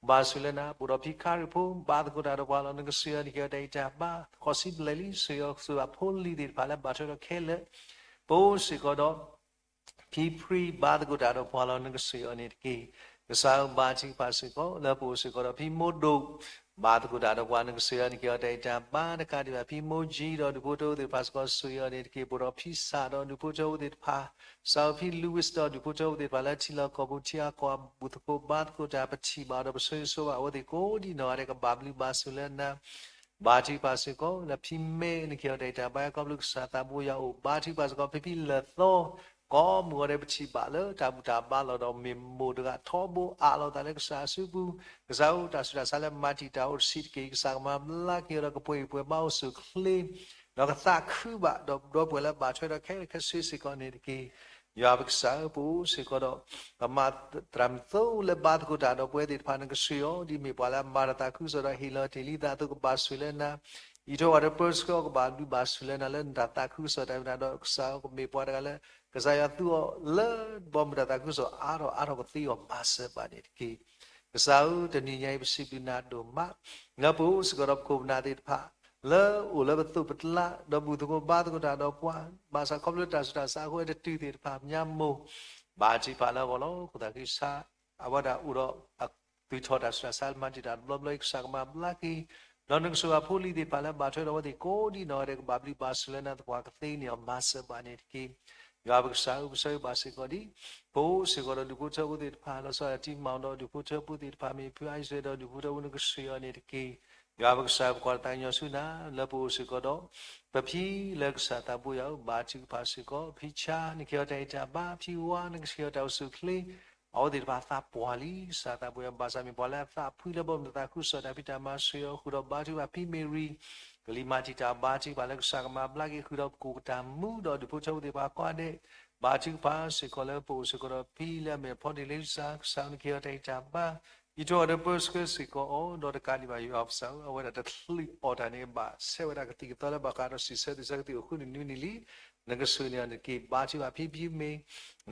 ဘါဆိၣ်လၢနၤ ပအိၣ်ဒီးဖံခါရံၣ်ဖိ ဘါသကိးတၢ်ဒီးပှၤလီၤ နကဆိၣ်ဂ့ၤအီၤ နကဟ့ၣ်အီၤတၢ်ဂံၢ်တၢ်ဘါ ဃိးဆံဘျဲၣ်လံ ဆိၣ်ဂ့ၤအီၤ ဆိၣ်ဂ့ၤဘၣ်ဖိလံၤသ့ၣ်တဖၣ်လၢဘၣ်ထွဲဒီးခဲလၢာ် ပအိၣ်စ့ၢ်ကီးဒီး ဖံဖြံ ဘါသကိးတၢ်ဒီးပှၤလီၤ နကဆိၣ်ဂ့ၤအီၤန့ၣ်တက့ၢ်. ကစၢ်ဧၢ ဘါထုကဖၣ်စ့ၢ်ကီး လၢပအိၣ်စ့ၢ်ကီးဒီးဖံမိၢ်ဒိၣ် ဘါသကိးတၢ်ဒီးပှၤ နကဆိၣ်ဂ့ၤအီၤ နကဟ့ၣ်အီၤတၢ်ဂံၢ်တၢ်ဘါ တကးဒံးဘၣ် ဖံမိၢ်ကၠံ ဒီးဒူၣ်ဖိထၢဖိသ့ၣ်တဖၣ်စ့ၢ်ကီး ဆိၣ်ဂ့ၤအီၤန့ၣ်တက့ၢ်. ပအိၣ်ဒီးဖံစၢ်ဒီးဒူၣ်ဖိထၢဖိသ့ၣ်တဖၣ် ကစၢ်ဧၢ ဖံလူဝံး ဒီးဒူၣ်ဖိထၢဖိသ့ၣ်တဖၣ်လၢထံလီၢ်ကီၢ်ပူၤ ထံဂၤကီၢ်ဂၤ ဘူၣ်သကိးဘါသကိးတၢ် ပထံၣ်ဘၣ်ဒီး ပဆၢဂ့ၤဆၢဝါအဝဲသ့ၣ်ကိးဒံးနီၢ်ဂၤဒဲး ကဘၣ်ဘျုးဘၣ်ဆိၣ်လၢနၤ ဘါထုကဖၣ်စ့ၢ်ကီး လၢဖံမဲ နကဟ့ၣ်အီၤတၢ်ဂံၢ်တၢ်ဘါ ခီဖျိကစၢ်သးဘိယွၤအအိၣ် ဘါထုကဖၣ်စ့ၢ်ကီး ဖံဖံလၢာ်သီ ကိးမုၢ်ဂီၤဒဲး ပထံၣ်ဘၣ်လၢတၢ်ဘူၣ်တၢ်ဘါလီၤဒီး မ့ၢ်မိၢ်တဂၤထီဘိအးလီၤသးလၢကစၢ်အစုပူၤ ကစၢ်ဧၢ တၢ်ဆူးတၢ်ဆါလၢမၤတံာ်တာ်အိၣ်တဆံးတက့ၢ်. ကစၢ်ကမၤဘျါက့ၤအီၤဒီး ကပှဲၤဂံၢ်ပှဲၤဘါအိၣ်ဆူၣ်အိၣ်ချ့ ဒီးကသးခုဘၣ်ဒီး ဒီပုၢ်ဝဲၢ်လၢဘၣ်ထွဲဒီးခဲလၢာ်ခဲဆ့စ့ၢ်ကီးန့ၣ်တက့ၢ်. ယွၤပကစၢ်ဧၢ ပအိၣ်စ့ၢ်ကီးဒီး ပမၤသရၣ်မုၣ်သိလၢဘါသကိးတၢ်ဒီးပဝဲသ့ၣ်တဖၣ် နကဆိၣ်ဂ့ၤအီၤ ဒ်မ့ၢ်ပှၤလၢအမၤတၢ်သးခုကစီၣ်ဒီး ဟ့ၣ်လီၤတ့ၢ်လံသးအသိး ကဘၣ်ဆိၣ်လၢနၤ အံးထွဲကွၢ်ထွဲပၢဆှၢအီၤ ကဘၣ်ဘျုးဘၣ်ဆိၣ်လၢနၤ လၢနတၢ်သးခုကစီၣ်တၢ်ဝံတၢ်ဒီး ကစၢ်ဧၢ ကမ့ၢ်ပှၤတဂၤလၢ ကစၢ်ယွၤသူအီၤလၢဘီမုၢ်တၢ်သးခုကစီၣ်အါထီၣ်အါထီၣ်ကသ့အီၤ မၤစၢၤဘၣ်န့ၣ်တက့ၢ်. ကစၢ်ဧၢ တနံၤညါအံၤ ပစံးဘျုးနၤဒိၣ်မး လၢပအိၣ်စ့ၢ်ကီးဒီးပခိၣ်ပနၢ်သ့ၣ်တဖၣ် လၢအိၣ်လၢပသိးပကျါ ဒီးဘူၣ်သကိးဘါသကိးတၢ်ဒီးပှၤ ဘၣ်ဆၣ်ခီဖျိတၢ်ဆူးတၢ်ဆါအဃိ တတုၤသ့ၣ်တဖၣ် မၠါမိၢ် ဘါထုကဖၣ်လၢအဂီၢ်လီၤ. ခိၣ်သးဃံဆါ အဝဲဒၣ်အိၣ်ဒီး အသုးထီၣ်တၢ်ဆူးတၢ်ဆါလၢမၤတံာ်တာ်တဘျီဘျီအံၤ ကစၢ်ကမၤဘျါက့ၤ ဒီးနကဆိၣ်ဂ့ၤဖိလံၤသ့ၣ်တဖၣ်လၢဘၣ်ထွဲဒီးအဝဲသ့ၣ်ကိးဒံးနီၢ်ဂၤဒဲး ကဘၣ်ဘျုးဘၣ်ဆိၣ်လၢနၤသပှၢ်ကသ့န့ၣ်အီၤ မၤစၢၤဘၣ်န့ၣ်တက့ၢ်. ယွၤပကစၢ်ဧၢ ပဆၢဂ့ၤဘၣ်စ့ၢ်ကီးဒ် ပအိၣ်စ့ၢ်ကီးဒီးဒူၣ်ဖိထၢဖိသ့ၣ်တဖၣ် လီၤဆီဒၣ်တံၤမၤအီၤဒီးဒူၣ်ဖိထၢဖိသ့ၣ်တဖၣ် မ့ၢ်ဖုအါအံၣ်စရ့လးဒီးဒူၣ်ဖိထၢဖိ နကဆိၣ်ဂ့ၤအီၤန့ၣ်တက့ၢ်. ယွၤပကစၢ်ဧၢ ပကွၢ်တၢ်သးကညီၤဆူနၤ လၢပအိၣ်စ့ၢ်ကီးဒီး ပဖံလၢကစၢ်သးဘိယွၤဧၢ ဘါထုကဖၣ်စ့ၢ်ကီး ဖံဆါ နကဟ့ၣ်အီၤတၢ်ဂံၢ်တၢ်ဘါ ဖံဝါ နကဟ့ၣ်အီၤတၢ်အိၣ်ဆူၣ်အိၣ်ချ့ အဝဲသ့ၣ်တဖၣ်သးပှၢ်လံ ကစၢ်သးဘိယွၤ ဘၣ်ဆၣ်မ့ၢ်ပှၤလၢအသးဖှံလၢဘီမုၢ်တၢ်သးခုကစီၣ်တၢ်ဖံးတၢ်မၤ ဆိၣ်ဂ့ၤအီၤဃုာ်ဒီးဘါထုကဖၣ်ဖံမ့ၢ်ရံ ကလံၤမၤတံာ်တာ်ဘါထုကဖၣ်လၢကစၢ်ကမၤဘျါက့ၤဃုာ်ဒီးပကိၣ်ကတၢ်မူဒီးဒူၣ်ဖိထၢဖိသ့ၣ်တဖၣ်ကိးဂၤဒဲး ဘါထုကဖၣ်စ့ၢ်ကီးလၢပအိၣ်စ့ၢ်ကီးဒီးဖံလၢအမ့ၢ်ဖီဒ့ၣ်လ့စၢ် ကစၢ်နကဟ့ၣ်အီၤတၢ်ဂံၢ်တၢ်ဘါ အံးထွဲကွၢ်ထွဲပၢဆှၢစ့ၢ်ကီးအီၤ ဒီးတကးဒံးဘၣ်ယွၤပကစၢ်ဧၢ အဝဲဒၣ်တချုးအီၣ်တၢ်န့ၣ် ဘၣ်ဆဲးဝဲဒၣ်ကသံၣ်ကသီလၢဘၣ်ဃးဒီးစံးဆၢသ့ၣ်ဆၢကသံၣ်အိၣ်ဃုနွံနွံနံၣ်လံ နကဆိၣ်ဂ့ၤန့ၢ်အီၤန့ၣ်တက့ၢ်. ဘါထုကဖၣ်ဖံဖံမ့ၢ်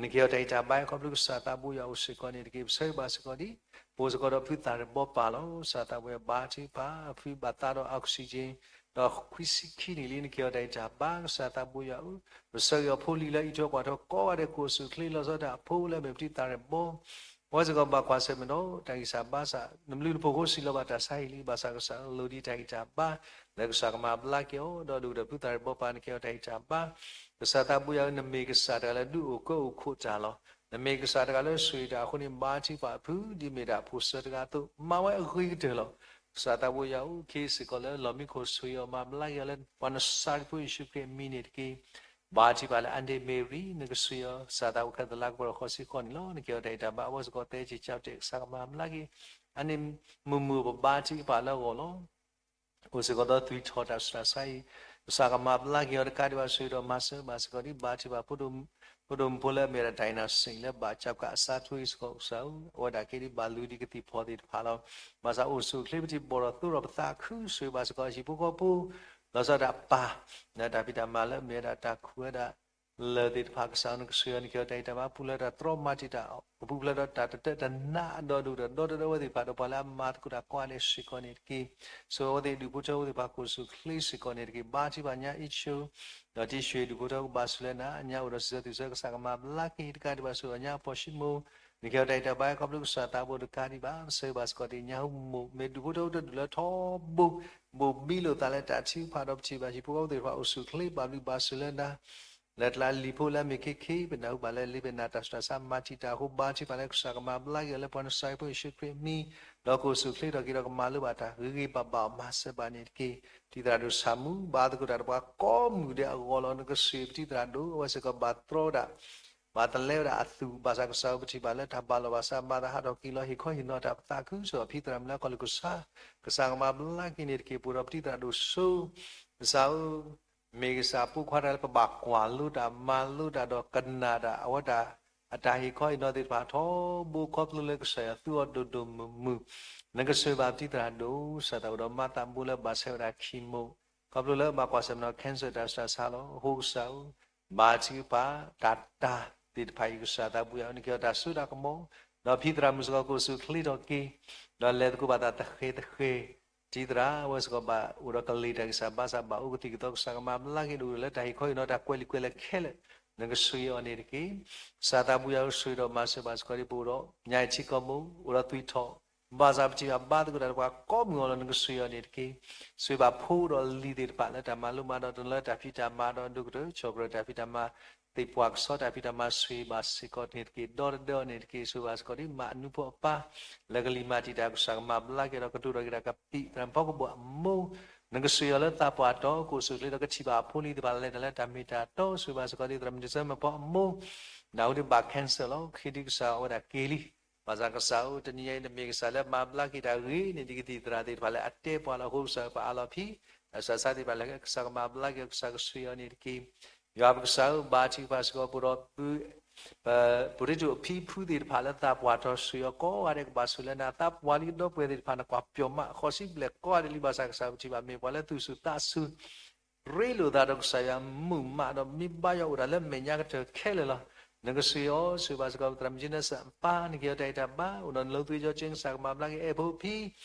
နကဟ့ၣ်အီၤတၢ်ဂံၢ်တၢ်ဘါ ခီဖျိကစၢ်သးဘိယွၤအိၣ်စ့ၢ်ကီးန့ၣ်တက့ၢ်. ပဆၢဂ့ၤဘၣ်စ့ၢ်ကီးဒ် ပအိၣ်စ့ၢ်ကီးဒီးဖုသၣ်ရ့ၣ်ဘီပၢ်လီၤ. ကစၢ်သးဘိယွၤဘါထုကဖၣ် ဖုဘၣ်သးဒီး oxygen ဒီးခွံဆံခံနံၣ်လံ နကဲအီၤတၢ်ဂံၢ်တၢ်ဘါ ကစၢ်သးဘိယွၤဧၢ, ပဆၢဂ့ၤအီၤဖိလံၤလၢအအံးထွဲကွၢ်ထွဲကိးဂၤဒဲး ကိးဆူၣ်ချ့လီၤဆီဒၣ်တၢ်အဖိလၢအမ့ၢ်ပတံၤသၣ်ရဲၣ်ဘီ အဝဲစ့ၢ်ကီးဘၣ်ကွၢ်ဆၢၣ်မဲာ်ဒီးတၢ်ဂံၢ်စၢ်ဘါစၢ် နဘျုးနဖှိၣ်အဃိစံးလီၤဘၣ်တၢ်ဆါဟံၣ်လံ ဘၣ်ဆၣ်ကစၢ်လိၣ်ဒံးတၢ်ဂံၢ်တၢ်ဘါ လၢကစၢ်ကမၤဘျါက့ၤအီၤ ဒီးဒိၣ်ကတၢၢ်ဖုသၣ်ရဲၣ်ဘီပၤ နကဲအီၤတၢ်ဂံၢ်တၢ်ဘါ ကစၢ်သးဘိယွၤဧၢ နမ့ၢ်ကစၢ်တဂၤလၢဒုးအိၣ်ကၢအိၣ်ခိးတၢ်လီၤ. နမ့ၢ်ကစၢ်တဂၤလၢဆိၣ်ဂ့ၤတၢ်အဃိန့ၣ် ဘါထုကဖၣ်အဖု ဒ်မ့ၢ်ဒၣ်ဖိၣ်စၢၤတဂၤအသိး မၤဝဲအဂ့ၤကတၢၢ်လီၤ. ကစၢ်သးဘိယွၤဧၢ ခဲစ့ၢ်ကီးလၢလီၢ်မံခိၣ်ဆိၣ်ဂ့ၤအီၤမၤဘျါက့ၤအီၤလၢပှၤနစၤရ့းဖိယ့ၣ်ၡူးခရံာ်အမံၤန့ၣ်တက့ၢ်. ဘါထုကဖၣ်လၢ Aunty Mary နကဆိၣ်ဂ့ၤအီၤ ကစၢ်သးဘိခဲလၢာ်လါကပီၤဒီးဃိးဆံဃိးနံၣ်လီၤ. နကဲအီၤတၢ်ဂံၢ်တၢ်ဘါ အဝဲစ့ၢ်ကီးတဲဆံးကၠီတဲာ် ကစၢ်ကမၤဘျါက့ၤ Aunty မုၢ်မုၢ် ပဘါထုကဖၣ်လၢအဂီၢ်လီၤ. အိၣ်စ့ၢ်ကီးဒီးသွံၣ်ထီၣ်တၢ်ဆူးတၢ်ဆါအံၤ ကစၢ်ကမၤဘျါက့ၤအီၤတကးဒံးဘၣ် ဆိၣ်ဂ့ၤဒီးမၤစၢၤဘၣ်စ့ၢ်ကီးဒ်ဘါထုကဖၣ် ဖိဒိၣ်မုၣ်ဖိလၢအမ့ၢ်ဝဲဒၣ် Dina Singh လၢဘၣ်ကၠီကးအစါထိအံၤစ့ၢ်ကီး ကစၢ်ဧၢ အဝဲဒၣ်က့ၤဒ်ဘၣ်လူၤဒံးကသံၣ်ဖီၣ်သ့ၣ်တဖၣ်လီၤ. ဘၣ်ဆၣ်အိၣ်ဆူၣ်အိၣ်ချ့ပထံၣ်ဘီၣ်ထီၣ်သိဒီးပသးခု ဆိၣ်ဂ့ၤဘၣ်စ့ၢ်ကီးဟံၣ်ဖိဃီဖိ လီၤဆီဒၣ်တၢ်ပၢ် လၢတၢ်ဖံးတၢ်မၤလၢအမ့ၢ်ဝဲဒၣ်တၢ်ခူၣ်ဝဲဒၣ် လၢၢ်သ့ၣ်တဖၣ် ကစၢ်ဧၢ နကဆိၣ်ဂ့ၤအီၤ နကဲအီၤတၢ်ဂံၢ်တၢ်ဘါ ပူၤဖျဲးဒီးတြီမၤတံာ်တာ် ကပူၤဖျဲးဒီးတၢ်တတၢတနါအဒီဒူၣ်ဒီး ဒီတဒၢအဝဲသ့ၣ်တဖၣ်ဒီးပှၤလၢအမၤသကိးတၢ်ကိးဂၤဒဲးစ့ၢ်ကီးန့ၣ်တက့ၢ်. ဆိၣ်ဂ့ၤအဝဲသ့ၣ်ဒူၣ်ဖိထၢဖိသ့ၣ်တဖၣ် ကိးဆူၣ်အိၣ်ချ့စ့ၢ်ကီးန့ၣ်တက့ၢ်. ဘါထုကဖၣ်ညါအံးဆိ ဒီးတံၤဆှံဒူၣ်ဖိထၢဖိကဘၣ်ဆိၣ်လၢနၤ ညါအိၣ်ဒီးစံးဆၢသွံၣ်ဆၢ ကစၢ်ကမၤဘျါက့ၤတကးဒံးဘၣ် ဆိၣ်ဂ့ၤညါအပီၢ်ၡံမိၣ် နကဲအီၤတၢ်ဂံၢ်တၢ်ဘါ ခီဖျိကစၢ်သးဘိတကးဒံးဘၣ် ပဆၢဂ့ၤဘၣ်စ့ၢ်ကီးဒ်ညါဟူမိၢ် မ့ၢ်ဒူၣ်ဖိထၢဖိတဒူၣ်လၢထီဘိ ဘိးဘံလိာ်သးလၢတၢ်ထုကဖၣ်ဒီးပထံၣ်ဘၣ်ဟံၣ်ဖိဃီဖိသ့ၣ်တဖၣ် အိၣ်ဆူၣ်အိၣ်ချ့ဘၣ်ဘျုးဘၣ်ဆိၣ်လၢနၤ လၢတလးလံာ်ဖိလၢအမ့ၢ်ခ့ခ့ ပနၢ်ဟူဘၣ်လၢလံာ်ပနၢ်တၢ်ဆူးတၢ်ဆါမၤတံာ်တာ်အဃိ ဘါထုကဖၣ်လၢကစၢ်ကမၤဘျါက့ၤအီၤလၢ ပှၤနစၤရ့းဖိယ့ၣ်ၡူးခရံာ်အမံၤ ဒီးကိးဆူၣ်အိၣ်ချ့ထီၣ်က့ၤဒီးကမၤလိဘၣ်တၢ်ဂ့ၤဂ့ၤဘၣ်ဘၣ်အီၤ မၤစၢၤဘၣ်န့ၣ်တက့ၢ်. ပတံၤသရၣ်ဒိၣ်ဆၣ်မူ ဘါသကိးတၢ်ဒီးပှၤကိးမုၢ်ဒဲးအဂီၢ်လီၤ. နကဆိၣ်ဂ့ၤပတံၤသရၣ်ဒိၣ် အဝဲစ့ၢ်ကီးဘၣ်တြီဝဲဒၣ် ဘၣ်တလဲဝဲဒၣ်အသူၣ် ဘၣ်ဆၣ်ကစၢ်ဧၢ ပထံၣ်ဘၣ်လၢတၢ်ဘၣ်လီၤဘၣ်စး မၤသးဟးထီၣ်က့ၤလီၤ ဟ့ၣ်ခီဟ့ၣ်နီၤတၢ် ပသးခုစ့ၢ်ကီးဖံသရၣ်မုၣ်လၢကီၢ်လူၤကစၢ် ကစၢ်ကမၤဘျါက့ၤန့ၣ်တက့ၢ်. ပှၤဒီးပတံၤသရၣ်ဒိၣ်စိ ကစၢ်ဧၢ မ့ၢ်ကစၢ်ဖိခွါတဂၤလၢပဘၣ်ကွၢ်လိတၢ်မၤလိတၢ်ဒီးကနၣ်တၢ် အဝဲတၢ် အတၢ်ဟ့ၣ်ခီဟ့ၣ်နီၤသ့ၣ်တဖၣ်ထီဘိ ခီဖျိလၢကစၢ်ယွၤသူအီၤဒိၣ်ဒိၣ်မုၢ်မုၢ် နကဆိၣ်ဂ့ၤဘၣ်ပတံၤသရၣ်ဒိၣ် ကစၢ်သးဘိဒီးမၤသးဘိလၢဘၣ်ဆဲးဝဲဒၣ် chemo ခီဖျိလၢဘၣ်ကွၢ်ဆၢၣ်မဲာ်ဒီး cancer တၢ်ဆူးတၢ်ဆါလီၤ. အဃိကစၢ်ဧၢ ဘါထုကဖၣ် တၢ်တၢ်သ့ၣ်တဖၣ်အံၤ ကစၢ်သးဘိယွၤ နကဲအီၤတၢ်စိတၢ်ကမီၤ ဒီးဖံသရၣ်မုၣ်စ့ၢ်ကီးကိးဆူၣ်အိၣ်ချ့ထီၣ်က့ၤ ဒီးလဲၤသကိးဘၣ်သးသဃဲၤသဃဲၤ တံၤသရၣ်ဝဲစ့ၢ်ကီးဘၣ်အိၣ်ဒီးကလံၤတၢ်ဂံၢ်စၢ်ဘါစၢ် ဘၣ်အိၣ်ကသံၣ်ကသီ ကစၢ်ကမၤဘျါက့ၤ ဒိၣ်လၢတၢ်ဟ့ၣ်ခီဟ့ၣ်နီၤတၢ်ကွဲးလံာ်ကွဲးလဲၢ်ခဲလၢာ် နကဆိၣ်ဂ့ၤအီၤန့ၣ်တက့ၢ်. ကစၢ်သးဘိယွၤဧၢ ဆိၣ်ဂ့ၤဒီးမၤစၢၤဘၣ်စ့ၢ်ကီးဒ်ပအိၣ်ဒီး ညါအံၤထံကီၢ်မိၢ် အိၣ်ဒီးသွံၣ်ထီၣ် ဘၣ်ဆၣ်ပထံၣ်ဘၣ်ဘါသကိးတၢ်ဒီးပှၤကိးမုၢ်အဂီၢ်လီၤ နကဆိၣ်ဂ့ၤအီၤန့ၣ်တက့ၢ်. ဆိၣ်ဂ့ၤဘၣ်ဖိဒီးလံၤသ့ၣ်တဖၣ်လၢတၢ်မၤလိမၤဒိး တလၢတၢ်ဖံးတၢ်မၤဒီးဒိၣ်ကတၢၢ် ဆီၣ်ကရၢၢ်တၢ်ဖံးတၢ်မၤ သ့ၣ်ပှၢ်ကဆီတၢ်ဖံးတၢ်မၤ ဆိၣ်ဂ့ၤဘၣ်စ့ၢ်ကီးန့ၣ်တက့ၢ်. ဒီတဒၢအီၤန့ၣ်တက့ၢ်. ဆိၣ်ဂ့ၤဘၣ်စ့ၢ်ကီးဒ်မၤအနူဖိအပၢ် လၢကလံၤမၤတံာ်တာ် ကစၢ်ကမၤဘျါက့ၤဒီးကတိၤထီၣ်က့ၤတၢ်ကပံာ် သရၣ်မုၣ်ဖီကဘီၣ်အမိၢ် နကဆိၣ်ဂ့ၤအီၤလၢသးပှၢ်တီ ကိးဆူၣ်အိၣ်ချ့ဒီးကထံၣ်ဘၣ်အဖိလံၤသ့ၣ်တဖၣ်လၢလဲၤတၢ်လၢတၢ်မ့ၢ်တၢ်တီ ဆိၣ်ဂ့ၤဘၣ်စ့ၢ်ကီးဒ်သရၣ်မုၣ်ဒံၣ်စၢမၢ်ဖီအမိၢ် နၢ်ဟူဒ်ဘၣ် cancer လီၤ ဃ့ဒ်ကစၢ်အဝဲဒၣ်က့ၤလံ ဘၣ်ဆၣ်ကစၢ်ဧၢ တနံၤအံၤနမ့ၢ်ကစၢ်လၢမၤဘျါက့ၤတၢ်ဂ့ၤန့ၣ် ဒ်ကသံၣ်သရၣ်သ့ၣ်တဖၣ်လၢအတဲပှၤလီၤ. အဃိကစၢ်ဧၢ ပအးလီၤဖံ တၢ်ဆူးတၢ်ဆါသ့ၣ်တဖၣ်လၢကစၢ်ကမၤဘျါက့ၤ ကစၢ်ကဆိၣ်ဂ့ၤအီၤန့ၣ်တက့ၢ်. ယွၤပကစၢ်ဧၢ ဘါထုကဖၣ်စ့ၢ်ကီးပဒီပုၢ် ပ ပူၤတံတူၢ်အဖံဖုသ့ၣ်တဖၣ်လၢသးပှၢ်တီ ဆိၣ်ဂ့ၤအီၤကိးဂၤဒဲးကဘၣ်ဆိၣ်လၢနၤ သးပှၢ်လံဒီပုၢ်ဝဲၢ်သ့ၣ်တဖၣ် နကွၢ်ပျီမး ဃိးဆံဘျဲၣ်ကိးဂၤဒဲးလံ ဘၣ်ဆၣ်ကစၢ်ပထံၣ်ဘၣ်မ့ၢ်ပှၤလၢသူၣ်ဆူၣ်သးဆူၣ် ရ့လိာ်သးဒီးကစၢ်ယွၤမုာ်မးဒီးမ့ၢ်ဘါယွၤအိၣ်တၢ်လၢမဲာ်ညါကတၢၢ်ခဲလၢာ်လီၤ. နကဆိၣ်ဂ့ၤအီၤ ဆိၣ်ဂ့ၤဘၣ်စ့ၢ်ကီး သရၣ်မုၣ်ကၠ့နၢစၢၣ်အပၢ် နကဲအီၤတၢ်ဂံၢ်တၢ်ဘါ အိၣ်ဒီးနလိသံကၠီကၠ့ ကစၢ်ကမၤဘျါက့ၤ အဲၣ်ဖိဖံ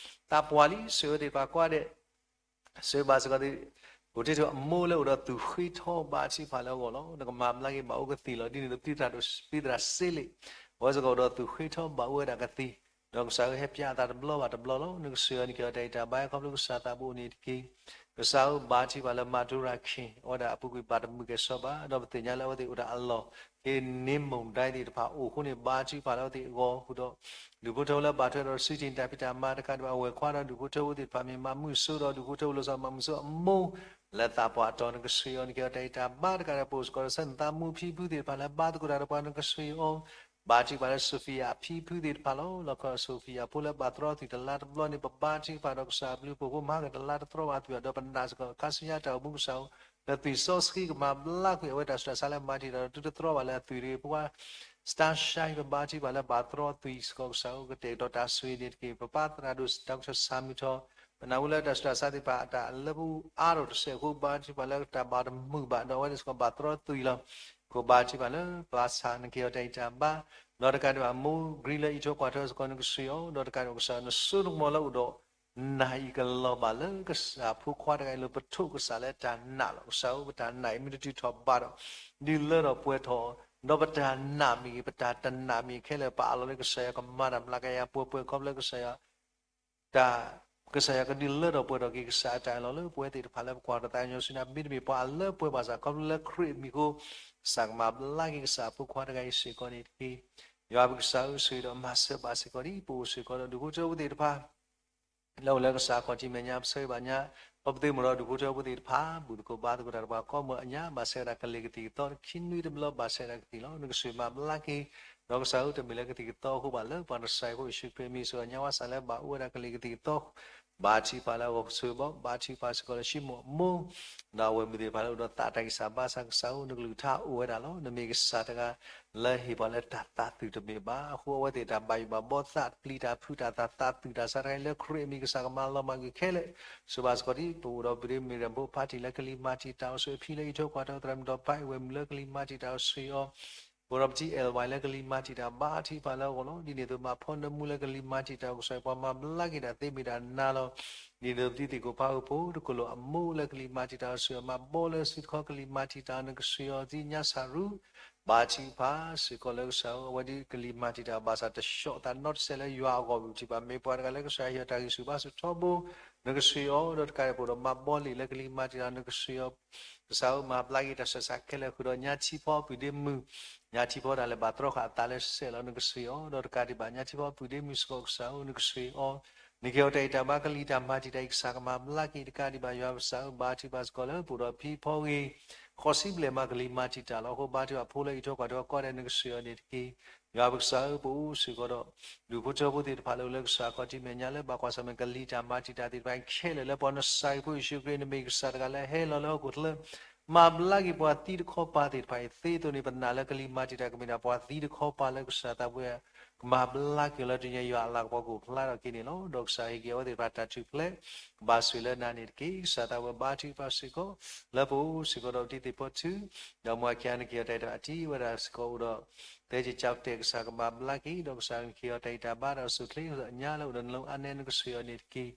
သးပှၢ်လံ ဆိၣ်ဂ့ၤဝဲသ့ၣ်တဖၣ်ကိးဂၤဒဲး ဆိၣ်ဂ့ၤဘၣ်စ့ၢ်ကီး ပူၤတံတူၢ်အမိၢ်လၢအိၣ်ဒီးသူၣ်ဃ့ထီဘါထုကဖၣ်လၢအဂီၢ်လီၤ. နကမၤဘျါက့ၤဘၣ်အိၣ်ကသံၣ်လီၤ. ဒ်န့ၣ်ဒီးပတံၤသရၣ်ဒိၣ် ပတံၤသရၣ်စ့လ့ၣ် အဝဲစ့ၢ်ကီးအိၣ်ဒီးသူၣ်ဃ့ထီဘၣ်အိၣ်ဝဲဒၣ်ကသံၣ် ဒီးကစၢ်ဧၢ ဟဲပၠးအသးတဘျီဘၣ်တဘျီလီၤ. နကဆိၣ်ဂ့ၤအီၤ နကဲအီၤတၢ်ဂံၢ်တၢ်ဘါ ခီဖျိကစၢ်သးဘိအိၣ်န့ၣ်တက့ၢ်. ကစၢ်ဧၢ ဘါထုကဖၣ်လၢမၤဒိရၤခ့ၣ် အဝဲဒၣ်အပူၤကွံာ်ဘၣ်တမုာ်ကဲၣ်ဆိးဘၣ် ဒီးပသ့ၣ်ညါလၢအဝဲသ့ၣ်အိၣ်ဒီးအလီၢ် က့ၤန့ၢ်မုၢ်ဒဲသ့ၣ်တဖၣ်အိၣ်အဃိန့ၣ် ဘါထုကဖၣ်လၢအဝဲသ့ၣ်အဂီၢ်ဃုာ်ဒီး ဒူၣ်ဖိထၢဖိလၢဘၣ်ထွဲဒီး စူၢ်တ့ၢ်တၢ်ဖံးတၢ်မၤတကးဒံးဘၣ် အဝဲၢ်ခွါဒီးဒူၣ်ဖိထၢဖိသ့ၣ်တဖၣ် မ့ၢ်မၤမုၢ်စိဒီးဒူၣ်ဖိထၢဖိလီၤဆီ မၤမုၢ်စိအမိၢ် လၢသးပှၢ်တီၤ နကဆိၣ်ဂ့ၤအီၤ နကဲအီၤတၢ်ဂံၢ်တၢ်ဘါတကးဒီး ပအိၣ်စ့ၢ်ကီးဒီးဆၢနသးမူဖံဖုသ့ၣ်တဖၣ်လၢဘါသကိးတၢ်ဒီးပှၤ နကဆိၣ်ဂ့ၤအီၤ ဘါထုကဖၣ်လၢ Sophia အဖံဖုသ့ၣ်တဖၣ်လီၤ. လီၢ်ခီ Sophia ဖိလၢဘၣ်တြီသွံၣ်တလါတဘျီန့ၣ် ပဘါထုကဖၣ်ဒီးကစၢ်အဘျုးအဖှိၣ်အဃိ မဟါကတလါတတြီဘၣ်သွံၣ်ဘၣ် ဒီးပနာ်စ့ၢ်ကီးခါဆူညါတၢ်အိၣ်မူကစၢ်ဧၢ လၢသွံၣ်စီဆှံကမၤဘျါကွံာ်အဝဲတၢ်ဆူးတၢ်ဆါလၢမၤတံာ်တာ်ဒီး သုတတြီဘၣ်လၢအသွံၣ်တဂ့ၤ ဖိခွါ Starshine ပဘါထုကဖၣ်လၢဘၣ်တြီသွံၣ်စ့ၢ်ကီးကစၢ်ဧၢ ကတဲာ်ကတီၤတၢ်ဆိၣ်ဂ့ၤန့ၣ်တက့ၢ်. ပပၢ်သရၣ်ဒိၣ် Doctor ဆၣ်မုၢ်ထီၣ် ပနၢ်ဟူလၢတၢ်ဆူးတၢ်ဆါသ့ၣ်တဖၣ် အတၢ်လၢပအါထီၣ်တစဲးအဃိ ဘါထုကဖၣ်လၢတၢ်ဘၣ်တမုာ်ဘၣ် ဒီးအဝဲန့ၣ်စ့ၢ်ကီးဘၣ်တြီသွံၣ်လီၤ. ကိးဘါထုကဖၣ်လၢ ပၢ်ဆၣ် နကဲအီၤတၢ်ဂံၢ်တၢ်ဘါ ဒီးတကးဒံးဘၣ် မိၢ်ဂ့ၤလၢအအံးထွဲကွၢ်ထွဲစ့ၢ်ကီး နကဆိၣ်ဂ့ၤအီၤ ဒီးတကးဒံးဘၣ်ကစၢ် နစိနကမီၤလၢအိၣ်ဒီး နာ်အံၤကလီၤဘၣ်လၢကစၢ်ဖိခွါတဂၤအံၤလၢပထိးကစၢ်လၢတၢ်နာ်လီၤ. ကစၢ်ဧၢ, ပတၢ်နာ်အံၤမ့ၢ်တတုၤထီၣ်ဘၣ်ဒီး ဒုးလၢထီၣ်ပှဲၤထီၣ်, ဒီးပတၢ်နာ်မ့ၢ်ဂ့ၤ, ပတၢ်တနာ်မ့ၢ်ဂ့ၤခဲလၢာ် ပအးလီၤလၢကစၢ်ယွၤကမၤတၢ်မျးကယၤပှဲၤပှဲၤ ခီဖျိလၢကစၢ်ယွၤ တၢ်, ကစၢ်ယွၤကဒုးလၢထီၣ်ပှဲၤထီၣ်က့ၤ ကစၢ်အတၢ်အၢၣ်လီၤလၢပဝဲသ့ၣ်တဖၣ်လၢပကွၢ်ထီၣ်သးကညီၤဆူညါ မ့တမ့ၢ်ပှၤအလၢပှဲၤဘၣ်ဆၣ် ခီဖျိလၢခရံာ်အမံၤအဃိ ကစၢ်ကမၤဘျါက့ၤကစၢ်အဖိခွါတဂၤအံၤစ့ၢ်ကီးန့ၣ်တက့ၢ်. ယွၤပကစၢ်ဧၢ, ဆိၣ်ဂ့ၤဒီးမၤစၢၤဘၣ်စ့ၢ်ကီးဒ်ပအိၣ်စ့ၢ်ကီးဒီး ဒူၣ်ဖိထၢဖိသ့ၣ်တဖၣ် လၢအိၣ်လၢကစၢ်အခီၣ်ထံးမဲာ်ညါ ပဆၢဂ့ၤဘၣ်ညါ, ပပသ့ၣ်မုၢ်ဒီးဒူၣ်ဖိထၢဖိသ့ၣ်တဖၣ် ဘူၣ်သကိးဘါသကိးတၢ်တပှၤကိးမုၢ်အညါ ဘၣ်ဆၢဒၣ်ကလံၤကသံၣ်ကသီ ခံနွံတဘျီဘၣ်ဆၢဒၣ်ကသံၣ်လီၤ. နကဆိၣ်ဂ့ၤမၤဘျါက့ၤ ဒီးကစၢ်ဧၢ တမ့ၢ်လၢကသံၣ်ကသီအဃိဘၣ် လၢပှၤနစၤရ့းဖိယ့ၣ်ၡူးခရံာ်အမံၤ ဆိၣ်ဂ့ၤညါဝဲစၢ်လၢဘၣ်အိၣ်ဝဲဒၣ်ကလံၤကသံၣ်ကသီ ဘါထုကဖၣ်လၢအဂီၢ် ဆိၣ်ဂ့ၤဘၣ် ဘါထုကဖၣ်စ့ၢ်ကီးလၢ ရှံမိၣ်အမိၢ် ဒီးအဝဲၢ်မုၣ်သ့ၣ်တဖၣ်လၢအိၣ်ဒီးသးတၢ်ဂံၢ်စၢ်ဘါစၢ် ကစၢ်ဧၢ နကလုၢ်ကထါအိၣ်ဝဲဒၣ်လီၤ. နမ့ၢ်ကစၢ်တဂၤ လၢဟ့ၣ်ပှၤလၢတၢ်သးသုးတမ့ၢ်ဘၣ်. အဃိအဝဲသ့ၣ်တၢ်ဘၣ်ယိၣ်ဘၣ်ဘီသး တပျံၤတၢ်ဖုးတၢ်သး သးသုးတၢ်ဆါတခါအံၤလၢခရံာ်အမံၤ ကစၢ်ကမၤလီၤမၢ်ကွံာ်ခဲလၢာ် ဆိၣ်ဂ့ၤဘၣ်စ့ၢ်ကီးဒ်ပအိၣ်ဒီး ပဒ့မ့ၢ်ရၢၢ်ဖိဖါတံၢ်လၢကလံၤမၤတံာ်တာ်အီၤဆိၣ်ဂ့ၤ အဖံလၢအံးထွဲကွၢ်ထွဲသရၣ်မုၣ်ဒီးပၢ်အဝဲၢ်မုၣ်လၢကလံၤမၤတံာ်တာ်အီၤဆိၣ်ဂ့ၤအီၤ ပအိၣ်ဒီးပတံၤ L Y လၢကလံၤမၤတံာ်တာ် ဘါထုကဖၣ်လၢအဂီၢ်လီၤ. ဒ်န့ၣ်အသိး မၤဖီနၢမူလၢကလံၤမၤတံာ်တာ် ကစၢ်ပှၤမၤဘျါက့ၤတၢ်သ့မ့ၢ်တၢ်နါလီၤ. ဒ်န့ၣ်အသိး ပတံၤသကိးဖးအုးဖိ တကိၣ်လိာ်အမိၢ်လၢကလံၤမၤတံာ်တာ်အီၤဆိၣ်ဂ့ၤအီၤ မၤဘီလၢစုတခီကလံၤမၤတံာ်တာ် နကဆိၣ်ဂ့ၤအီၤ သံညါဆၣ်ရူ ဘါထုကဖၣ်စ့ၢ်ကီးလၢကစၢ်ဧၢ အဝဲဒ်ကလံၤမၤတံာ်တာ်ဘၣ်ဆၣ် တဆှီၣ်သးနီတစဲးလၢယွၤအဂီၢ် ပထံၣ်ဘၣ်မ့ၢ်ပှၤတဂၤလၢကစၢ်ယွၤဟ့ၣ်အီၤတၢ်ဂံၢ်ဆူၣ်ဘါဆူၣ်ထီဘိ နကဆိၣ်ဂ့ၤအီၤ ဒီးတကးဒံးပအိၣ်ဒီးမၤဘီလံာ်လၢကလံၤမၤတံာ်တာ် နကဆိၣ်ဂ့ၤအီၤ ကစၢ်ဧၢ မၤဘျါက့ၤတၢ်ဆၢကဆးခဲလၢာ်ဃုာ်ဒီး ညါထံဖီပုၢ်ဒ့မုၣ်, ညါထံဖီတၢ်လၢဘၣ်တြီဃာ်အသးလၢစဲးလီၤ နကဆိၣ်ဂ့ၤအီၤ ဒီးတကးဒံးဘၣ် ညါထံဖီပုၢ်ဒ့မုၣ်စ့ၢ်ကီး ကစၢ်ဧၢ နကဆိၣ်ဂ့ၤအီၤ နကဟ့ၣ်အီၤတၢ်အံးတၢ်ဘါ ကလံၤတၢ်မၤတံာ်တာ်အံၤ ကစၢ်ကမၤဘျါက့ၤ တကးဒံးဘၣ် ယွၤကစၢ်ဧၢ ဘါထုကဖၣ်စ့ၢ်ကီးလၢ ပအိၣ်ဒီးဖံဖီဂ့ၤ ဃိးဆံဘျဲၣ်မး ကလံၤမၤတံာ်တာ်လီၤ. အဃိ ဘါထုကဖၣ်ဖိလၢအံးထွဲကွၢ်ထွဲကိးဂၤဒဲး နကဆိၣ်ဂ့ၤအီၤန့ၣ်တက့ၢ်. ယွၤပကစၢ်ဧၢ ပအိၣ်စ့ၢ်ကီးဒီး ဒူၣ်ဖိထၢဖိသ့ၣ်တဖၣ်လၢအိၣ်လၢကစၢ်အခီၣ်ထံးမဲာ်ညါလၢ ဘၣ်ကွၢ်ဆၢၣ်မဲာ် ကလံၤတၢ်မၤတံာ်တာ်သ့ၣ်တဖၣ်ခဲလၢာ်လၢ ပှၤနစၤရ့းဖိယ့ၣ်ၡူးခရံာ် နမ့ၢ်ကစၢ်တဂၤလၢဟဲလီၤလၢဟီၣ်ခိၣ်ချၢ မၤဘျါက့ၤပှၤသံတခီပၤသ့ၣ်တဖၣ်အံၤ သ့အသိးန့ၣ် ပနာ်လၢကလံၤမၤတံာ်တာ်ကမ့ၢ်ဒၣ်ပှၤသံတခီပၤလၢကစၢ်သးပူၤ ကမၤဘျါက့ၤအီၤလၢတနံၤအံၤ ယွၤအလၤကပီၤကအိၣ်ဖျါထီၣ်က့ၤန့ၣ်လီၤ. ဒီးကစၢ်ဟ့ၣ်က့ၤအဝဲသ့ၣ်တဖၣ်တၢ်ထူၣ်ဖျဲး ကဘၣ်ဆိၣ်ဂ့ၤလၢနၤန့ၣ်တက့ၢ်. ကစၢ်သးဝဲဘါထုကဖၣ်စ့ၢ်ကီး လၢပအိၣ်စ့ၢ်ကီးဒီးပတံၤသကိးဖိထူ ဒီးမွၤခံဂၤ နကဟ့ၣ်အီၤတၢ်အံးတၢ်ဘါ အတံၤဝဲဒၣ်စ့ၢ်ကီးအိၣ်ဒီး သဲက့ၤကၠီကတဲာ် ကစၢ်ကမၤဘျါက့ၤ ဒီးကစၢ်နကဟ့ၣ်အီၤတၢ်အံးတၢ်ဘါ ဒီးအိၣ်ဆူၣ်အိၣ်ချ့ ညါလၢအိၣ်ဒီးနလီအါနဲ နကဆိၣ်ဂ့ၤအီၤန့ၣ်တက့ၢ်.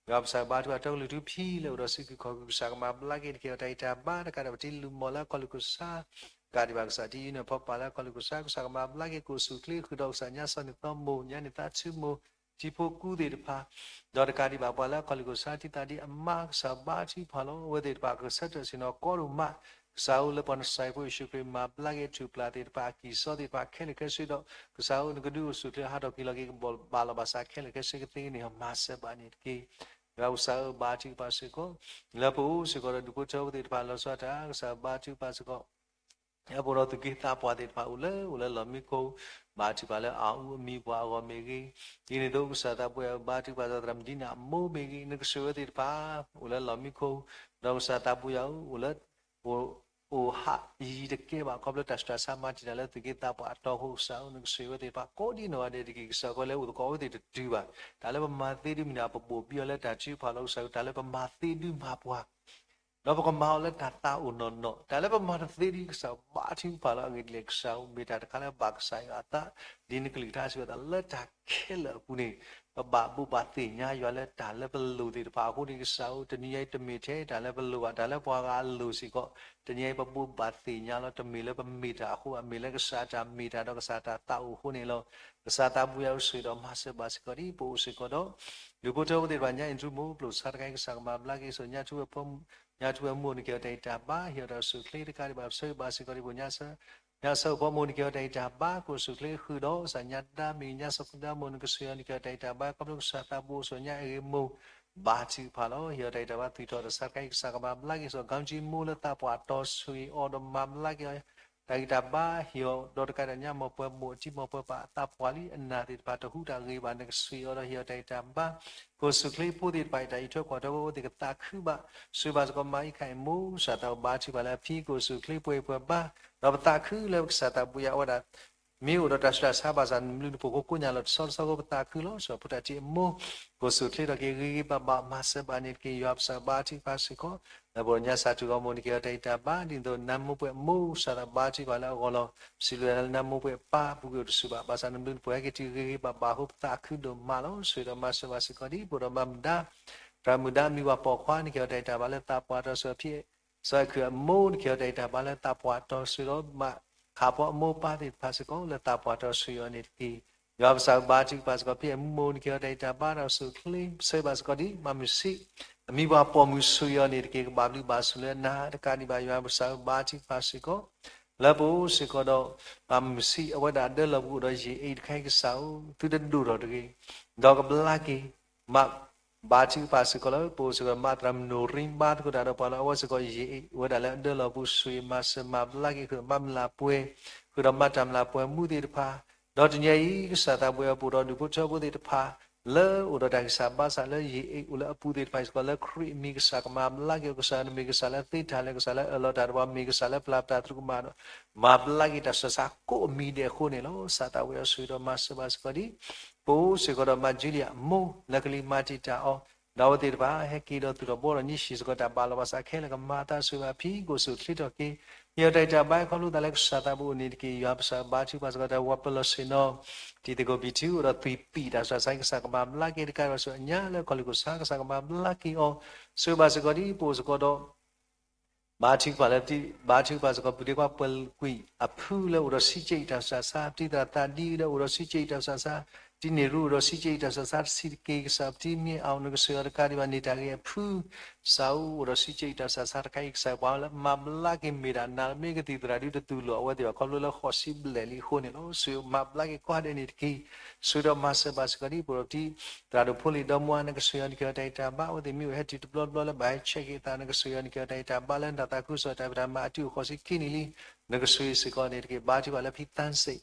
ယွၤပကစၢ်ဘါထုကဖၣ် တီကလုာ်ထူဖံလၢအိၣ်ဒီးစုခံခီၣ်ခုၣ် ကစၢ်ကမၤဘျါက့ၤ နကဟ့ၣ်အီၤတၢ်အံးတၢ်ဘါ တကးဒံးဘၣ် ပတံၤလုၢ်မီၢ်လၢအခီၣ်လ့ၣ်ခိၣ်ဆါ တကးဒံးဘၣ် ကစၢ်တံၤအံၤန့ၣ် ဖီပာ်လၢအခီၣ်လ့ၣ်ခိၣ်ဆါ ကစၢ်ကမၤဘျါက့ၤ ကအိၣ်ဆူၣ်အိၣ်ချ့ဃုာ်ဒီး ကစၢ်ညါစီၤန့ၢ်သီမိၢ် ညါန့ၢ်သးဆူမိၢ် တံၤဖိကူသ့ၣ်တဖၣ် ဒီးတကးဒံးဘၣ် ပှၤလၢအခီၣ်လ့ၣ်ခိၣ်ဆါ တံၤသးဒ်အမါ ကစၢ်ဘါထုကဖၣ်လီၤ. အဝဲသ့ၣ်တဖၣ်ကဆၢထၢၣ်ဆ့ၣ်နီၤကီဒိၣ်မး ကစၢ်ဧၢ လၢပှၤနစၤရ့းဖိယ့ၣ်ၡူးခရံာ် မၤဘျါက့ၤထူၣ်ပျၢ်သ့ၣ်တဖၣ် အကံၢ်အစီသ့ၣ်တဖၣ်ခဲလၢာ်ခဲဆ့ဒီး ကစၢ်ဧၢ နကဒုးအိၣ်ဆူၣ်အိၣ်ချ့ဟးထီၣ်က့ၤလီၤက့ၤ ကဘီၣ်ဘၣ်လီၤဘၣ်စးခဲလၢာ်ခဲဆ့ကသ့န့ၣ် မၤစၢၤဘၣ်န့ၣ်တက့ၢ်. ယွၤကစၢ်ဧၢ ဘါထုကဖၣ်စ့ၢ်ကီး လၢပအိၣ်စ့ၢ်ကီးဒီးဒူၣ်ဖိထၢဖိသ့ၣ်တဖၣ် လီၤဆီဒၣ်တၢ် ကစၢ်ဘါထုကဖၣ်စ့ၢ်ကီး လၢပအိၣ်ဒီးသူၣ်က့သးပှၢ်သ့ၣ်တဖၣ်အိၣ်လၢ အိၣ်လၢလီၢ်မံခိၣ် ဘါထုကဖၣ်လၢအအူအမံၤပှၢ်အဂီၢ်မ့ၢ်ဂ့ၤ, ဒ်န့ၣ်အသိးကစၢ်သးပူၤယွၤဧၢ ဘါထုကဖၣ်စီၤသရၣ်မုၣ်ဒံနၢ်အမိၢ်မ့ၢ်ဂ့ၤ, နကဆိၣ်ဂ့ၤဝဲသ့ၣ်တဖၣ် အိၣ်လၢလီၢ်မံခိၣ်, ဒီးကစၢ်သးပူၤယွၤဧၢ အိၣ်လၢ အိၣ် အိၣ်ဟးယံၤတကဲဘၣ် ခီဖျိတၢ်ဆူးတၢ်ဆါမၤတံာ်တာ်လၢသူၣ်က့သးပှၢ်အတီအဃိ ကစၢ်ဧၢ နကဆိၣ်ဂ့ၤဝဲသ့ၣ်တဖၣ် ကိးဒံနီၢ်ဂၤဒဲးတက့ၢ်. ကစၢ်ကီးလၢအိၣ်သကိးဝဲသ့ၣ်တတုၤဘၣ်. တၢ်လၢပမၤသ့ဒ်မုၢ်နၤ ပဘိၣ်ဘံအီၤလၢတၢ်ထုကဖၣ်လီၤ. ကစၢ်ဧၢ တၢ်လၢပမၤသ့ဒုးမၤပှၤ ဒီးပကမၤအီၤလၢတၢ်သးအိၣ်နီၢ်နီၢ်, တၢ်လၢပမၤတသ့ဒံး ကစၢ်ဘါထုကဖၣ်လီၤ. အဂ့ၢ်ဒ်လဲၣ် ကစၢ်ဧၢ မ့ၢ်တၢ်တခါလၢဘၣ်ကစၢ်ယွၤအသး, ဒ်နကလုၢ်ကထါစံးဝဲဒၣ် လၢတၢ်ခဲလၢာ်အပူၤန့ၣ် ပဘၣ်ဘိးဘၣ်သ့ၣ်ညါယွၤလၢတၢ်လၢပလိၣ်သ့ၣ်တဖၣ်အဃိန့ၣ် ကစၢ်ဧၢ တနံၤအံၤတမ့ၢ်ထဲတၢ်လၢပလိၣ်ဘၣ်, တၢ်လၢပှၤဂၤအလိၣ်စ့ၢ်ကီး, တနံၤအံၤပဘိးဘၣ်သ့ၣ်ညါလီၤ. တမ့ၢ်လၢပမ့ၢ်တၢ်အဃိဘၣ်, မ့ၢ်လၢကစၢ်တၢ်မ့ၢ်တၢ်ဒီးကစၢ်တၢ်သးအိၣ်အဃိန့ၣ်လီၤ. ကစၢ်သးပူၤယွၤဧၢ ဆိၣ်ဂ့ၤဒီးမၤစၢၤဘၣ်စ့ၢ်ကီးဒ်ပအိၣ်စ့ၢ်ကီးဒီး ဒူၣ်ဖိထၢဖိသ့ၣ်တဖၣ် ညါအ့ၣ်ထူမိၢ် ပျိာ်ဆါတခါအံၤ ကစၢ်ကမၤဘျါက့ၤ ဆိၣ်ဂ့ၤညါထူဝဲဖိ ညါထူဝဲမိၢ် နကဟ့ၣ်အီၤတၢ်အံးတၢ်ဘါ ဟ့ၣ်အီၤတၢ်အိၣ်ဆူၣ်အိၣ်ချ့ တကးဒံးဘၣ် ပဆၢဂ့ၤဘၣ်စ့ၢ်ကီးဒ်ပှၤ ညါဆၢဖိမိၢ် နကဟ့ၣ်အီၤတၢ်အံးတၢ်ဘါ ကအိၣ်ဆူၣ်အိၣ်ချ့ဃုာ်ဒီး ကစၢ်ညါဒါမ့ၢ် ညါစီၤဖူဒါမိၢ် နကဆိၣ်ဂ့ၤအီၤ နကဟ့ၣ်အီၤတၢ်အံးတၢ်ဘါ ခီဖျိကစၢ်သးပူၤ ဆိၣ်ဂ့ၤညါအဂ့ၢ်မိၢ် ဘါထုကဖၣ်လီၤ. ဟ့ၣ်အီၤတၢ်အံးတၢ်ဘါ သွံၣ်ထီၣ်တၢ်ဆါတခါအံၤ ကစၢ်ကမၤဘျါက့ၤ စီၤကၣ်ကၠံမိၢ်လၢသးပှၢ်တီ ဆိၣ်ဂ့ၤအီၤဒီးမၤဘျါက့ၤအီၤ တၢ်ဂံၢ်တၢ်ဘါ ဟ့ၣ်အီၤဒီးတကးဒံး ညါမိၢ်ပှၢ်မိၢ် အတံၤမိၢ်ပှၢ်ပၢ် အသးပှၢ်လံအနၢ်သ့ၣ်တဖၣ် တဟူးတၢ်ဂ့ၤဘၣ် နကဆိၣ်ဂ့ၤအီၤဒီးဟ့ၣ်အီၤတၢ်အံးတၢ်ဘါ ကအိၣ်ဆူၣ်အိၣ်ချ့ဖိသ့ၣ်တဖၣ်အံၤ တၢ်အံးထွဲကွၢ်ထွဲဝဲအဝဲသ့ၣ်ကသးခုဘၣ် ဆိၣ်ဂ့ၤဘၣ်စ့ၢ်ကီး မၤအံးခါအံၤမိၢ် ကစၢ်သးဘါထုကဖၣ်လၢအဖံကအိၣ်ဆူၣ်အိၣ်ချ့ပှဲၤပှဲၤဘါ ဒီးပသးခုလၢပကစၢ်သးပူၤယွၤအဝဲဒၣ် မ့ၢ်အိၣ်ဒီးတၢ်ဆူးတၢ်ဆါဘၣ်ဆၣ် နဘျုးနဖှိၣ်ကိးညါလီၤတဆီတဆီအဃိ ပသးခုလီၤ. စီၤဖိတၢ်ထံအမိၢ် ကအိၣ်ဆူၣ်အိၣ်ချ့ထီၣ်က့ၤဂ့ၤဂ့ၤဘၣ်ဘၣ် မၤစၢၤဘၣ်န့ၣ်တက့ၢ်. ယွၤပကစၢ်ဘါထုကဖၣ်စ့ၢ်ကီး လၢပအိၣ်ဒီးညါစၢ်ထူၣ်ဂီၢ်မူန့ၣ် ကဟ့ၣ်အီၤတၢ်ဂံၢ်တၢ်ဘါ ဒ်သိးနါမိၢ်ပှဲၤမိၢ် ကစၢ်သးဘါထုကဖၣ်လၢအဂီၢ်လီၤ. ပစံးဘျုးနၤလၢနါမိၢ်ပှဲၤပၢ် ပူၤကွံာ်အိၣ်တဆူၣ်ဘၣ် ဘၣ်ဆၣ်နဘျုးနဖှိၣ်ဟဲက့ၤတုၤဂ့ၤဂ့ၤဘၣ်ဘၣ်အဃိ ပသးခုဒိၣ်မးလီၤ. ဆိၣ်ဂ့ၤဒီးမၤစၢၤဘၣ်စ့ၢ်ကီးဒ် ပအိၣ်ဒီးမၤမုာ်ဒါ သရၣ်မုၣ်ဒါ မံၤပှၢ်ပိာ်ခွါ နကဟ့ၣ်အီၤတၢ်ဂံၢ်တၢ်ဘါလၢသးပှၢ်တီၤစၢၤအဖံ စီၤအဲၣ်ခုၣ်အမိၢ် နကဟ့ၣ်အီၤတၢ်ဂံၢ်တၢ်ဘါလၢသးပှၢ်တီၤစၢၤဒီး မးခးဖီအမိၢ်ပၢ်သ့ၣ်တဖၣ်စ့ၢ်ကီး လၢသးပှၢ်တီၤဆိၣ်ဂ့ၤအီၤန့ၣ်တက့ၢ်. ယွၤပကစၢ်ဧၢ ဘါထုကဖၣ်စ့ၢ်ကီး ဖံအဲၣ်မူမိၢ် နကဟ့ၣ်အီၤတၢ်ဂံၢ်တၢ်ဘါဒီးအိၣ်ဆူၣ်အိၣ်ချ့ ဆိၣ်ဂ့ၤဘၣ်စ့ၢ်ကီးဒ် မၤမုၢ်ဆ့ၣ် အမံၤပှၢ်ပိာ်မုၣ်ဆိၣ်ဂ့ၤအီၤန့ၣ်တက့ၢ်. ကဘၣ်ဘျုးဘၣ်ဆိၣ်လၢနၤတကးဒံးဘၣ် ယွၤပကစၢ်ဧၢ ဘါထုကဖၣ်စ့ၢ်ကီး လၢပအိၣ်စ့ၢ်ကီးဒီး မၤမုၢ်ဆ့ၣ် အဝဲဒၣ်အဒၢလီၢ်ပူၤအိၣ်ဒီးယ့ၣ်အ့ၣ်တခါအံၤ ကစၢ်ဧၢ သုတဒိၣ်ထီၣ်တဂ့ၤ ဒီးကဘျါက့ၤ မ့ၢ်ဘါထုကဖၣ်စ့ၢ်ကီးလၢ ပအိၣ်စ့ၢ်ကီး မးသရၣ်မုၣ်နိၣ်ရံ ဘါသကိးတၢ်ဒီးပှၤလၢအဝဲစ့ၢ်ကီး ယ့ၣ်အ့ၣ် အိၣ်ဝဲဒၣ်လၢအဒၢလီၢ်ပူၤ ဆိၣ်ဂ့ၤမၤစၢၤမၤဘျါက့ၤ ဃုာ်ဒီးမၤမုၢ်လၢ်ပှဲၤ ဃုာ်ဒီးမၤတၢ်မုၢ်လၢ်ပှဲၤမူသ့ၣ်တဖၣ် ဒီးတနံၤအံၤ ကစၢ်သးပှဲၤအီၤ ပအိၣ်ဒီးဒူၣ်ဖိထၢဖိသ့ၣ်တဖၣ် လၢအိၣ်ဒီးတၢ်ဂံၢ်စၢ်ဘါစၢ်လၢယ့ၣ်အ့ၣ်အိၣ်လၢအပူၤသ့ၣ်တဖၣ်စ့ၢ်ကီး လၢခရံာ်အမံၤ ကစၢ်ကမၤဘျါက့ၤအီၤ ကစၢ်နမ့ၢ်ကစၢ်လၢသ့တၢ်လၢ ကစၢ်လၢအၢၣ်လီၤတၢ်ဒီးပှၤ မ့ၢ်ကစၢ်လၢပျၢ်ပတၢ်သရူးကမၣ်ဒီး မၤဘျါက့ၤတၢ်ဆူးတၢ်ဆါကိးအမံၤဒဲးအဃိန့ၣ်လီၤ. ကစၢ်သးပှဲၤအီၤ ဆိၣ်ဂ့ၤဒီးမၤစၢၤဘၣ်စ့ၢ်ကီးဒ် ပအိၣ်စ့ၢ်ကီးဒီး မၤကၠူလံအမိၢ် လၢကလံၤမၤတံာ်တာ်အီၤ ဒီးအဝဲသ့ၣ်တဖၣ် ဟဲက့ၤဒီးသူၣ်ထီၣ်ဘှီထီၣ် နံၣ်ဆံးစ့ၢ်ကီး တၢ်ဘၣ်လီၤဘၣ်စးခဲလၢာ် ကမၤအသးဆိၣ်ဂ့ၤဘၣ်ဖံ ကအိၣ်ဆူၣ်အိၣ်ချ့ထီၣ်က့ၤ ဟ့ၣ်အီၤတၢ်ဂံၢ်တၢ်ဘါ ခီဖျိသးလၢကစၢ်သးဘိအိၣ်န့ၣ်တက့ၢ်. ယွၤပကစၢ်ဘါထုကဖၣ်စ့ၢ်ကီး တၢ်ဝဲပလီၢ်ဆ့ၣ်နီၤ တံၤသကိးပံၤထူ အိၣ်ဒီးသွံၣ်ပံာ်တၢ်ဆူးတၢ်ဆါ ကစၢ်ကမၤဘျါက့ၤ တကးဒံးဘၣ်ဆိၣ်အညါလၢကီၢ်လံၢ်ခိၣ်ဆါ ကစၢ်ကမၤဘျါက့ၤအီၤ ဆိၣ်ဂ့ၤဘၣ်စ့ၢ်ကီးဒ် ပအိၣ်စ့ၢ်ကီးဒီး ဘါထုကဖၣ်လၢ ဘါထုကဖၣ်စ့ၢ်ကီး ပုၢ်ဒ့ခွါပှဲၤကွံာ်အဖုလၢအိၣ်ဒီးဆံးကဲအံၤတၢ်ဆူးတၢ်ဆါ, တံၤသရၣ်သးဒံဒီးအိၣ်ဒီးဆံးကဲအံၤတၢ်ဆူးတၢ်ဆါ, တံၤန့ၢ်ရူအိၣ်ဒီးဆံးကဲအံၤတၢ်ဆူးတၢ်ဆါ, တဆံးတက့ၢ် ကစၢ်ပတံၤမ့ၢ်အါအီၤ နကဆိၣ်ဂ့ၤအီၤတကးဒံးဘၣ် န့ၢ်တၢ်ဂ့ၤအဖု ကစၢ်ဧၢ အိၣ်ဒီးဆံးကဲအံၤတၢ်ဆူးတၢ်ဆါတခါအံၤ ကစၢ်ပှၤလၢမၤဘျါက့ၤမ့ၢ်ဒၣ်နၤ မ့ၢ်ကသံၣ်သရၣ်ဒုတတူၢ်လိာ်အဝဲသ့ၣ်ဘၣ် ခီဖျိလၢဃိးဆံဘျဲၣ်လံအဃိန့ၣ်လီၤ. ဆိၣ်ဂ့ၤမၤဘျါက့ၤကိးဂၤဒဲးန့ၣ်တက့ၢ်. ဆိၣ်ဂ့ၤဒီးမၤစၢၤဘၣ်စ့ၢ်ကီးဒ် ပအိၣ်ဒီးတံၤသရၣ်ဒိၣ်ဖိလံၤဒီမါ နကဆိၣ်ဂ့ၤအီၤ နကဟ့ၣ်အီၤတၢ်ဂံၢ်တၢ်ဘါ အဝဲသ့ၣ်မ့ၢ်အိၣ်ဟဲတုၤတဘျီတဘျီလၢဘၣ်ဟဲဆဲးက့ၤအသး နကဆိၣ်ဂ့ၤအီၤ နကဟ့ၣ်အီၤတၢ်ဂံၢ်တၢ်ဘါလၢနတၢ်သးခုကစီၣ်တၢ်ဖံးတၢ်မၤအတုၤအိၣ်ဃိးဆံခံနံၣ်လံ နကဆိၣ်ဂ့ၤစ့ၢ်ကီးန့ၣ်တက့ၢ်. ဘါထုကဖၣ်လၢဖံသၣ်စ့ၣ်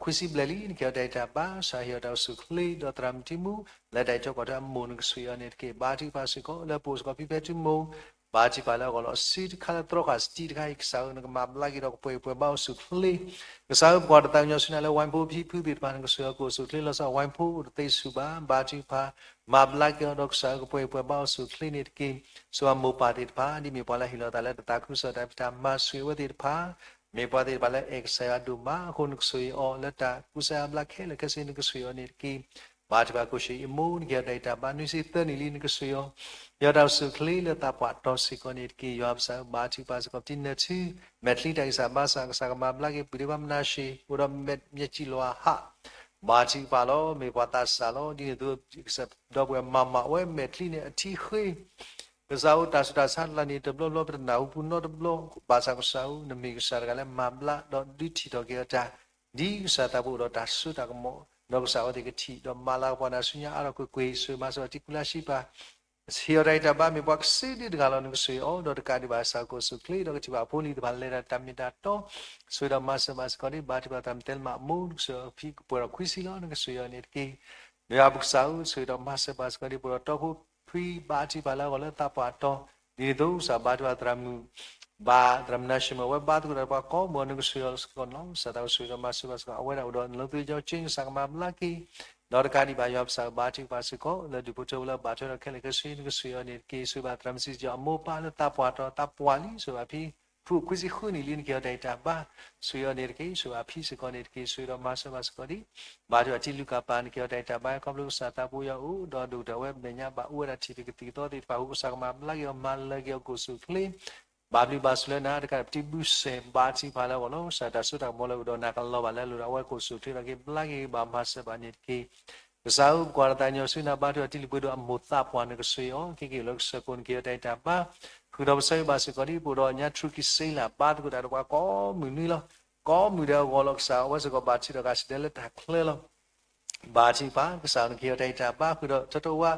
ခွံဆံဘျဲၣ်လံ နကဟ့ၣ်အီၤတၢ်ဂံၢ်တၢ်ဘါ ကစၢ်ဟ့ၣ်အီၤတၢ်အိၣ်ဆူၣ်အိၣ်ချ့ ဒီးသရၣ်မုၣ်တံမူ လၢတၢ်အံးထွဲကွၢ်ထွဲအမိၢ် နကဆိၣ်ဂ့ၤအီၤန့ၣ်တက့ၢ်. ဘါထုကဖၣ်စ့ၢ်ကီး လၢပအိၣ်စ့ၢ်ကီးဖံဖဲထူမိၢ် ဘါထုကဖၣ်လၢအဂီၢ်လီၤ အစုတခါလၢသြီဃာ်စတံတခါအံၤ ကစၢ်ဧၢ နကမၤဘျါက့ၤဒီးကပှဲၤပှဲၤဘါအိၣ်ဆူၣ်အိၣ်ချ့ ကစၢ်ဧၢ ပကွၢ်တၢ်သးကညီၤဆူနၤလၢ ဝဲၢ်ဖိဖံဖုသ့ၣ်တဖၣ် နကဆိၣ်ဂ့ၤအီၤကအိၣ်ဆူၣ်အိၣ်ချ့ လီၤဆီဝဲၢ်ဖိအိၣ်တသ့ဆူၣ်ဘၣ် ဘါထုကဖၣ် မၤဘျါက့ၤအီၤဒီးကစၢ်ဧၢ ကပှဲၤပှဲၤဘါအိၣ်ဆူၣ်အိၣ်ချ့န့ၣ်တက့ၢ်. ဆိၣ်ဂ့ၤမိၢ်ပၢ်သ့ၣ်တဖၣ် ဒ်မ့ၢ်ပှၤလၢဟ့ၣ်လီၤသးလၢတၢ်သးခုကစီၣ်တၢ်ဖံးတၢ်မၤ ဆိၣ်ဂ့ၤအဝဲသ့ၣ်တဖၣ် မ့ၢ်ပှၤသ့ၣ်တဖၣ်လၢအဲၣ်ကစၢ်ယွၤဒိၣ်မးအဃိ နကဆိၣ်ဂ့ၤအီၤ လၢတၢ်ကူစါအါဘျါခဲလၢာ်ခဲဆ့ နကဆိၣ်ဂ့ၤအီၤန့ၣ်တက့ၢ်. ဘါထုကဖၣ်ကိၣ်ၡ့ၣ်အံၤအမိၢ် နကဟ့ၣ်အီၤတၢ်ဂံၢ်တၢ်ဘါ နွံဆံသၢနံၣ်လံ နကဆိၣ်ဂ့ၤအီၤ ဟ့ၣ်အီၤတၢ်အိၣ်ဆူၣ်အိၣ်ချ့လၢသးပှၢ်တီၤစ့ၢ်ကီးန့ၣ်တက့ၢ်. ယွၤပကစၢ်ဧၢ ဘါထုကဖၣ်စ့ၢ်ကီး ပတံၤနၢၤထူ မဲာ်ချံတၢ်ဂံၢ်စၢ်ဘါစၢ် ကစၢ်ကမၤဘျါက့ၤ ပုၢ်ဒ့ခွါမနၤၡ့ၣ် အိၣ်ဒီးမဲာ်စံၣ်လီၤဟး ဘါထုကဖၣ်လီၤ မ့ၢ်ပှၤသးစၢ်လီၤ ဒ်န့ၣ်အသိး ကစၢ်ဒီပုၢ်ဝဲၢ်မၤမၤဝဲမဲာ်ချံန့ၣ်အထံဃ့ ကစၢ်ဧၢတၢ်ဆူးတၢ်ဆါလၢန့ၣ် တဘျီဘျီပတနၢ်ဟူပူၤနီတဘျီ ဘၣ်ဆၣ်ကစၢ်ဧၢ နမ့ၢ်ကစၢ်တဂၤလၢမၤဘျါဒီးဒုးထံၣ်ထီၣ်က့ၤအီၤတၢ် ဒ်ကစၢ်သးဘိအိၣ်ဒီးတၢ်စိတၢ်ကမီၤ ဒီးကစၢ်အဝဲသ့ၣ်ကထံၣ်ဒီးမၤလၤကပီၤနၤဆူညါအါထီၣ်ကွ့ၢ်ကွ့ၢ် ဆိၣ်ဂ့ၤမၤစၢၤဘၣ်တံၤကူလါရှံပၤ ဟ့ၣ်အီၤတၢ်ဂံၢ်တၢ်ဘါ မ့ၢ်ပှၤကစ့ဒ်တဂၤလီၤ နကဆိၣ်ဂ့ၤအီၤ ဒီးတကးဒံးဘၣ် ကစၢ်ကအိၣ်ဆူၣ်အိၣ်ချ့ ဒီးကထံၣ်ဘၣ်အဖိလံၤတဖၣ်လဲၤတၢ်တၢ်မ့ၢ်တၢ်တီ ဆိၣ်ဂ့ၤဒီးမၤစၢၤဘၣ်စ့ၢ်ကီးဒ် ဘါထုကဖၣ်သရၣ်မုၣ်တဲလ်မးအမိၢ် နကဆိၣ်ဂ့ၤအီၤဖံကပှဲၤထီၣ်ခွံဆံလီၤ နကဆိၣ်ဂ့ၤအီၤန့ၣ်တက့ၢ်. ယွၤပကစၢ်ဧၢ ဆိၣ်ဂ့ၤဒီးမၤစၢၤဘၣ်စ့ၢ်ကီးဒ် ပအိၣ်ဒီးတီခိၣ်ထွံ ဘါထုကဖၣ်လၢအဂီၢ်လၢသးပှၢ်တီၤ ဒ်န့ၣ်အသိး ကစၢ်ဘါထုကဖၣ်သရၣ်မုၣ် ဘါသရၣ်မုၣ်နၤၡ့ၣ်မ့ၢ်ဝဲဘါသကိးတၢ်ဒီးပှၤကိးမုၢ် နကဆိၣ်ဂ့ၤအီၤစ့ၢ်ကီးန့ၣ်လီၤ. ကစၢ်သးကဆိၣ်ဂ့ၤဒီးမၤစၢၤဘၣ်စ့ၢ်ကီး အဝဲဒၣ်အိၣ်ဒီးနလိသ့ကၠီကၠ့ ကစၢ်ကမၤဘျါက့ၤ ဒီးတကးဒံးဘၣ် ယွၤပကစၢ်ဘါထုကဖၣ်စ့ၢ်ကီး လၢဒူၣ်ဖိထၢဖိလၢအဘၣ်ထွဲဒီးခဲလၢာ်ခဲဆ့ နကဆိၣ်ဂ့ၤအီၤန့ၣ်တက့ၢ်. ဆိၣ်ဂ့ၤဘၣ်သရၣ်မုၣ်စံကၠီအမိၢ်ပၢ်လၢသးပှၢ်တီၤ သးပှၢ်လံ ဆိၣ်ဂ့ၤဘၣ်ဖံ ဖုအိၣ်ခွံဆံဃုနံၣ်လံ နကဟ့ၣ်အီၤတၢ်ဂံၢ်တၢ်ဘါ ဆိၣ်ဂ့ၤအီၤန့ၣ်တက့ၢ်. ဆိၣ်ဂ့ၤဘၣ်ဖံစ့ၢ်ကီးန့ၣ်တက့ၢ်. ဆိၣ်ဂ့ၤဒီးမၤစၢၤဘၣ်စ့ၢ်ကီးဒ် ဘါထုကဖၣ်တံၤလူၤကၣ်ပၤ နကဟ့ၣ်အီၤတၢ်ဂံၢ်တၢ်ဘါ ခီဖျိကစၢ်သးဘိယွၤအိၣ်ဒီးဒိၣ်ထီၣ်ဝဲမဲာ်ညါ ဘၣ်အိၣ်ဝဲဒၣ်ထံၣ်ဖံးကသံၣ်ကသီသ့ၣ်တဖၣ်အဃိ ကစၢ်ကမၤဘျါက့ၤအီၤ မၤလၢက့ၤအီၤကအိၣ်ဆူၣ်အိၣ်ချ့ ဘၣ်ဘျုးဘၣ်ဆိၣ်လၢနၤ တကးဒံးဘၣ် ပတံၤဘုစဲၣ် ဘါထုကဖၣ်လၢအဂီၢ်လီၤ. ကစၢ်တၢ်စိတၢ်ကမီၤလၢအအိၣ်ဒီးနၤကလီၤဘၣ်လၢအလိၤဒီး အဝဲကအိၣ်ဆူၣ်အိၣ်ချ့ထီၣ်က့ၤ ဘျါက့ၤဘၣ်မၤစၢၤဘၣ်န့ၣ်တက့ၢ်. ကစၢ်ဧၢ ပကွၢ်တၢ်သးကညီၤဆူနၤ ဘါထုကဖၣ်တံၤလူၤပှ့ၤဒိၣ်အမိၢ်သးပှၢ် နကဆိၣ်ဂ့ၤအီၤ ခဲက့ၤလၢကစၢၢ်ခိၣ် နကဟ့ၣ်အီၤတၢ်ဂံၢ်တၢ်ဘါ ဃုာ်ဒီးပဆၢဂ့ၤဘၣ်စ့ၢ်ကီးဒ် ပအိၣ်ဒီးညါထြူကံစ့လး ဘါသကိးတၢ်ဒီးပှၤကိးမုၢ်နွံလီၤ. ကိးမုၢ်ဒဲးအဂီၢ်လီၤ ကစၢ် အဝဲစ့ၢ်ကီးဘၣ်ထုးထီၣ်ဂာ်ဆၢၣ်ဒၢလၢတၢ်ချၢလီၤ. ဘါထုကဖၣ် ကစၢ် နကဟ့ၣ်အီၤတၢ်ဂံၢ်တၢ်ဘါ ဃုာ်ဒီးထီထီဝါ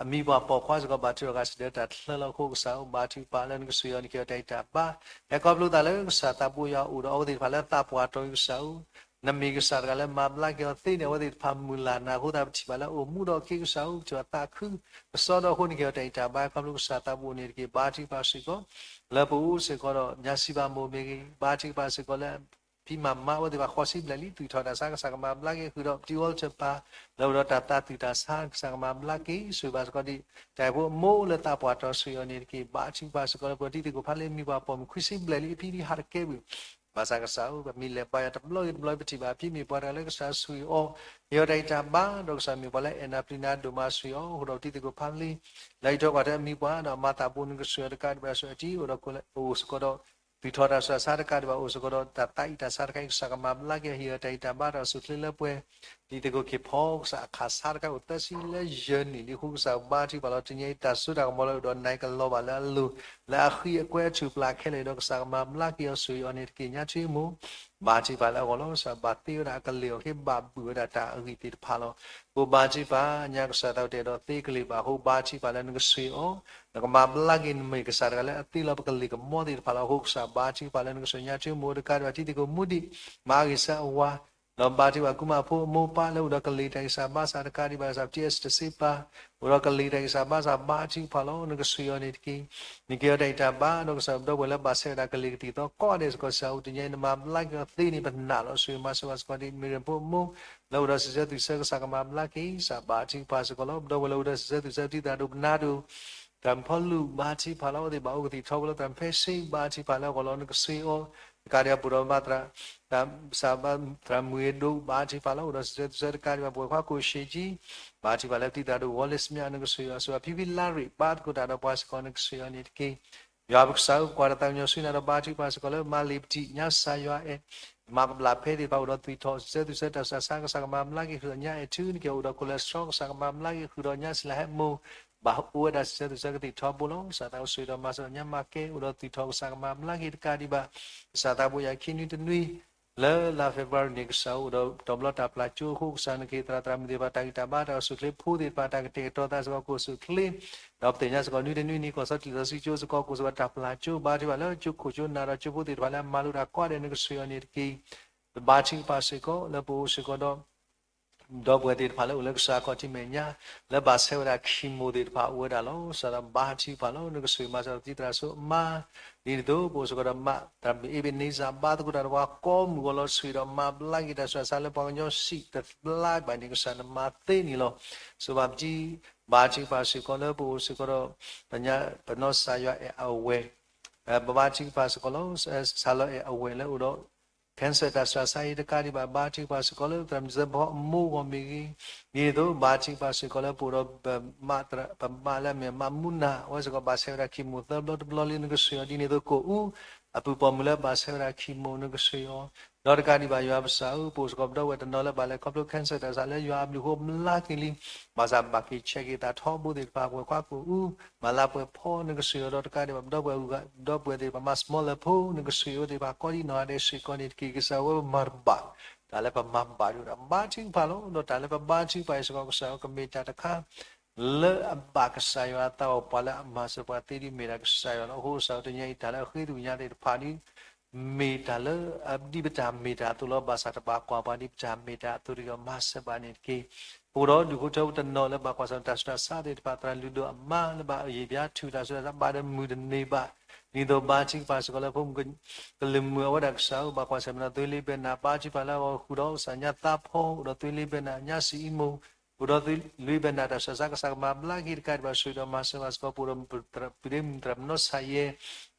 အမံၤပှၢ်ပိာ်ခွါစ့ၢ်ကီး ဘၣ်ထုးထီၣ်ဂာ်ဆၢၣ်ဒၢတၢ်ချၢလီၤအဃိ ကစၢ်ဧၢ ဘါထုကဖၣ်လၢနကဆိၣ်ဂ့ၤအီၤ နကဟ့ၣ်အီၤတၢ်ဂံၢ်တၢ်ဘါ ဟဲခီဖျိသးလၢကစၢ်သးဘိယွၤအိၣ်ဒီးအဝဲသ့ၣ်တဖၣ်လၢသးပှၢ်တီၤအံၤ ကစၢ်ဧၢ နမ့ၢ်ကစၢ်တဂၤလၢမၤဘျါက့ၤအီၤသ့န့ၣ် အဝဲသ့ၣ်တဖၣ်မုၢ်လၢ်နၤအဃိသတး ပထံၣ်ဘၣ်လၢအိၣ်မူဒီးက့ၤ ကစၢ်ဧၢ ပထံၣ်ဘၣ်သးခုကစီဒီးအဃိ နကဟ့ၣ်အီၤတၢ်ဂံၢ်တၢ်ဘါ ခီဖျိကစၢ်သးဘိန့ၣ်တက့ၢ်. ဘါထုကဖၣ်စ့ၢ်ကီး လၢပအိၣ်စ့ၢ်ကီးဒီး ညါစံးဘၣ်မိၢ်မ့ၢ်ဂ့ၤ ဘါထုကဖၣ်စ့ၢ်ကီးလၢ ဖံ ပတံၤမၤမါအဝဲသ့ၣ်တဖၣ်ဃီဆံဘျဲၣ်လံ သွံၣ်ထီၣ်တၢ်ဆါ ကစၢ်ကမၤဘျါက့ၤဃုာ်ဒီး ပတံၤအီလၢတၢ်ပၤ လၢအိၣ်ဒီးတၢ်သးသွံၣ်တၢ်ဆါ ကစၢ်ကမၤဘျါက့ၤ ဆိၣ်ဂ့ၤဘၣ်စ့ၢ်ကီးဒံး တၢ်အိၣ်ဖှိၣ်အမိၢ်လၢသးပှၢ်တီဆှၢအီၤန့ၣ်တက့ၢ်. ဘါထုကဖၣ်စ့ၢ်ကီးလၢပတံၤသကိးဖးလံ မံၤပှၢ်ပိာ်မုၣ်ခွံဆံဘျဲၣ်လံ အဖံဒံးဟးတကဲဘၣ် ဘၣ်ဆၣ်ကစၢ်ဧၢ ပမ့ၢ်လဲၤပာ်ယွၤတဘျီဂ့ၤတဘျီ ပထံၣ်ဘၣ်အဖံမ့ၢ်ပှၤတဂၤလၢကစၢ်ဆိၣ်ဂ့ၤအီၤ ဟ့ၣ်အီၤတၢ်ဂံၢ်တၢ်ဘါ ဒီးကစၢ်မ့ၢ်ပှၤလၢအအဲၣ်နၤပျံၤနၤဒိၣ်မး ဆိၣ်ဂ့ၤအီၤ အဃိဒီးပတံၤသကိးဖးလံ လၢအံးထွဲကွၢ်ထွဲအမံၤပှၢ် ဒီးအမၤသးဘိးနကစၢ်ယွၤတကးဒံးဘၣ် ဆိၣ်ဂ့ၤအီၤတကးဒီး အိၣ်စ့ၢ်ကီးဒီး သွံၣ်ထီၣ်တၢ်ဆါတကးဒံးဘၣ် အိၣ်စ့ၢ်ကီးဒီး တၢ်သးအံၣ်တၢ်ဆါတခါအံၤ ကစၢ်ကမၤဘျါက့ၤ ဟ့ၣ်အီၤတၢ်ဂံၢ်တၢ်ဘါ တၢ်အိၣ်ဆူၣ်အိၣ်ချ့လၢပှဲၤ တံၤသကိးခ့ၣ်ဖီ ကစၢ်အခးဆါတခါအိၣ်သၢဆံလၢယဲၢ်နံၣ်လံအဃိ ကစၢ်ဘါထုကဖၣ်လီၤ တနံၤအံၤ တၢ်စိတၢ်ကမီၤလၢအိၣ်ဒီးနၤကလီၤဘၣ်လၢအလိၤ လၢအဃံအကွဲအထူၣ်ပျၢ်ခဲလၢာ်ဒီး ကစၢ်ကမၤဘျါက့ၤအီၤ ဆိၣ်ဂ့ၤအီၤန့ၣ်တက့ၢ်. ညါတမံၤ ဘါထုကဖၣ်လၢအဂီၢ်လီၤ ကစၢ်ဘၣ်သ့ဝဲဒၣ်အကလုၢ်အီၤ ကဘၣ်ဘုၣ်ဝဲဒၣ်တၢ်အဂံၢ်သ့ၣ်တဖၣ်လီၤ. အဃိဘါထုကဖၣ် ညါကစၢ်သးအိၣ်တအဲၣ်ဒိးသ့ကလုၢ်ဘၣ်အဃိ ဘါထုကဖၣ်လၢနကဆိၣ်ဂ့ၤအီၤ နကမၤဘျါက့ၤ နမ့ၢ်ကစၢ်တဂၤလၢအသ့လီၤပကလုၢ်ကမီၤသ့ၣ်တဖၣ်လီၤ. အဃိကစၢ်ဘါထုကဖၣ်လၢနကဆိၣ်ဂ့ၤ ညါတမံၤ အိၣ်တကးဒံးဘၣ်တံၤသကိးမူဒံး မၤအဂ့ၤဆၢအဝၤ ဒီးဘါထုကဖၣ် ကူမၣ်ဖိအမိၢ်ပၢ်လၢအိၣ်ဒီးကလုာ်တၢ်ဂံၢ်စၢ်ဘါစၢ်တကးဒံးဘၣ် ကစၢ်ပတံၤအ့စတၢၤစ့ပၤ အိၣ်ဒီးကလုာ်တၢ်ဂံၢ်စၢ်ဘါစၢ် ဘါထုကဖၣ်လီၤ နကဆိၣ်ဂ့ၤအီၤန့ၣ်တက့ၢ်. နကဟ့ၣ်အီၤတၢ်ဂံၢ်တၢ်ဘါ ဒီးကစၢ်ပဒီပုၢ်ဝဲၢ်လၢဘၣ်ဆဲးဝဲဒၣ်ကလုာ်ကသံၣ်သီကိးဂၤဒဲးစ့ၢ်ကီး ကစၢ်ဧၢ တနံၤအံၤ နမၤဘျါက့ၤအီၤသ့န့ၣ် ပနာ်လီၤ ဆိၣ်ဂ့ၤမၤစၢၤဘၣ်စ့ၢ်ကီးဒံး မ့ၢ်ရၢၣ်ဖိအမိၢ် လၢအိၣ်ဒီးစံးဆၢသွံၣ်ဆၢ ကစၢ်ကမၤဘျါက့ၤ ကစၢ်ဘါထုကဖၣ်စ့ၢ်ကီးလီၤ. ပဒီပုၢ်ဝဲၢ်လၢအိၣ်ဒီးစံးဆၢသွံၣ်ဆၢ ပတံၤသရၣ်ဒိၣ်ပနၢ်ဒိၣ် သရၣ်မုၣ်ဖီလူး ဘါထုကဖၣ်လီၤ အဝဲသ့ၣ်ဘၣ်အိၣ်ကသံၣ်ထီဘိလၢသရၣ်မုၣ်ဖဲစ့ ဘါထုကဖၣ်လၢအဂီၢ်လီၤ နကဆိၣ်ဂ့ၤအီၤ တကးဒံးဘၣ်ပအိၣ်ဒီးမၤသရၣ် သရၣ်မုၣ်ဂ့ၤဒိၣ် ဘါထုကဖၣ်လီၤ အိၣ်ဒီးစံးဆၢသွံၣ်ဆၢတကးဒံးဘၣ် ပဝဲခွါကိၣ်ရှ့ကၠံ ဘါထုကဖၣ်လၢပတံၤသရၣ်ဒိၣ်ဝီလ့စမၠၣ် နကဆိၣ်ဂ့ၤအီၤ ဆိၣ်ဂ့ၤဖံဖံလါရ့ၣ် ဘါသကိးတၢ်ဒီးပှၤစ့ၢ်ကီး နကဆိၣ်ဂ့ၤအီၤန့ၣ်တက့ၢ်. ယွၤပကစၢ်ဧၢ ပကွၢ်တၢ်သးကညီၤဆူနၤဒီးဘါထုကဖၣ်စ့ၢ်ကီးလၢမၤလံာ်ပတံၢ် ညါကစၢ်ယွၤအဲၣ် မၤကဘျၣ်ဖဲသ့ၣ်တဖၣ်အိၣ်ဒီးသွံၣ်ထီၣ် စံးဆၢသွံၣ်ဆၢတၢ်ဆူးတၢ်ဆါ ကစၢ်ကမၤဘျါက့ၤဃုာ်ဒီးညါအဲၣ်ထု နကဟ့ၣ်အိၣ်ဒီးcholesterol ကစၢ်ကမၤဘျါက့ၤဃုာ်ဒီးညါ စံလၤဟဲမိၢ် ဘၣ်အိၣ်ဝဲဒၣ်စံးဆၢသွံၣ်ဆၢကသံၣ်ထီဘိလီၤ ကစၢ်သးအိၣ်ဆိၣ်ဂ့ၤဒီးမၤစၢၤညါ မၤကဲအိၣ်ဒီးသွံၣ်ထီၣ် ကစၢ်ကမၤဘျါက့ၤတကးဒံးဘၣ် ကစၢ်သးဘိယၤခံနွံတနွံ လၢလါFebruaryန့ၣ် ကစၢ်အိၣ်ဒီးတဘျီတၢ်ပျၢ်ကၠိအဃိ ကစၢ်နကဟ့ၣ်သရၣ်သရၣ်မုၣ်သ့ၣ်တဖၣ်တၢ်ဂံၢ်တၢ်ဘါ တၢ်အိၣ်ဆူၣ်အိၣ်ချ့ ဖိသ့ၣ်တဖၣ်တၢ်ကတဲာ်ကတီၤသးစ့ၢ်ကီး ကအိၣ်ဆူၣ်အိၣ်ချ့ ဒီးပသ့ၣ်ညါစ့ၢ်ကီး နွံတနွံန့ၣ် ကီၢ်စီၤတံၢ်စီဆှံကၠိစ့ၢ်ကီး ကအိၣ်စ့ၢ်ကီးတၢ်ပျၢ်ကၠိ ဘါထုကဖၣ်လၢကၠိခိၣ်ကၠိနၢ်ဒီးကၠိဖိသ့ၣ်တဖၣ်လၢအမၤလိတၢ်ကိးဂၤဒဲး နကဆိၣ်ဂ့ၤအီၤန့ၣ်တက့ၢ်. ပဘါထုကဖၣ်စ့ၢ်ကီးလၢပအိၣ်စ့ၢ်ကီးဒီး ဒီပုၢ်ဝဲၢ်သ့ၣ်တဖၣ်လၢအိၣ်လၢကစၢ်ခီၣ်ထံးမဲာ်ညါ လၢဘၣ်ဆဲးဝဲဒၣ် chemo သ့ၣ်တဖၣ်အိၣ်ဝဲဒၣ်လီၤ. ကစၢ်ဒီးဘါထုကဖၣ်လီၤ နကဆိၣ်ဂ့ၤမၤစၢၤပတံၤသရၣ်စိအမါ ဒ်န့ၣ်အသိး ပအိၣ်စ့ၢ်ကီးဒီးမး သရၣ်မုၣ်အ့ဘ့းန့စၢ် ဘါသကိးတၢ်ဒီးပှၤကိးမုၢ်ဂီၤလီၤ ဆိၣ်ဂ့ၤဒီးမၤဘျါက့ၤတၢ်ဆူးတၢ်ဆါလၢပှၤကညီစံၣ်တဘျါဘၣ်န့ၣ် ကစၢ်နမၤသ့န့ၣ်လီၤ. ဆိၣ်ဘၣ်ပတံၤ ဘါထုကဖၣ်စ့ၢ်ကီးလၢပအိၣ်စ့ၢ်ကီးဒီး ပနီၢ်စၢ်ယွၤအဲၣ်အဝဲၢ် ပဘါထုကဖၣ်စ့ၢ်ကီးလီၤ စၢ်လီၤအဲၣ်အဝဲၢ်လၢအိၣ်ဒီး cancer တၢ်ဆူးတၢ်ဆါအံၤတကးဒံးဘၣ် ဘါထုကဖၣ်စ့ၢ်ကီးလၢသရၣ်မုၣ်စၢဖီအမိၢ်ဂီၢ်မ့ၢ်ဂ့ၤ ဒ်န့ၣ်အသိး ဘါထုကဖၣ်စ့ၢ်ကီးလၢပအိၣ်ဒီး ပမးလၢအမ့ၢ်မးမူနၢ် အဝဲစ့ၢ်ကီးဘၣ်ဆဲးဝဲဒၣ် chemo သၢဘျီတဘျီလံ နကဆိၣ်ဂ့ၤအီၤ ဒ်န့ၣ်အသိး ကအိၣ်အူ အပုၢ်ပိာ်မုၣ်လၢဘၣ်ဆဲးဝဲဒၣ် chemo နကဆိၣ်ဂ့ၤအီၤ ဒီးတကးဒံးဘၣ်ယွၤပစၢ်ဧၢ ပအိၣ်စ့ၢ်ကီးပဒီပုၢ်ဝဲၢ်တနီၤလၢဘၣ်လဲၤခီဖျိ cancer တၢ်ဆူးတၢ်ဆါလၢယွၤအဘျုးအဃိဘျါက့ၤလံ ဘၣ်ဆၣ်ဘၣ်က့ၤဆဲးက့ၤသးထီဘိသ့ၣ်တဖၣ် ပဝဲခွါကအိၣ်အူ မၤလၤပှဲၤဖီ နကဆိၣ်ဂ့ၤအီၤဒီးတကးဒံးဘၣ် ပဒီပုၢ်ဝဲၢ်အူဂၤ ပဒီပုၢ်ဝဲၢ်သ့ၣ်တဖၣ်မၤ smaller ဖိ နကဆိၣ်ဂ့ၤအဝဲသ့ၣ်တဖၣ်ကိးဒံနီၢ်ဂၤဒဲးစ့ၢ်ကီးန့ၣ်တက့ၢ် ကစၢ်ဝဲပမၤတဘၣ် တၢ်လၢပမၤဘၣ်ဒံးဝဲဒၣ် ဘါထုကဖၣ်လီၤ ဒီးတၢ်လၢပဘါထုကဖၣ်အံၤစ့ၢ်ကီး ကစၢ်ဧၢ ကမ့ၢ်တၢ်တခါ လၢအဘၣ်ကစၢ်ယွၤအသးအီၤ ပှၤလၢအမၤစၢၤပှၤသ့ဒ်မ့ၢ်ဒၣ်ကစၢ်ယွၤလီၤ. အဃိကစၢ်ဧၢ တနံၤအံၤတၢ်လၢအဃ့သကွံာ်ညါသ့ၣ်တဖၣ်ဒ် မ့ၢ်တၢ်လၢဒ်ပတၢ်မ့ၢ်တၢ်အသိးလီၤ. ဘၣ်ဆၣ်တဘၣ်ကွၢ်ပှၤဒ်ပတၢ်မ့ၢ်တၢ်အသိးတဂ့ၤ မၤစၢၤဘၣ်န့ၣ်တက့ၢ်. ပအိၣ်ဒီးဒူၣ်ဖိထၢဖိတနီၤလၢဘၣ်ကွၢ်ဆၢၣ်မဲာ်တၢ်ဆူးတၢ်ဆါသ့ၣ်တဖၣ် သရၣ်လုၢ်ဒိၣ်အမါလၢဘၣ်ယံာ်ဘျါထုးတၢ်ဆူးတၢ်ဆါ ဘၣ်ဒီးမုၢ်တန့ၢ်ဘၣ် ဒ်သိးဘါထုကဖၣ်စ့ၢ်ကီးလၢဖိမုၣ်ကလုၢ်မုၣ်အဝဲဒၣ်ကစၢ်ဧၢ ဘၣ်ကွၢ်ဆၢၣ်မဲာ်ဒီးသွ့လ့ဘဲနၤ ဘါထုကဖၣ်လၢအဂီၢ်ဃုာ်ဒီးကစၢ်ညါသးဖီ အိၣ်ဒီးသွ့လ့ဘဲနၤ ညါစံအံမိၢ် အိၣ်ဒီးသွ့လ့ဘဲနၤ တၢ်ဆူးတၢ်ဆါ ကစၢ်ကမၤဘျါက့ၤတကးဒံးဘၣ် ဆိၣ်ဂ့ၤဒီးမၤစၢၤဘၣ်စ့ၢ်ကီး ပအိၣ်ဒီးပုၢ်ဒီမုၣ်တနီၤ ဆၣ်ယဲၢ်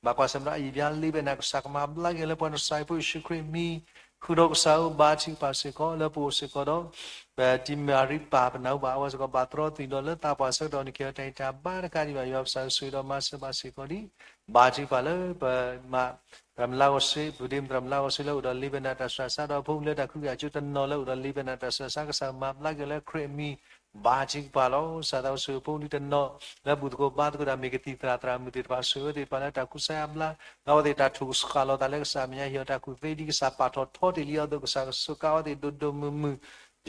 ဘၣ်ကွၢ်ဆၢၣ်မဲာ်ဒီးအယံာ်ဘျါလ့ဘဲနၤ ကစၢ်ကမၤဘျါက့ၤလၢပှၤနီၢ်ကစၢ်အံၤဖိယ့ၣ်ၡူးခရံာ်အမံၤ ဃုာ်ဒီးကစၢ်ဧၢ ဘါထုကဖၣ်စ့ၢ်ကီး လၢပအိၣ်စ့ၢ်ကီးဒီး ပတံၤမၤရံပၢ်ပနၢ်ဟူဘၣ် အဝဲစ့ၢ်ကီးဘၣ်တြီသွံၣ်ဒီးလၢသးပှၢ်ဆၢကတီၢ်န့ၣ် ကဟ့ၣ်အီၤတၢ်ဂံၢ်တၢ်ဘါတကးဒံးဘၣ် ယွၤပစၢ်ဆိၣ်ဂ့ၤဒီးမၤစၢၤဘၣ်စ့ၢ်ကီးဒ် ဘါထုကဖၣ်လၢပမၤ သရၣ်မုၣ်လါဂီၤစိ ပုၢ်ဒ့မုၣ်သရၣ်မုၣ်လါဂီၤစိလၢအိၣ်ဒီးလ့ဘဲနၤတၢ်ဆူးတၢ်ဆါ ဒီးဖိလၢတၢ်ခုကယာ်ကၠိတနီၤလၢအိၣ်ဒီးလ့ဘဲနၤတၢ်ဆူးတၢ်ဆါ ကစၢ်မၤဘျါက့ၤလၢခရံာ်အမံၤ ဘါထုကဖၣ်လီၤ. ကစၢ်သးအိၣ်ဆိၣ်ဂ့ၤဖိဒံးတနီၤ လၢဘူၣ်သကိးဘါသကိးတၢ်မ့ၢ်ကသံၣ်သရၣ်သရၣ်မုၣ်သ့ၣ်တဖၣ် ဆိၣ်ဂ့ၤအဝဲသ့ၣ်တဖၣ်လၢတၢ်ကူစါယါဘျါ လၢအဝဲသ့ၣ်တၢ်ထုးဃာ်လီၤသးလၢကစၢ်အမဲာ်ညါ ဟ့ၣ်အီၤတၢ်ကူၣ်သ့ဒ်ကစၢ်ပာ်ထီၣ်ထီတ့ၢ်လံအသိး ကစၢ်ကစူးကါအဝဲသ့ၣ်ဒိၣ်ဒိၣ်မုၢ်မုၢ်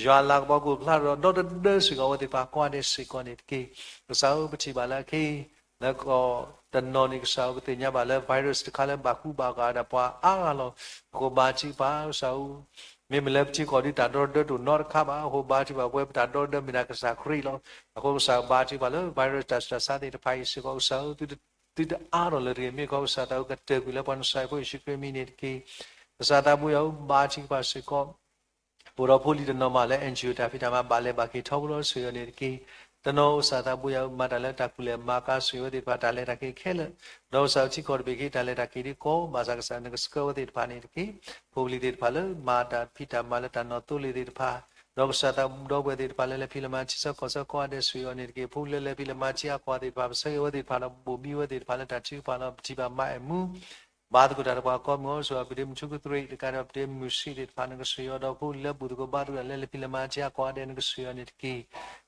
ယွၤလၤကပီၤကအိၣ်ဖျါဒီးဒီတဒၢစ့ၢ်ကီးအဝဲသ့ၣ်တဖၣ်ကိးဂၤဒဲးစ့ၢ်ကီးန့ၣ်တက့ၢ်. ကစၢ်ဧၢ ပထံၣ်ဘၣ်လၢအခဲအံၤ လၢကီၢ်တနီၤန့ၣ် ကစၢ်ဧၢ ပသ့ၣ်ညါဘၣ်လၢ virus တခါလၢဘၣ်ဃူဘၣ်ဃးဒီးပှၤအါဂၤလီၤ. အဃိဘါထုကဖၣ် ကစၢ်ဧၢ မ့မ့ၢ်လၢပထံကီၢ်ဒ်တၢ်ဒီတဒၢတအိၣ်နီတခါဘၣ်. အဃိဘါထုကဖၣ်ပဝဲပတၢ်ဒီတဒၢမ့ၢ်ဒၣ်ကစၢ်ခရံာ်လီၤ. အဃိကစၢ်ဧၢ ဘါထုကဖၣ်လၢ virus တၢ်ဆူးတၢ်ဆါသ့ၣ်တဖၣ်အံၤစ့ၢ်ကီး ကစၢ်ဧၢ သုတအါထီၣ်လၢၤတဂ့ၤ မ့ၢ်ကီး ကစၢ်သးအိၣ်ကတၢၢ်ကွံာ်လၢပှၤနီၢ်ကစၢ်အံၤဖိယ့ၣ်ၡူးခရံာ်အမံၤန့ၣ်တက့ၢ်. ကစၢ်သးဘိယွၤဧၢ, ဘါထုကဖၣ်စ့ၢ်ကီး ပအိၣ်ဒီးဖိလံၤတနီၤမးလၢ NGO တၢ်ဖံးတၢ်မၤဘၣ်လဲၤဘၣ်က့ၤထီဘိလီၤ, ဆှၢအီၤန့ၣ်တက့ၢ်. တနီၤအိၣ် ကစၢ်သးဘိယွၤဧၢ, မၤတၢ်လၢတၢ်ကူၣ်လဲၤမၤကၤဆှၢဝဲသ့ၣ်တဖၣ် တၢ်လဲၤတၢ်က့ၤခဲလၢာ်, ဒီးကစၢ်ထံကီၢ်တဘ့ၣ်က့ၤ တၢ်လဲၤတၢ်က့ၤဒ်ကိးဘၣ်ဆၣ် ကစၢ်နကဆှၢဝဲသ့ၣ်တဖၣ်န့ၣ်တက့ၢ်. ဖိလံၤသ့ၣ်တဖၣ်လၢမၤတၢ်ဖံးတၢ်မၤလၢတၢ်နီၣ်သိလ့ၣ်သ့ၣ်တဖၣ်, ဒီးကစၢ်သးဘိဒီပုၢ်ဝဲၢ်သ့ၣ်တဖၣ်လၢလဲၤဖံးလဲၤမၤထံဆၢကီၢ်ဆၢကိးဂၤဒဲး ဆှၢအီၤန့ၣ်တက့ၢ်. ဖိလၢလဲၤဖံးလဲၤမၤထံအကွၢ်သ့ၣ်တဖၣ် ပဆၢဂ့ၤဝဲသ့ၣ်တဖၣ်ဒီး ဘိၣ်ဘံဝဲသ့ၣ်တဖၣ်လၢတၢ်ထုကဖၣ်လီၤ ပထံၣ်ဘၣ်မၤအဲၣ်မူ ဘါသကိးတၢ်တပှၤကိးမုၢ်အီၤ, ဆှၢအီၤပဒ့မုၣ်ထူကသရံး တကးဒံးဘၣ် ပဒ့မုၣ်ဆံးသ့ၣ်တဖၣ် နကဆှၢအီၤ, ဒီးဖိလံၤလၢဘူၣ်သကိးဘါသကိးတၢ်လၢလဲၤဖံးလဲၤမၤထံအကွၢ်ဂၤဒဲး နကဆှၢအီၤန့ၣ်တက့ၢ်.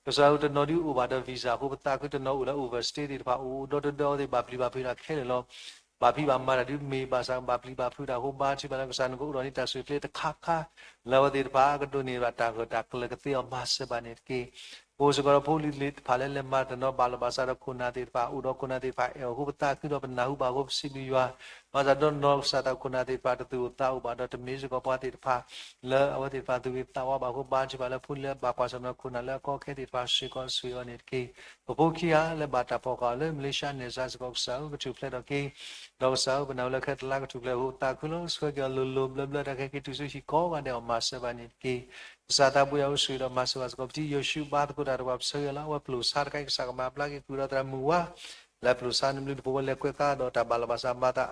ကစၢ်ဧၢ, တနီၤဒုးအိၣ်ဘၣ်ဒီး visa အဃိ ပသးခု, တနီၤအိၣ်လၢ overstay သ့ၣ်တဖၣ် အိၣ်ဒီးတဒီးအဝဲသ့ၣ်ဘၣ်ပျံၤဘၣ်ဖုးတၢ်ခဲလၢာ်လီၤ. ဘၣ်ဖံးဘၣ်မၤတၢ်ဒုးမ့ၢ်ဘၣ်ဆၣ် ဘၣ်ပျံၤဘၣ်ဖုးတၢ်အဃိ ဘါထုကဖၣ်လၢကစၢ်နကအိၣ်ဒီးန့ၢ်တၢ်ဆူၣ်ချ့တခါခါ လၢအဝဲသ့ၣ်တဖၣ်ကဒိးန့ၢ်ဘၣ်တၢ်ဂၢၢ်တၢ်ကျၢၤကသ့အီၤ မၤစၢၤဘၣ်န့ၣ်တက့ၢ်. ပအိၣ်စ့ၢ်ကီးဒီးဖိလံၤသ့ၣ်တဖၣ်လၢလဲၤမၤတၢ်နီၤ ဘၣ်လီၤဘၣ်စးဒီးခိၣ်နၢ်သ့ၣ်တဖၣ်, အိၣ်ဒီးခိၣ်နၢ်သ့ၣ်တဖၣ်အဲၣ်အီၤအဃိ ပသးခုဒီးပနၢ်ဟူဘၣ်အဃိ ပစံးဘျုးယွၤ, ဘၣ်ဆၣ်ဒီးနီၢ်ကစၢ်သး ခိၣ်နၢ်သ့ၣ်တဖၣ်တသူၣ်အိၣ်သးအိၣ်ဘၣ်ဒီး တမ့ၢ်စ့ၢ်ကီးပှၤသ့ၣ်တဖၣ် လၢအဝဲသ့ၣ်တဖၣ်သူၣ်ဂ့ၤသးဝါဘၣ်အဃိ ဘါထုကဖၣ်လၢဖိလံၤလၢဘၣ်ကွၢ်ဆၢၣ်မဲာ်ဒီးခိၣ်နၢ်လၢအကီအခဲသ့ၣ်တဖၣ် စ့ၢ်ကီးဆှၢအီၤန့ၣ်တက့ၢ်. ပဖိခံဂၤလၢဘၣ်တၢ်ဖီၣ်ဃာ်အီၤလၢ Malaysia နဲၣ်စၢ်စ့ၢ်ကီး ကစၢ်ဧၢ, ကထူၣ်ဖျဲးထီၣ်က့ၤ, ဒီးကစၢ်ဧၢ, ပနၢ်ဟူလၢခဲတလါကထူၣ်ဖျဲးအဃိ ပသးခုလီၤ. ဆှၢက့ၤအီၤလိၤလိၤဘျၢဘျၢ တၢ်ခဲက့ၤတုၤဆူဟံၣ်ကိးဂၤဒဲးအီၤ မၤစၢၤဘၣ်န့ၣ်တက့ၢ်. ကစၢ်သးဘိယွၤဧၢ, ဆှၢဒီးမၤစၢၤဘၣ်စ့ၢ်ကီး ပထံၣ်ယိၤၡူးဘါသကိးတၢ်တပှၤ ပဆၢဂ့ၤလီၤ. အဝဲပျိာ်ဆါတခါအံၤ ကစၢ်ကမၤဘျါက့ၤ ဃုာ်ဒီးသရၣ်မုၣ်ဝါ လၢပျိာ်ဆါနဘျုးတဖိဝဲ လဲၤကွဲးဃာ်ဒီးတၢ်ဘၣ်လီၤဘၣ်စးမၤသး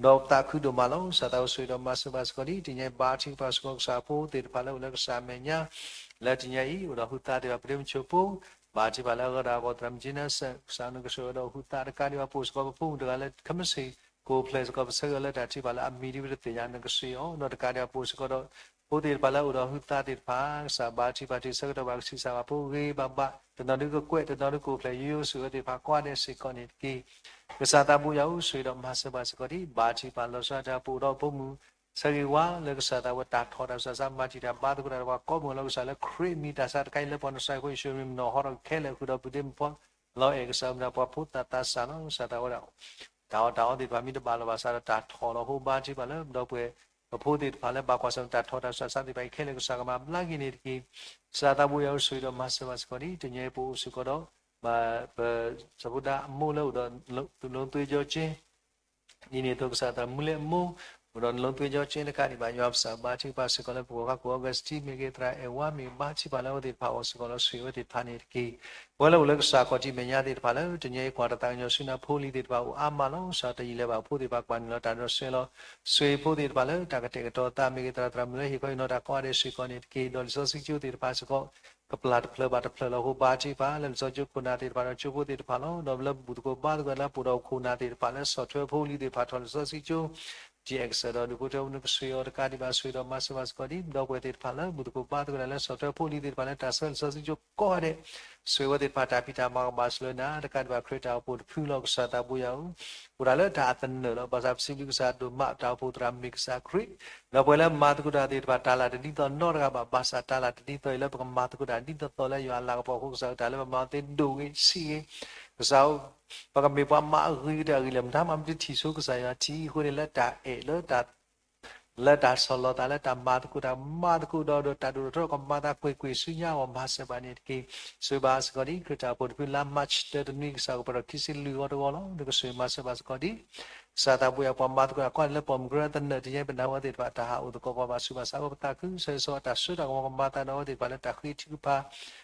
ဒီးသးခုဒိၣ်မးလီၤ. ကစၢ်သးဘိယွၤဧၢ, ဆှၢဒီးမၤစၢၤဘၣ်စ့ၢ်ကီး ဒ်တနံၤအံၤ ဘါထုကဖၣ်စ့ၢ်ကီး ကစၢ်ဖိသ့ၣ်တဖၣ်လၢအိၣ်လၢကစၢ်အမဲာ်ညါ လၢတနံၤအံၤ အိၣ်ဒီးဟုသးသ့ၣ်တဖၣ် ပဒ့မုၣ်ဆိဖိ ဘါထုကဖၣ်လၢအဂီၢ်ဒၣ်အဂီၢ် သရၣ်မုၣ်ကၠ့နၢစဲး ကစၢ်နကဆှၢဝဲဒီးဟုသးတကးဒံးဘၣ် ပအိၣ်စ့ၢ်ကီးပဖိမုၣ်တဂၤလၢ ခဲမုၢ်ဆ့ၣ် ကိးဖျဲးစ့ၢ်ကီး ပဆၢဂ့ၤအီၤလၢတၢ်ထုကဖၣ်လၢအမံၤဒ်ပတသ့ၣ်ညါ နကဆှၢအီၤ, ဒီးတကးဒံးဘၣ် ပအိၣ်စ့ၢ်ကီးဒီး ဖိသ့ၣ်တဖၣ်လၢအိၣ်ဒီးဟုသးသ့ၣ်တဖၣ် ကစၢ်ဘါထုကဖၣ် ဆၢကတီၢ်ဘၣ်ကဆံးစၢ်ဘၣ်ဖိဂ့ၤဂ့ၤဘၣ်ဘၣ်, တနီၤဒုးကကွဲး တနီၤဒုးကိးဖျဲး ယိယိစ့ၢ်ဝဲသ့ၣ်တဖၣ် ကိးဂၤဒဲးစ့ၢ်ကီးန့ၣ်တက့ၢ်. ကစၢ်သးဘိယွၤဧၢ, ဆှၢဒီးမၤစၢၤဘၣ်စ့ၢ်ကီး ဒ်ဘါထုကဖၣ်လီၤဆီဒၣ်တၢ် ပအိၣ်ဒီးဖိမုၣ် ဆၢဂ့ၤဝါလၢကစၢ်သးဝဲ တၢ်ထီၣ်တၢ်စှၤစး မၤတံာ်တာ်ဘါသကိးတၢ်ဒီးပှၤကိးမုၢ်အီၤလီၤ. ကစၢ်လၢခရံာ်အမံၤ တၢ်ဆါတခါအံၤ လၢပှၤနစၤခ့ယိၤၡူ မ့ၢ်မနီၣ်ဟီထီၣ်ခဲလၢာ်ဃုာ်ဒီး ပဒ့မုၣ်ဖိ လီၤအဲၣ် ကစၢ်မၤတၢ်ပှၤဖိသၣ်သးစၢ်လီၤ. ကစၢ်သးဝဲဒၣ် တၢ်အီၣ်တၢ်အီသ့ၣ်တဖၣ် မ့ၢ်တဘၣ်လီၤဘၣ်စးဒီး တၢ်ထီၣ်လီၤအဃိ ဘါထုကဖၣ်လၢ ဒီပုၢ်ဝဲၢ် ပဖိသ့ၣ်တဖၣ်လၢဘၣ်ကွၢ်ဆၢၣ်မဲာ်တၢ်ထီၣ်တၢ်စှၤစးသ့ၣ်တဖၣ်အံၤခဲလၢာ် ကစၢ်ကမၤဘျါက့ၤန့ၣ်တက့ၢ်. ကစၢ်သးဘိယွၤဧၢ, ဆှၢဒီးမၤစၢၤဘၣ်စ့ၢ်ကီး ဒ်တနံၤအံၤ ပအိၣ်စ့ၢ်ကီးဒီး ပစီၤဖိဒါအမိၢ်လၢအိၣ်ဒီး နလိသ့ကၠီကၠ့ ဒ်န့ၣ်အသိး ကစၢ်သရၣ်မုၣ်လၢအမိၢ် အိၣ်ဒီးနလိသ့ကၠီကၠ့တကးဒံးဘၣ် ယွၤပစံးဘါထုကဖၣ်စ့ၢ်ကီးလၢ ပှၤကိးဂၤ Christy မ့ၢ်ဂ့ၤ သရၣ်အဲၣ်ဝါမ့ၢ်ဂ့ၤ ဘါထုကဖၣ်လၢအဝဲသ့ၣ်တဖၣ်အဂီၢ်စ့ၢ်ကီးလီၤ. ဆှၢအဝဲသ့ၣ်တဖၣ်န့ၣ်တက့ၢ်. ပဝဲလၢအိၣ်လၢကစၢ်ခီၣ်ထံးမဲာ်ညါသ့ၣ်တဖၣ်လၢ တနံၤအံၤ ကွၢ်တၢ်သးကညီၤဆူနၤ ဖိလံၤသ့ၣ်တဖၣ်အိၣ်အါမးလီၤ. ကစၢ်တယံာ်လၢၤဘၣ် ဖိသ့ၣ်တဖၣ်ကွၢ်န့ၣ်လီၤတၢ်ဒီးဆှၢလီၤ. ဆှၢဖိသ့ၣ်တဖၣ်လၢတၢ်ကတဲာ်ကတီၤသးမ့ၢ်ဂ့ၤ သရၣ်သရၣ်မုၣ်လၢဟ့ၣ်ခီဟ့ၣ်နီၤတၢ်ကိးဂၤဒဲးစ့ၢ်ကီးန့ၣ်တက့ၢ်. ဒီးလံာ်စီဆှံကၠိသ့ၣ်တဖၣ်စ့ၢ်ကီး ကပျၢ်တဖျၢၣ်ဘၣ်တဖျၢၣ်လီၤအဃိ ဘါထုကဖၣ်လၢလံာ်စီဆှံကၠိခိၣ်နၢ်သ့ၣ်တဖၣ်ဒီးကၠိဖိသ့ၣ်တဖၣ်လီၤ. ဒီးလၢဘူၣ်သကိးဘါသကိးလၢပအိၣ်ဒီးခိၣ်နၢ်သ့ၣ်တဖၣ်လၢဆီၣ်ထွဲဖိလံၤသ့ၣ်တဖၣ်ထီၣ်လံာ်စီဆှံကၠိ ဒ်အကစၢ်ဒီးဒုးဖိထၢ နကဆှၢအီၤတကးဒံးဘၣ် ဆှၢဒီးမၤစၢၤဘၣ်စ့ၢ်ကီး ဒ်ဒီပုၢ်ဝဲၢ်သ့ၣ်တဖၣ်လၢဘူၣ်သကိးဘါသကိးလၢဆီၣ်ထွဲဖိလံၤသ့ၣ်တဖၣ်လၢတၢ်ဆှၢလံာ်စီဆှံကၠိကိးဂၤဒဲး ဆှၢဝဲသ့ၣ်တဖၣ်တၢ်ဖံးတၢ်မၤကဘၣ်ဆှၢလၢနၤ တကးဒံးဘၣ်ခရံာ်တၢ်အိၣ်ဖှိၣ်တဖုလီၤ. ကစၢ်သးဘိယွၤဧၢ, အိၣ်ဒၣ်လၢတၢ်အသနၢၣ်လီၤ. ဘၣ်ဆၣ်ပစံးဘျုးကစၢ်ဒိၣ်မး တၢ်အိၣ်ဖှိၣ်သရၣ်မုၣ်ကစၢ်ခရံာ် ဒီးပဝဲလၢမၤသကိးတၢ်သ့ၣ်တဖၣ် တၢ်လၢတဒ်သိးနီတဂၤဘၣ်. ဘၣ်ဆၣ်တၢ်လၢတဒ်သိးအံၤလၢပကမၤသကိးတၢ်ဒ်သိးသိးလၢယွၤအလၤကပီၤအဃိ ကစၢ်ဧၢ တၢ်လၢပမၤသ့ဒိၣ်ဂ့ၤဆံးဂ့ၤ ကစၢ်ဧၢ ပကမ့ၢ်ပှၤမၤအဂ့ၤကတၢၢ်အဂ့ၤလၢာ် မတၤမးမ့ၢ်တထံၣ်ဆိကစၢ်ယွၤထံအဃိန့ၣ် လၢတၢ်အဲၣ်လၢ လၢတၢ်ဆီၣ်လီၤသးလၢတၢ်မၤသကိးတၢ် မၤသကိးဒီး ဒီးတၢ်ဒိၣ်ထီၣ်ထီကမၤသးကွ့ၢ်ကွ့ၢ်ဆူညါအဂီၢ် မၤစၢၤဘၣ်န့ၣ်တက့ၢ်. ဆိၣ်ဂ့ၤဘၣ်စ့ၢ်ကီးဒ်ခရံာ်တၢ်အိၣ်ဖှိၣ်တဖုလါ March တနွံ ကစၢ်ကပှဲၤထီၣ်ခံဆံလွံၢ်အဂီၢ်တဂီၢ်လီၤ. နကဆိၣ်ဂ့ၤမၤစၢၤဘၣ်စ့ၢ်ကီးဒ် ကစၢ်သးဘိယွၤ ပှၤမၤသကိးတၢ်ကိးဂၤဒဲးလၢပှၢ်မုၢ်ကရၢသနၢၣ် တနံၤအံၤ ပနၢ်ဟူအဝဲသ့ၣ်တဖၣ်တၢ်ဟးအိၣ်သကိးပှၤဘၣ်ဆူးဘၣ်ဆါအဃိ ပသးခု ဆၢဂ့ၤဆၢဝါတၢ်စိတၢ်ကမီၤကမၤသးဒီးအဝဲသ့ၣ်တဖၣ်လၢတၢ်ဃ့ထုကဖၣ်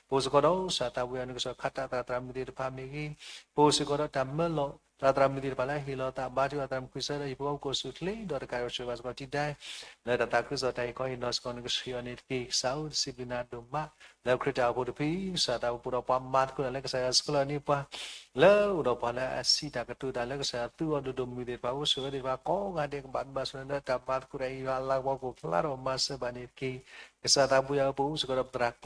ပအိၣ်စ့ၢ်ကီးဒီး ကစၢ်သးဘိယွၤ နကစၢ်ခးတၢ်သရၣ်သရၣ်မုၣ်သ့ၣ်တဖၣ်မ့ၢ်ဂ့ၤ, ပအိၣ်စ့ၢ်ကီးဒီးတၢ်မၢလီၤ သရၣ်သရၣ်မုၣ်သ့ၣ်တဖၣ်လၢဟ့ၣ်လီၤသး ဘါထုကဖၣ်သရၣ်မုၣ်ခွံဆၢဒီးဟံၣ်ဖိဃီဖိကိးဆူၣ်ချ့ ဒီးတကးဒံးဘၣ်ဆိၣ်ဂ့ၤဘၣ်စ့ၢ်ကီး တံဒၢ လၢတၢ်သးခုကစီၣ်တၢ်ဟ့ၣ်ခီဟ့ၣ်နီၤစ့ၢ်ကီး နကဆှၢအီၤန့ၣ်တက့ၢ်. ကစၢ်ဧၢ တစံးဘျုးနၤဒိၣ်မး လၢခရံာ်တၢ်အိၣ်ဖှိၣ်တဖုအံၤ ကစၢ်သးဘိပအိၣ်ဒီးပှၤမၤသကိးတၢ်လၢကစၢ်ယွၤဆှၢလီၤန့ၢ်ပှၤ လၢအိၣ်ဒီးပှၤလၢအစံးတၢ်ကတိၤတၢ်လၢကစၢ်ယွၤသူအီၤဒိၣ်ဒိၣ်မုၢ်သ့ၣ်တဖၣ် အိၣ်ဆိၣ်ဝဲသ့ၣ်တဖၣ်ကိးဂၤဒဲး ကဘၣ်ဒိဘၣ်ဆိးလၢတၢ်မၤသကိးတၢ်အံၤ ယွၤအလၤကပီၤကအိၣ်ဖျါထီၣ်မၤစၢၤဘၣ်န့ၣ်တက့ၢ်. ကစၢ်သးဘိယွၤဧၢ ပအိၣ်စ့ၢ်ကီးဒီးပသရ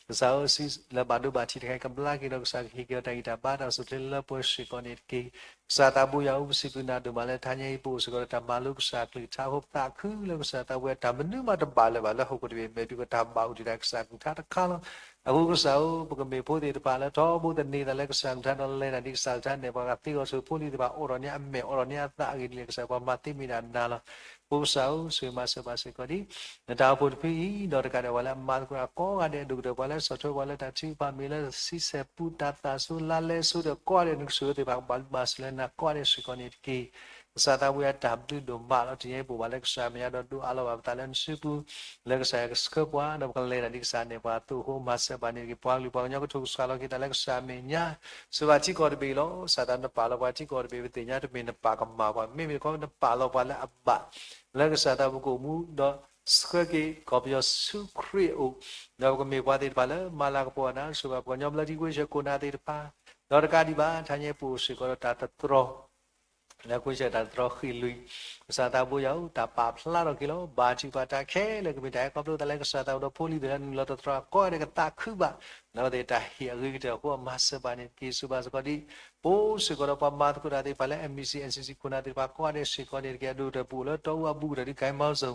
ၣ်ကျိာ် ကစၢ်ဧၢ စံးလၢဘၣ်ဒိဘၣ်ထံးတခါအံၤ ကဘျါက့ၤဒီး ကစၢ်ကဟ့ၣ်က့ၤအီၤတၢ်ဂံၢ်တၢ်ဘါတၢ်အိၣ်ဆူၣ်အိၣ်ချ့လၢပှဲၤစ့ၢ်ကီးန့ၣ်တက့ၢ်. ကစၢ်သးဘိယွၤဧၢ ပစံးဘျုးနၤဒိၣ်မးလၢတဟါညါအံၤ ပအိၣ်စ့ၢ်ကီးဒီးတၢ်မၤလိကစၢ်အကလုၢ်ကထါအဃိ ပသးခုလၢကစၢ်သးဘိယွၤ တၢ်မနုၤမးတဘၣ်လၢၤဘၣ်လၢဟီၣ်ခိၣ်တဘ့ၣ်မဲာ် ဒုးကတၢ်ဘၣ်အိၣ်တ့ၢ်တၢ်ကစၢ်အကလုၢ်ကထါတခါလီၤ. အဃိကစၢ်ဧၢ ပကမ့ၢ်ဖိသ့ၣ်တဖၣ်လၢထီဘိသန့ၤသးလၢကစၢ်အကလုၢ်ကထါ ဒီးလဲၤတၢ်ဒ်ကစၢ်အကလုၢ်ကထါ နဲၣ်ပှၤဂၤသ့ဂီၤဆိးဖိလံၤသ့ၣ်တဖၣ် အိးထီၣ်န့ၢ်အမဲာ် အိးထီၣ်န့ၢ်အသးအဂ့ၢ်ဒ်လဲၣ် ကစၢ်ပှၤမၤသ့မ့ၢ်ဒၣ်နၤလီၤ. အဃိကစၢ်ဧၢ ဆိၣ်ဂ့ၤမၤစၢၤဘၣ်စ့ၢ်ကီးဒ် နတၢ်အိၣ်ဖှိၣ်တဖုအံၤ ဒီးတကးဒံးဘၣ်ပှၤလၢအမၤသကိးတၢ်ကိးဂၤဒဲး ဒိၣ်ကတၢၢ်ပှၤလၢဆီၣ်ထွဲပှၤလၢတၢ်ထုကဖၣ်မ့ၢ်လၢ ဆံဆဲၣ်ပူ တၢ်သၣ်ဆိ လါလဲဆိဒီးကိးဂၤဒဲး နကဆိၣ်ဂ့ၤသ့ၣ်တဖၣ် ကဘၣ်လုၢ်ဘၣ်စၢၤလၢနၤကိးဂၤဒဲးစ့ၢ်ကီးန့ၣ်တက့ၢ်. ကစၢ်သးဘိယွၤ တၢ်ဘျုးဒိၣ်မးလီၤ. တနံၤအံၤ ပအိၣ်ဘၣ်လၢကစၢ်အမဲာ်ညါဒီး ဒိးအးလီၤဘၣ်ပသးလၢနစုပူၤ, လၢကစၢ်ယွၤကဆှၢပှၤ ဒီးပကလဲၤတၢ်ဒ်ကစၢ်န့ၣ် ပှၤသိၣ်ဃိမၤစၢၤဘၣ်န့ၣ်တက့ၢ်. ပှၤကလုာ်ပှၤကညီ ကထိၣ်ကစှၤလီၤက့ၤတၢ်လၢကစၢ်အမဲာ်ညါ, စၢၤဘၣ်ထံကီၢ်တဘ့ၣ်လီၤ. ကစၢ်သး နပာ်လီၤပှၤထံကီၢ်တဘ့ၣ် ပသ့ၣ်ညါတမ့ၢ်နပာ်ကမၣ်ပှၤ, မ့မ့ၢ်တခီ နပာ်လီၤပှၤလၢအဘၣ် လၢကစၢ်သးဘိကအိၣ်မူ ဒီးဆှၢက့ၤကီၢ်ပယီၤဆူခရံာ်အအိၣ်, ဒီးပကမ့ၢ်ပှၤသ့ၣ်တဖၣ်လၢမၤလၤကပီၤအနၢ်, စၢၤဘၣ်ပှၤကညီဘျၢထံကွံဆၢၣ်ကိးနၤသ့ၣ်တဖၣ်, ဒီးတကးဒံးဘၣ် ထါညါပအိၣ်စ့ၢ်ကီးဒီးတၢ်တတြီ လၢကွံဆၢၣ်တၢ်တတြီဃံးလွံၢ်, ကစၢ်သးဘိယွၤဧၢ, တၢ်ပာ်ဖျါထီၣ်က့ၤလီၤ. ဘါထုကဖၣ်တၢ်ခဲလၢာ်ကမ့ၢ်တၢ်ဟဲခီဖျိသးလၢကစၢ်သးဘိဒီးဖိလံၤသ့ၣ်လၢနုာ်လီၤတတြီအကိးဂၤဒဲးကသးခုဘၣ်, ဒီးသ့ၣ်တၢ်ဟ့ၣ်အဂ့ၤကတၢၢ်အဃိ အမၤစၢၤဘၣ်န့ၣ်တက့ၢ်. စၢၤဘၣ်စ့ၢ်ကီးဒ် ပအိၣ်စ့ၢ်ကီးဒီးပှၤမၤသကိးတၢ်သ့ၣ်တဖၣ်လၢ MBC NCC ခိၣ်နၢ်သ့ၣ်တဖၣ်ကိးဂၤဒဲးစ့ၢ်ကီးန့ၣ်တက့ၢ်. အဒိၣ်ကတၢၢ်ပအိၣ်လၢတီအူအဘူးကတၢၢ်ဒ်ကဲမီစိၤ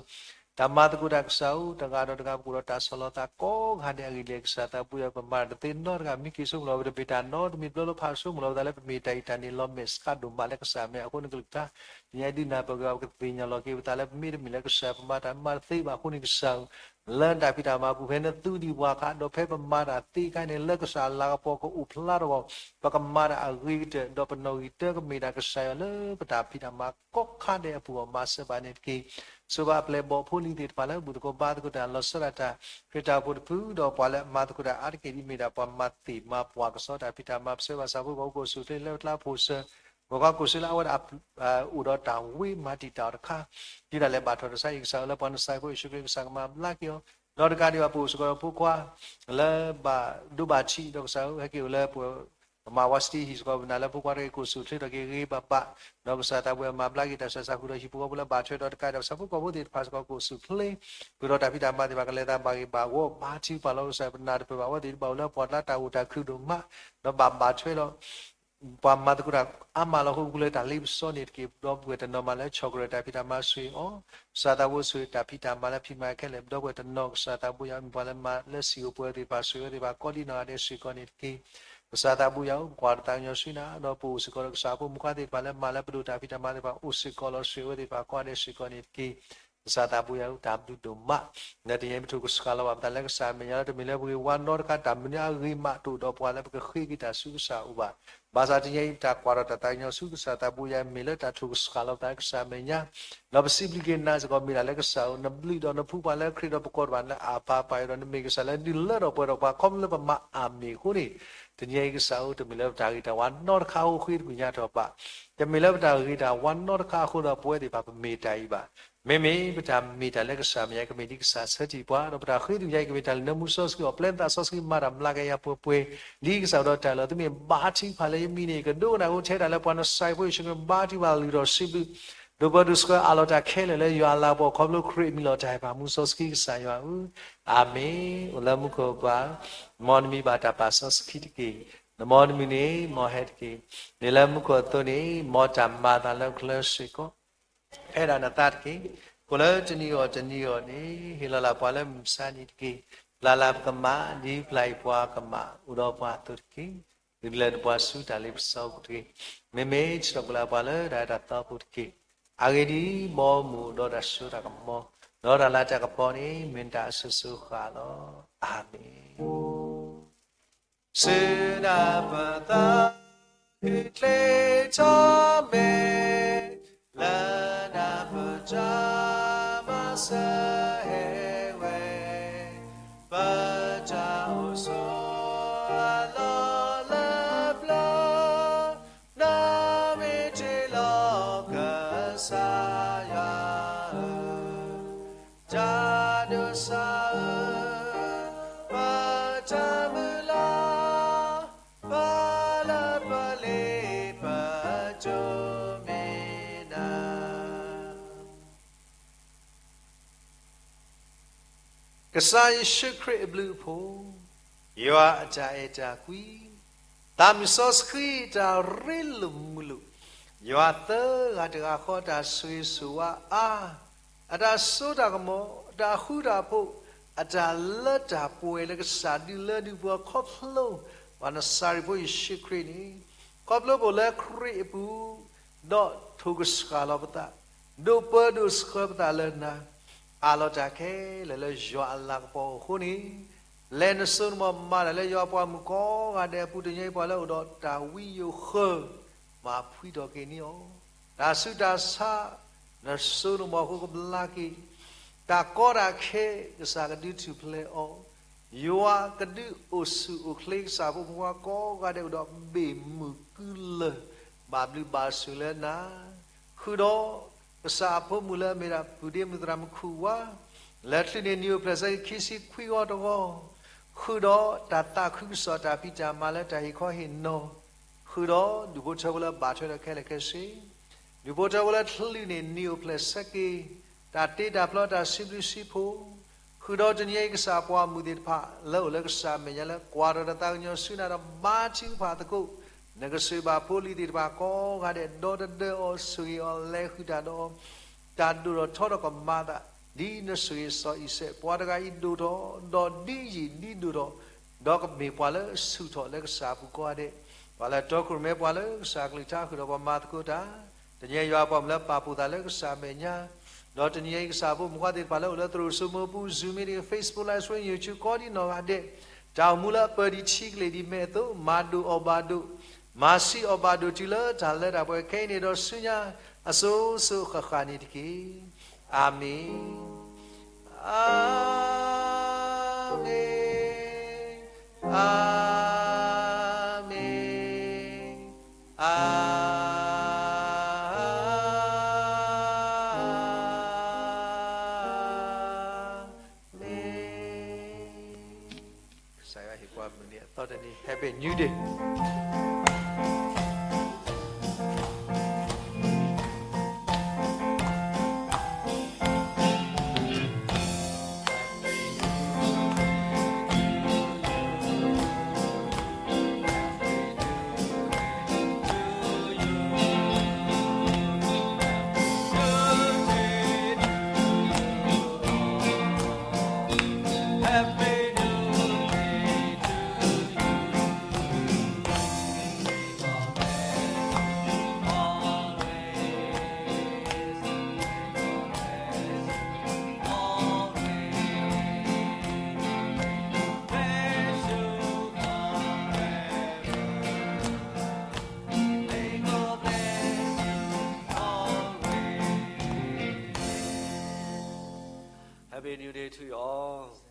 တၢ်မၤသကိးတၢ်ကစၢ်ဧၢ, တဂၤဒီးတဂၤပကအိၣ်ဒီးတၢ်ဆီၣ်လီၤသးကိးဂၤဒဲးအဂ့ၢ်ဒ်လဲၣ် ကစၢ်သးဘိယွၤ ပမၤတၢ်တသ့နီတဂၤ မံက့ၤဆိကမိၣ်လီၤ ပတမ့ၢ်တၢ်နီတမံၤတဘျီလၢဖးဆိကမိၣ်လီၤပသးလၢပမ့ၢ်တၢ်အံၤတၢ်န့ၣ် လီၤမဲာ်ဆှးဒိၣ်မးလၢကစၢ်မဲာ်ညါအဃိန့ၣ်ကလုၢ်ကထါ, တနံၤအံၤဒုးနၢ်ပၢၢ်က့ၤအီၤ ပကသ့ၣ်ညါလီၤက့ၤပသးလၢပမ့ၢ်တမ့ၢ်လၢကစၢ်ပမၤတၢ်မၤတသ့ဘၣ်အဃိန့ၣ်ကစၢ်ဧၢ, လၢနတၢ်ဖံးတၢ်မၤအပူၤဖဲနသူဒံးပှၤအခါ ဒီးဖဲပမၤတၢ်သ့အခါန့ၣ် လၢကစၢ်အလၤကပီၤကအိၣ်ဖျါထီၣ်အီၤ, ပကမၤတၢ်အဂ့ၤကတၢၢ် ဒီးပနီၣ်ဂံၢ်တၢကမ့ၢ်တၢ်ကစၢ်ယွၤလၢပတၢ်ဖံးတၢ်မၤကိးခါဒဲးအပူၤအီၤ မၤစၢၤဘၣ်န့ၣ်တက့ၢ်. စၢၤဘၣ်အပျဲၢ်အဘီၣ်ဖိလံၤသ့ၣ်တဖၣ်လၢ ဘူၣ်သကိးဘါသကိးတၢ် လီၤဆီဒၣ်တၢ် ခရံာ်တၢ်အိၣ်ဖှိၣ်တဖု ဒီးပှၤလၢအမၤသကိးတၢ်အါတက့ၢ်ဒ်မ့ၢ်ဒၣ်ပှၤမၤသ့ၣ်မၤပှၢ်ကစီဒီးတၢ်ဖံးတၢ်မၤ ပဆၢဘၣ်ဆၣ်ဖိကီၢ်ဖိကအိၣ်ဆူၣ်အိၣ်ချ့လၢပကျါ ဖိၣ်စၢၤ ဂီၤခီကအိၣ်ဆူၣ်လၢအဝဲဒၣ် အိၣ်ဒီးတၢ်ဝ့မၤတံာ်တာ်အီၤတခါ, ဒ်တၢ်လဲၤဘၣ်ထီၣ်တၢ်ဆါအံၤ ကစၢ်ဧၢ လၢပှၤနစၢ်ဖိယ့ၣ်ၡူးခရံာ် ကစၢ်ကမၤဘျါက့ၤအီၤ, ဒီးတကးဒံးဘၣ် ပအိၣ်စ့ၢ်ကီးဒီးဖိခွါ လၢဘၣ်ဒိဘၣ်ထံးဒီးကစၢ်ဧၢ ဟဲက့ၤအိၣ်လၢပ ပမၤဝါစတံဟံၣ်စ့ၢ်ကီး ပနာ်လၢဖိခွါတဂၤကအိၣ်ဆူၣ်အိၣ်ချ့ထီၣ်က့ၤဂ့ၤဂ့ၤဘၣ်ဘၣ်, ဒီးကစၢ်သးဘိယွၤမၤဘျါက့ၤတၢ်ဆူးတၢ်ဆါ ဃုာ်ဒီးဟံၣ်ဖိဃီဖိလၢဘၣ်ထွဲဒီးတကးဒံးဘၣ် ဆၣ်ဖိကီၢ်ဖိသ့ၣ်တဖၣ်စ့ၢ်ကီးကအိၣ်ဆူၣ်အိၣ်ချ့, ဃုာ်ဒီးတၢ်ဖံးတၢ်မၤသ့ၣ်တဖၣ်ကလဲၤသးဘၣ်ဂ့ၤဘၣ်ဂီၢ် ဘါထုကဖၣ်လီၤကစၢ် ပနာ်တပၢၢ်ဘၣ် အဝဲသ့ၣ်တဖၣ်အိၣ်လၢပှၤလၢတၢ်ဂီၢ်တၢ်ခုၣ်ဒိၣ်မး, ဒီးဘၣ်ဘၣ်ထွဲဒီး ပှၤမၤသကိးတၢ်အါမးလီၤ ဃိပူၤလၢတၢ်လ့ပစီန့ၣ်တက့ၢ်, ဒီပုၢ်ဝဲၢ်တနီၤမးလၢဆီၣ်ကရၢၢ်တၢ်ဖံးတၢ်မၤဆိၣ်ဂ့ၤအီၤ, ကစၢ်သးဘိဆိၣ်ဂ့ၤတၢ်ဖံးတၢ်မၤလၢဖံးမၤခဲလၢာ် ဒီပုၢ်ဝဲၢ်တနီၤ ကစၢ်သးဘိယွၤ မ့ၢ်ပှၤလၢမၤလၢစံၣ်ဧိၤပှဲၤဧိၤသ့ၣ်တဖၣ် ဆိၣ်ဂ့ၤဝဲသ့ၣ်တဖၣ်ကိးဒံနီၢ်ဂၤဒဲးစ့ၢ်ကီးန့ၣ်တက့ၢ်. ကစၢ်သးဘိယွၤဧၢ ပကွၢ်တၢ်သးကညီၤဆူနၤ ဒီးပအိၣ်စ့ၢ်ကီးဒီးကစၢ်ဖိမုၣ်ခွါသ့ၣ်တဖၣ်လၢမၤလၢပဒိၣ်တၢ်ဖံးတၢ်မၤသ့ၣ်တဖၣ် အိၣ်စ့ၢ်ကီးလီၤ ဆိၣ်ဂ့ၤဝဲသ့ၣ်တဖၣ်ကိးဂၤဒဲးစ့ၢ်ကီးန့ၣ်တက့ၢ်. ကစၢ်သးဘိယွၤဧၢ တၢ်ဘျုးဒိၣ်မး, လၢတနံၤအံၤ ပထိၣ်ကစှၤလီၤဘၣ်ပသးလၢကစၢ်အမဲာ်ညါလၢ တမ့ၢ်လၢပဂ့ၤဝါနီတခါ တၢ်မနုၤအဂ့ၤမးတအိၣ်ဒီးပှၤလၢပကဃ့က့ၤတၢ်ဆူကစၢ်အအိၣ်ဘၣ်. ဘၣ်ဆၣ်တနံၤအံၤ ပတၢ်ကွၢ်ထီၣ်တၢ်သးကညီၤဆူကစၢ်သးဘိယွၤ မ့ၢ်လၢတၢ်ထိၣ်ကစှၤလီၤပသးလၢကစၢ်အမဲာ်ညါ, ဒီးပစံးဘျုးက့ၤနၤစ့ၢ်ကီး မ့ၢ်ဒၣ်လၢကစၢ်ဧၢ နဘျုးဒီးနဖှူပှၤလၢခရံာ်ဒီးပကိးတဘၣ်လၢအၣ်ပၢ်ပၢ်ယွၤဒီး နမ့ၢ်ကစၢ်လၢဒုးလၢထီၣ်ပှဲၤထီၣ်ပှၤ ခီဖျိလၢပမၤအၣ်မ့ၢ်အဃိန့ၣ်, တနံၤအံၤကစၢ်ဧၢ တမ့ၢ်လၢပတၢ်ဂ့ၤတၢ်ဝါနီတခါအဃိ ဃ့တကွံာ်ညါထီၣ်ဘၣ်, တမ့ၢ်လၢပတၢ်ဂ့ၤတၢ်ဝါနီတခါအဃိဒီး ပဝဲသ့ၣ်တဖၣ်ပမ့ၢ်တၢ်အံၤဘၣ်. မ့မ့ၢ်ပတၢ်မ့ၢ်တၢ်လၢကစၢ်အမဲာ်ညါ ကမ့ၢ်ဒ်ကစၢ်ဆၢထံၣ်ပှၤ ဒီးပတၢ်ဃ့တကွံာ်ညါအံၤ ကမ့ၢ်တၢ်လၢနၢမူစီဆှံအီၤ ပျဲနသးစီဆှံမၤတၢ်မျးကယၤပှဲၤပှဲၤ ဒ်ကစၢ်ဒီးတၢ်လီၤ. သုမ့ၢ်ဘါထုကဖၣ်လၢယမံၤန့ၣ် ကဒိကနၣ်အဃိ ထဲဒၣ်လၢပှၤနစၢ်ဖိယ့ၣ်ၡူးခရံာ် ဘါထုကဖၣ်လုၢ်ထီၣ်စံးဘျုး ဒိၣ်ပၢဒိၣ်ဆှၢအးလီၤတၢ်ခဲလၢာ်လၢယွၤအလၤကပီၤ ခီဖျိခရံာ်အမံၤလီၤတၢ်အဲၣ်ပှၤမူစီဆှံကစၢ်ယွၤဧၢ, အၤမ့ၣ်. အိၣ်လၢမူခိၣ်ပှၤ, မ်နမံၤဘၣ်တၢ်ပာ်စီဆှံတက့ၢ်. နမ်နမံၤန့ၣ် မ်ဟဲတက့ၢ်. မ့ၢ်လၢမူခိၣ်အသိးန့ၣ် မ်တၢ်မၤအသးလၢပချၢစ့ၢ်ကီး ဖဲဒၣ်နသးတက့ၢ်. အိၣ်လၢတနံၤအဂီၢ်တနံၤအဂီၢ်န့ၣ် ဟ့ၣ်လီၤလၢပှၤလၢမုၢ်မဆါနံၤတက့ၢ်. ပျၢ်လၢပကမၣ် ဒ်ပျၢ်အံၤပှၤကမၣ် အိၣ်ဒီးပှၤအသိးတက့ၢ်. ဒုးလဲၤနပှၤဆူတၢ်လ့ပစီပူၤတက့ၢ်. မ့မ့ၢ်ဆၢထီၣ်ပှဲၤလၢပှၤလၢတၢ်အဲၣ်တၢ်သီဖိတက့ၢ်. အဂ့ၢ်ဒ်အံၤ, ဘီမုၢ်ဒီးတၢ်စိတၢ်ကမီၤ, ဒီးတၢ်လၤတၢ်ကပီၤန့ၣ် မ့ၢ်နတၢ်အစိၤစိၤဃၣ်ဃၣ်လီၤ. အၤမ့ၣ်. စူၢ်နၤပသး ဃုကျဲထီၣ်မဲာ် လၢနၤပတၢ်မၤစၢၤ ဟဲဝဲ ပတၢ်အိၣ်ဆိးအလီၢ်လၢပျၢၤ နမ့ၢ်တ့လီၤကစၢ်ယွၤဧၢ, တၢ်ဒိးစၢ်ဧၢ, ပတၢ်မုၢ်လၢ် ပာ်လၢပလ့ပတိၢ်မ့ၢ်နၤ ကစၢ်ယ့ၣ်ၡူးခရံာ်အဘျုးအဖှိၣ်, ယွၤအတၢ်အဲၣ်တၢ်ကွံ, သးမုၢ်စီဆှံတၢ်ရ့လိာ်မုာ်လိာ်, ယွၤသၢဂၤတဂၤဃီတၢ်ဆိၣ်ဂ့ၤဆိၣ်ဝါအါ, အတၢ်စိတၢ်ကမီၤ, အတၢ်ဃူတၢ်ဖိး, အတၢ်လၢတၢ်ပှဲၤလၢကစၢ်ဒုးလၢဒုးပှၤခီဖျိ ပှၤနစၤရ့းဖိယ့ၣ်ၡူးခရံာ်န့ၣ်, ခီဖျိပအိၣ်လၢခရံာ်အပူၤ, ဒီးထိၣ်ကစှၤလီၤပသး, ဒိးပၢဒိးဆှၢပသးလၢနၤ, အးလီၤတၢ်ခဲလၢာ်လၢယွၤအလၤကပီၤအဃိန့ၣ်, လဲၤနစိနမီၤမၤတၢ်လၢယွၤပှၤမုၣ်ကိးဂၤဒဲးအပူၤ တနံၤအံၤပှၤလၢအိၣ်ဒီးတၢ်ဝံယိာ်ဃၢၤ, မၤဖှံထီၣ်က့ၤန့ၢ်အီၤ တၢ်ဆူးတၢ်ဆါ နစိနမီၤအဃိကဘျါက့ၤ, တၢ်ကီတၢ်ခဲ ကစၢ်ကဒုးထူၣ်ဖျဲးအီၤ, ယွၤကဒုးအိၣ်ဆူၣ်အိၣ်ချ့ကစၢ်ဖိမုၣ်ဖိကိးဂၤဒဲးအိၣ်ဒီးဘ့ၣ်မုၢ်ကုလၢၢ် ဘၣ်ဘျုးဘၣ်ဆိၣ်လၢနၤ ဃုာ်ဒီးကစၢ်အဖိမုၣ်လၢအမ့ၢ်ဒၣ်ပုၢ်ဒ့မုၣ်သရၣ်မုၣ်ခူၣ်ဝါ, လၢချုးန့ၢ်နံၣ်အိၣ်ဖျဲၣ်ဆၢက့ၤခံဆံခွံဂီၤတဂီၤ, ဃုာ်ဒီးတၢ်သးခုကစီၣ်တၢ်ဖံးတၢ်မၤလၢတၢ်ဟ့ၣ်ခီဟ့ၣ်နီၤ, ဃုာ်ဒီးဒူၣ်ဖိထၢဖိလၢဘၣ်ထွဲဒီးခဲလၢာ်ခဲဆ့, ဒူၣ်ဖိထၢဖိလၢချုးန့ၢ်နံၣ်အိၣ်ဖျဲၣ်ဆၢက့ၤ တၢ်တ့တၢ်ဖျီတၢ်စံးဘျုးစံးဖှိၣ် ဃုာ်ဒီးတနံၤအံၤကစၢ်ပှၤမုၢ်သ့ၣ်တဖၣ် လၢအိၣ်လၢကစၢ်အမဲာ်ညါလၢကွၢ်ထီၣ်တၢ်သးကညီၤဆူနၤဒီးဘါထုကဖၣ်သကိး, နကစၢ်ဘၣ်ဖိလံၤသ့ၣ်တဖၣ်ကိးဂၤဒဲး ဒီတဒၢအီၤဆိၣ်ဂ့ၤအီၤလဲၤဃုာ်တၢ်ဒီးအီၤ, တၢ်ဒိၣ်ထီၣ်ထီထီၣ်ကမၤအသး, ဒ်နဆိၣ်ဂ့ၤစီၤအံၤစဲး ပှၤတဂၤအံၤဒိၣ်ထီၣ်, ဒီးဒ်ယံာ်ဒ်ဒိၣ်ထီၣ်, ဒီးကမ့ၢ်ပှၤလၢဆူၣ်ထီၣ်လၢကစၢ်အပူၤကိးဂၤဒဲး, ပှၤလၢတီခိၣ်ရိၣ်မဲပှၤလၢကစၢ်ကလုၢ်ကထါဃုာ်ဒီးပှၤမၤသကိးတၢ်, တနံၤအံၤယွၤပှၤမုၣ်လၢပာ်ဖှိၣ်သးလၢကစၢ်အမဲာ်ညါ, ဒီးတနံၤအံၤကစၢ်အဖိမုၣ်ခွါသ့ၣ်တဖၣ်လၢအိၣ်လၢသရိာ်စိမိၢ်ပူၤ Zoom meeting, Facebook Live Stream, YouTube ကိးဒံနီၢ်ဂၤဒဲး, တၢ်အိၣ်မူလၢအပၢၤဒံးထံကလ့ၢ်ဒံးမဲာ်အသိး မၤဒိၣ်အီၣ်ဘၣ်ဒိၣ်, မၤဆံးအီၣ်ဘၣ်ဒိၣ်တုၤလၢတၢ်လၢတၢ်ပှဲၤခဲအံၤန့ၣ်ဒီးဆူညါ အစိၤစိၤဃၣ်ဃၣ်န့ၣ်တက့ၢ်. အၤမ့ၣ်, အၤမ့ၣ်, အၤမ့ၣ်, အၤမ့ၣ်. ကစၢ်ယွၤဟ့ၣ်ပှၤမုၢ်နံၤအသီတနံၤ Happy New Day. Happy New Day to you all.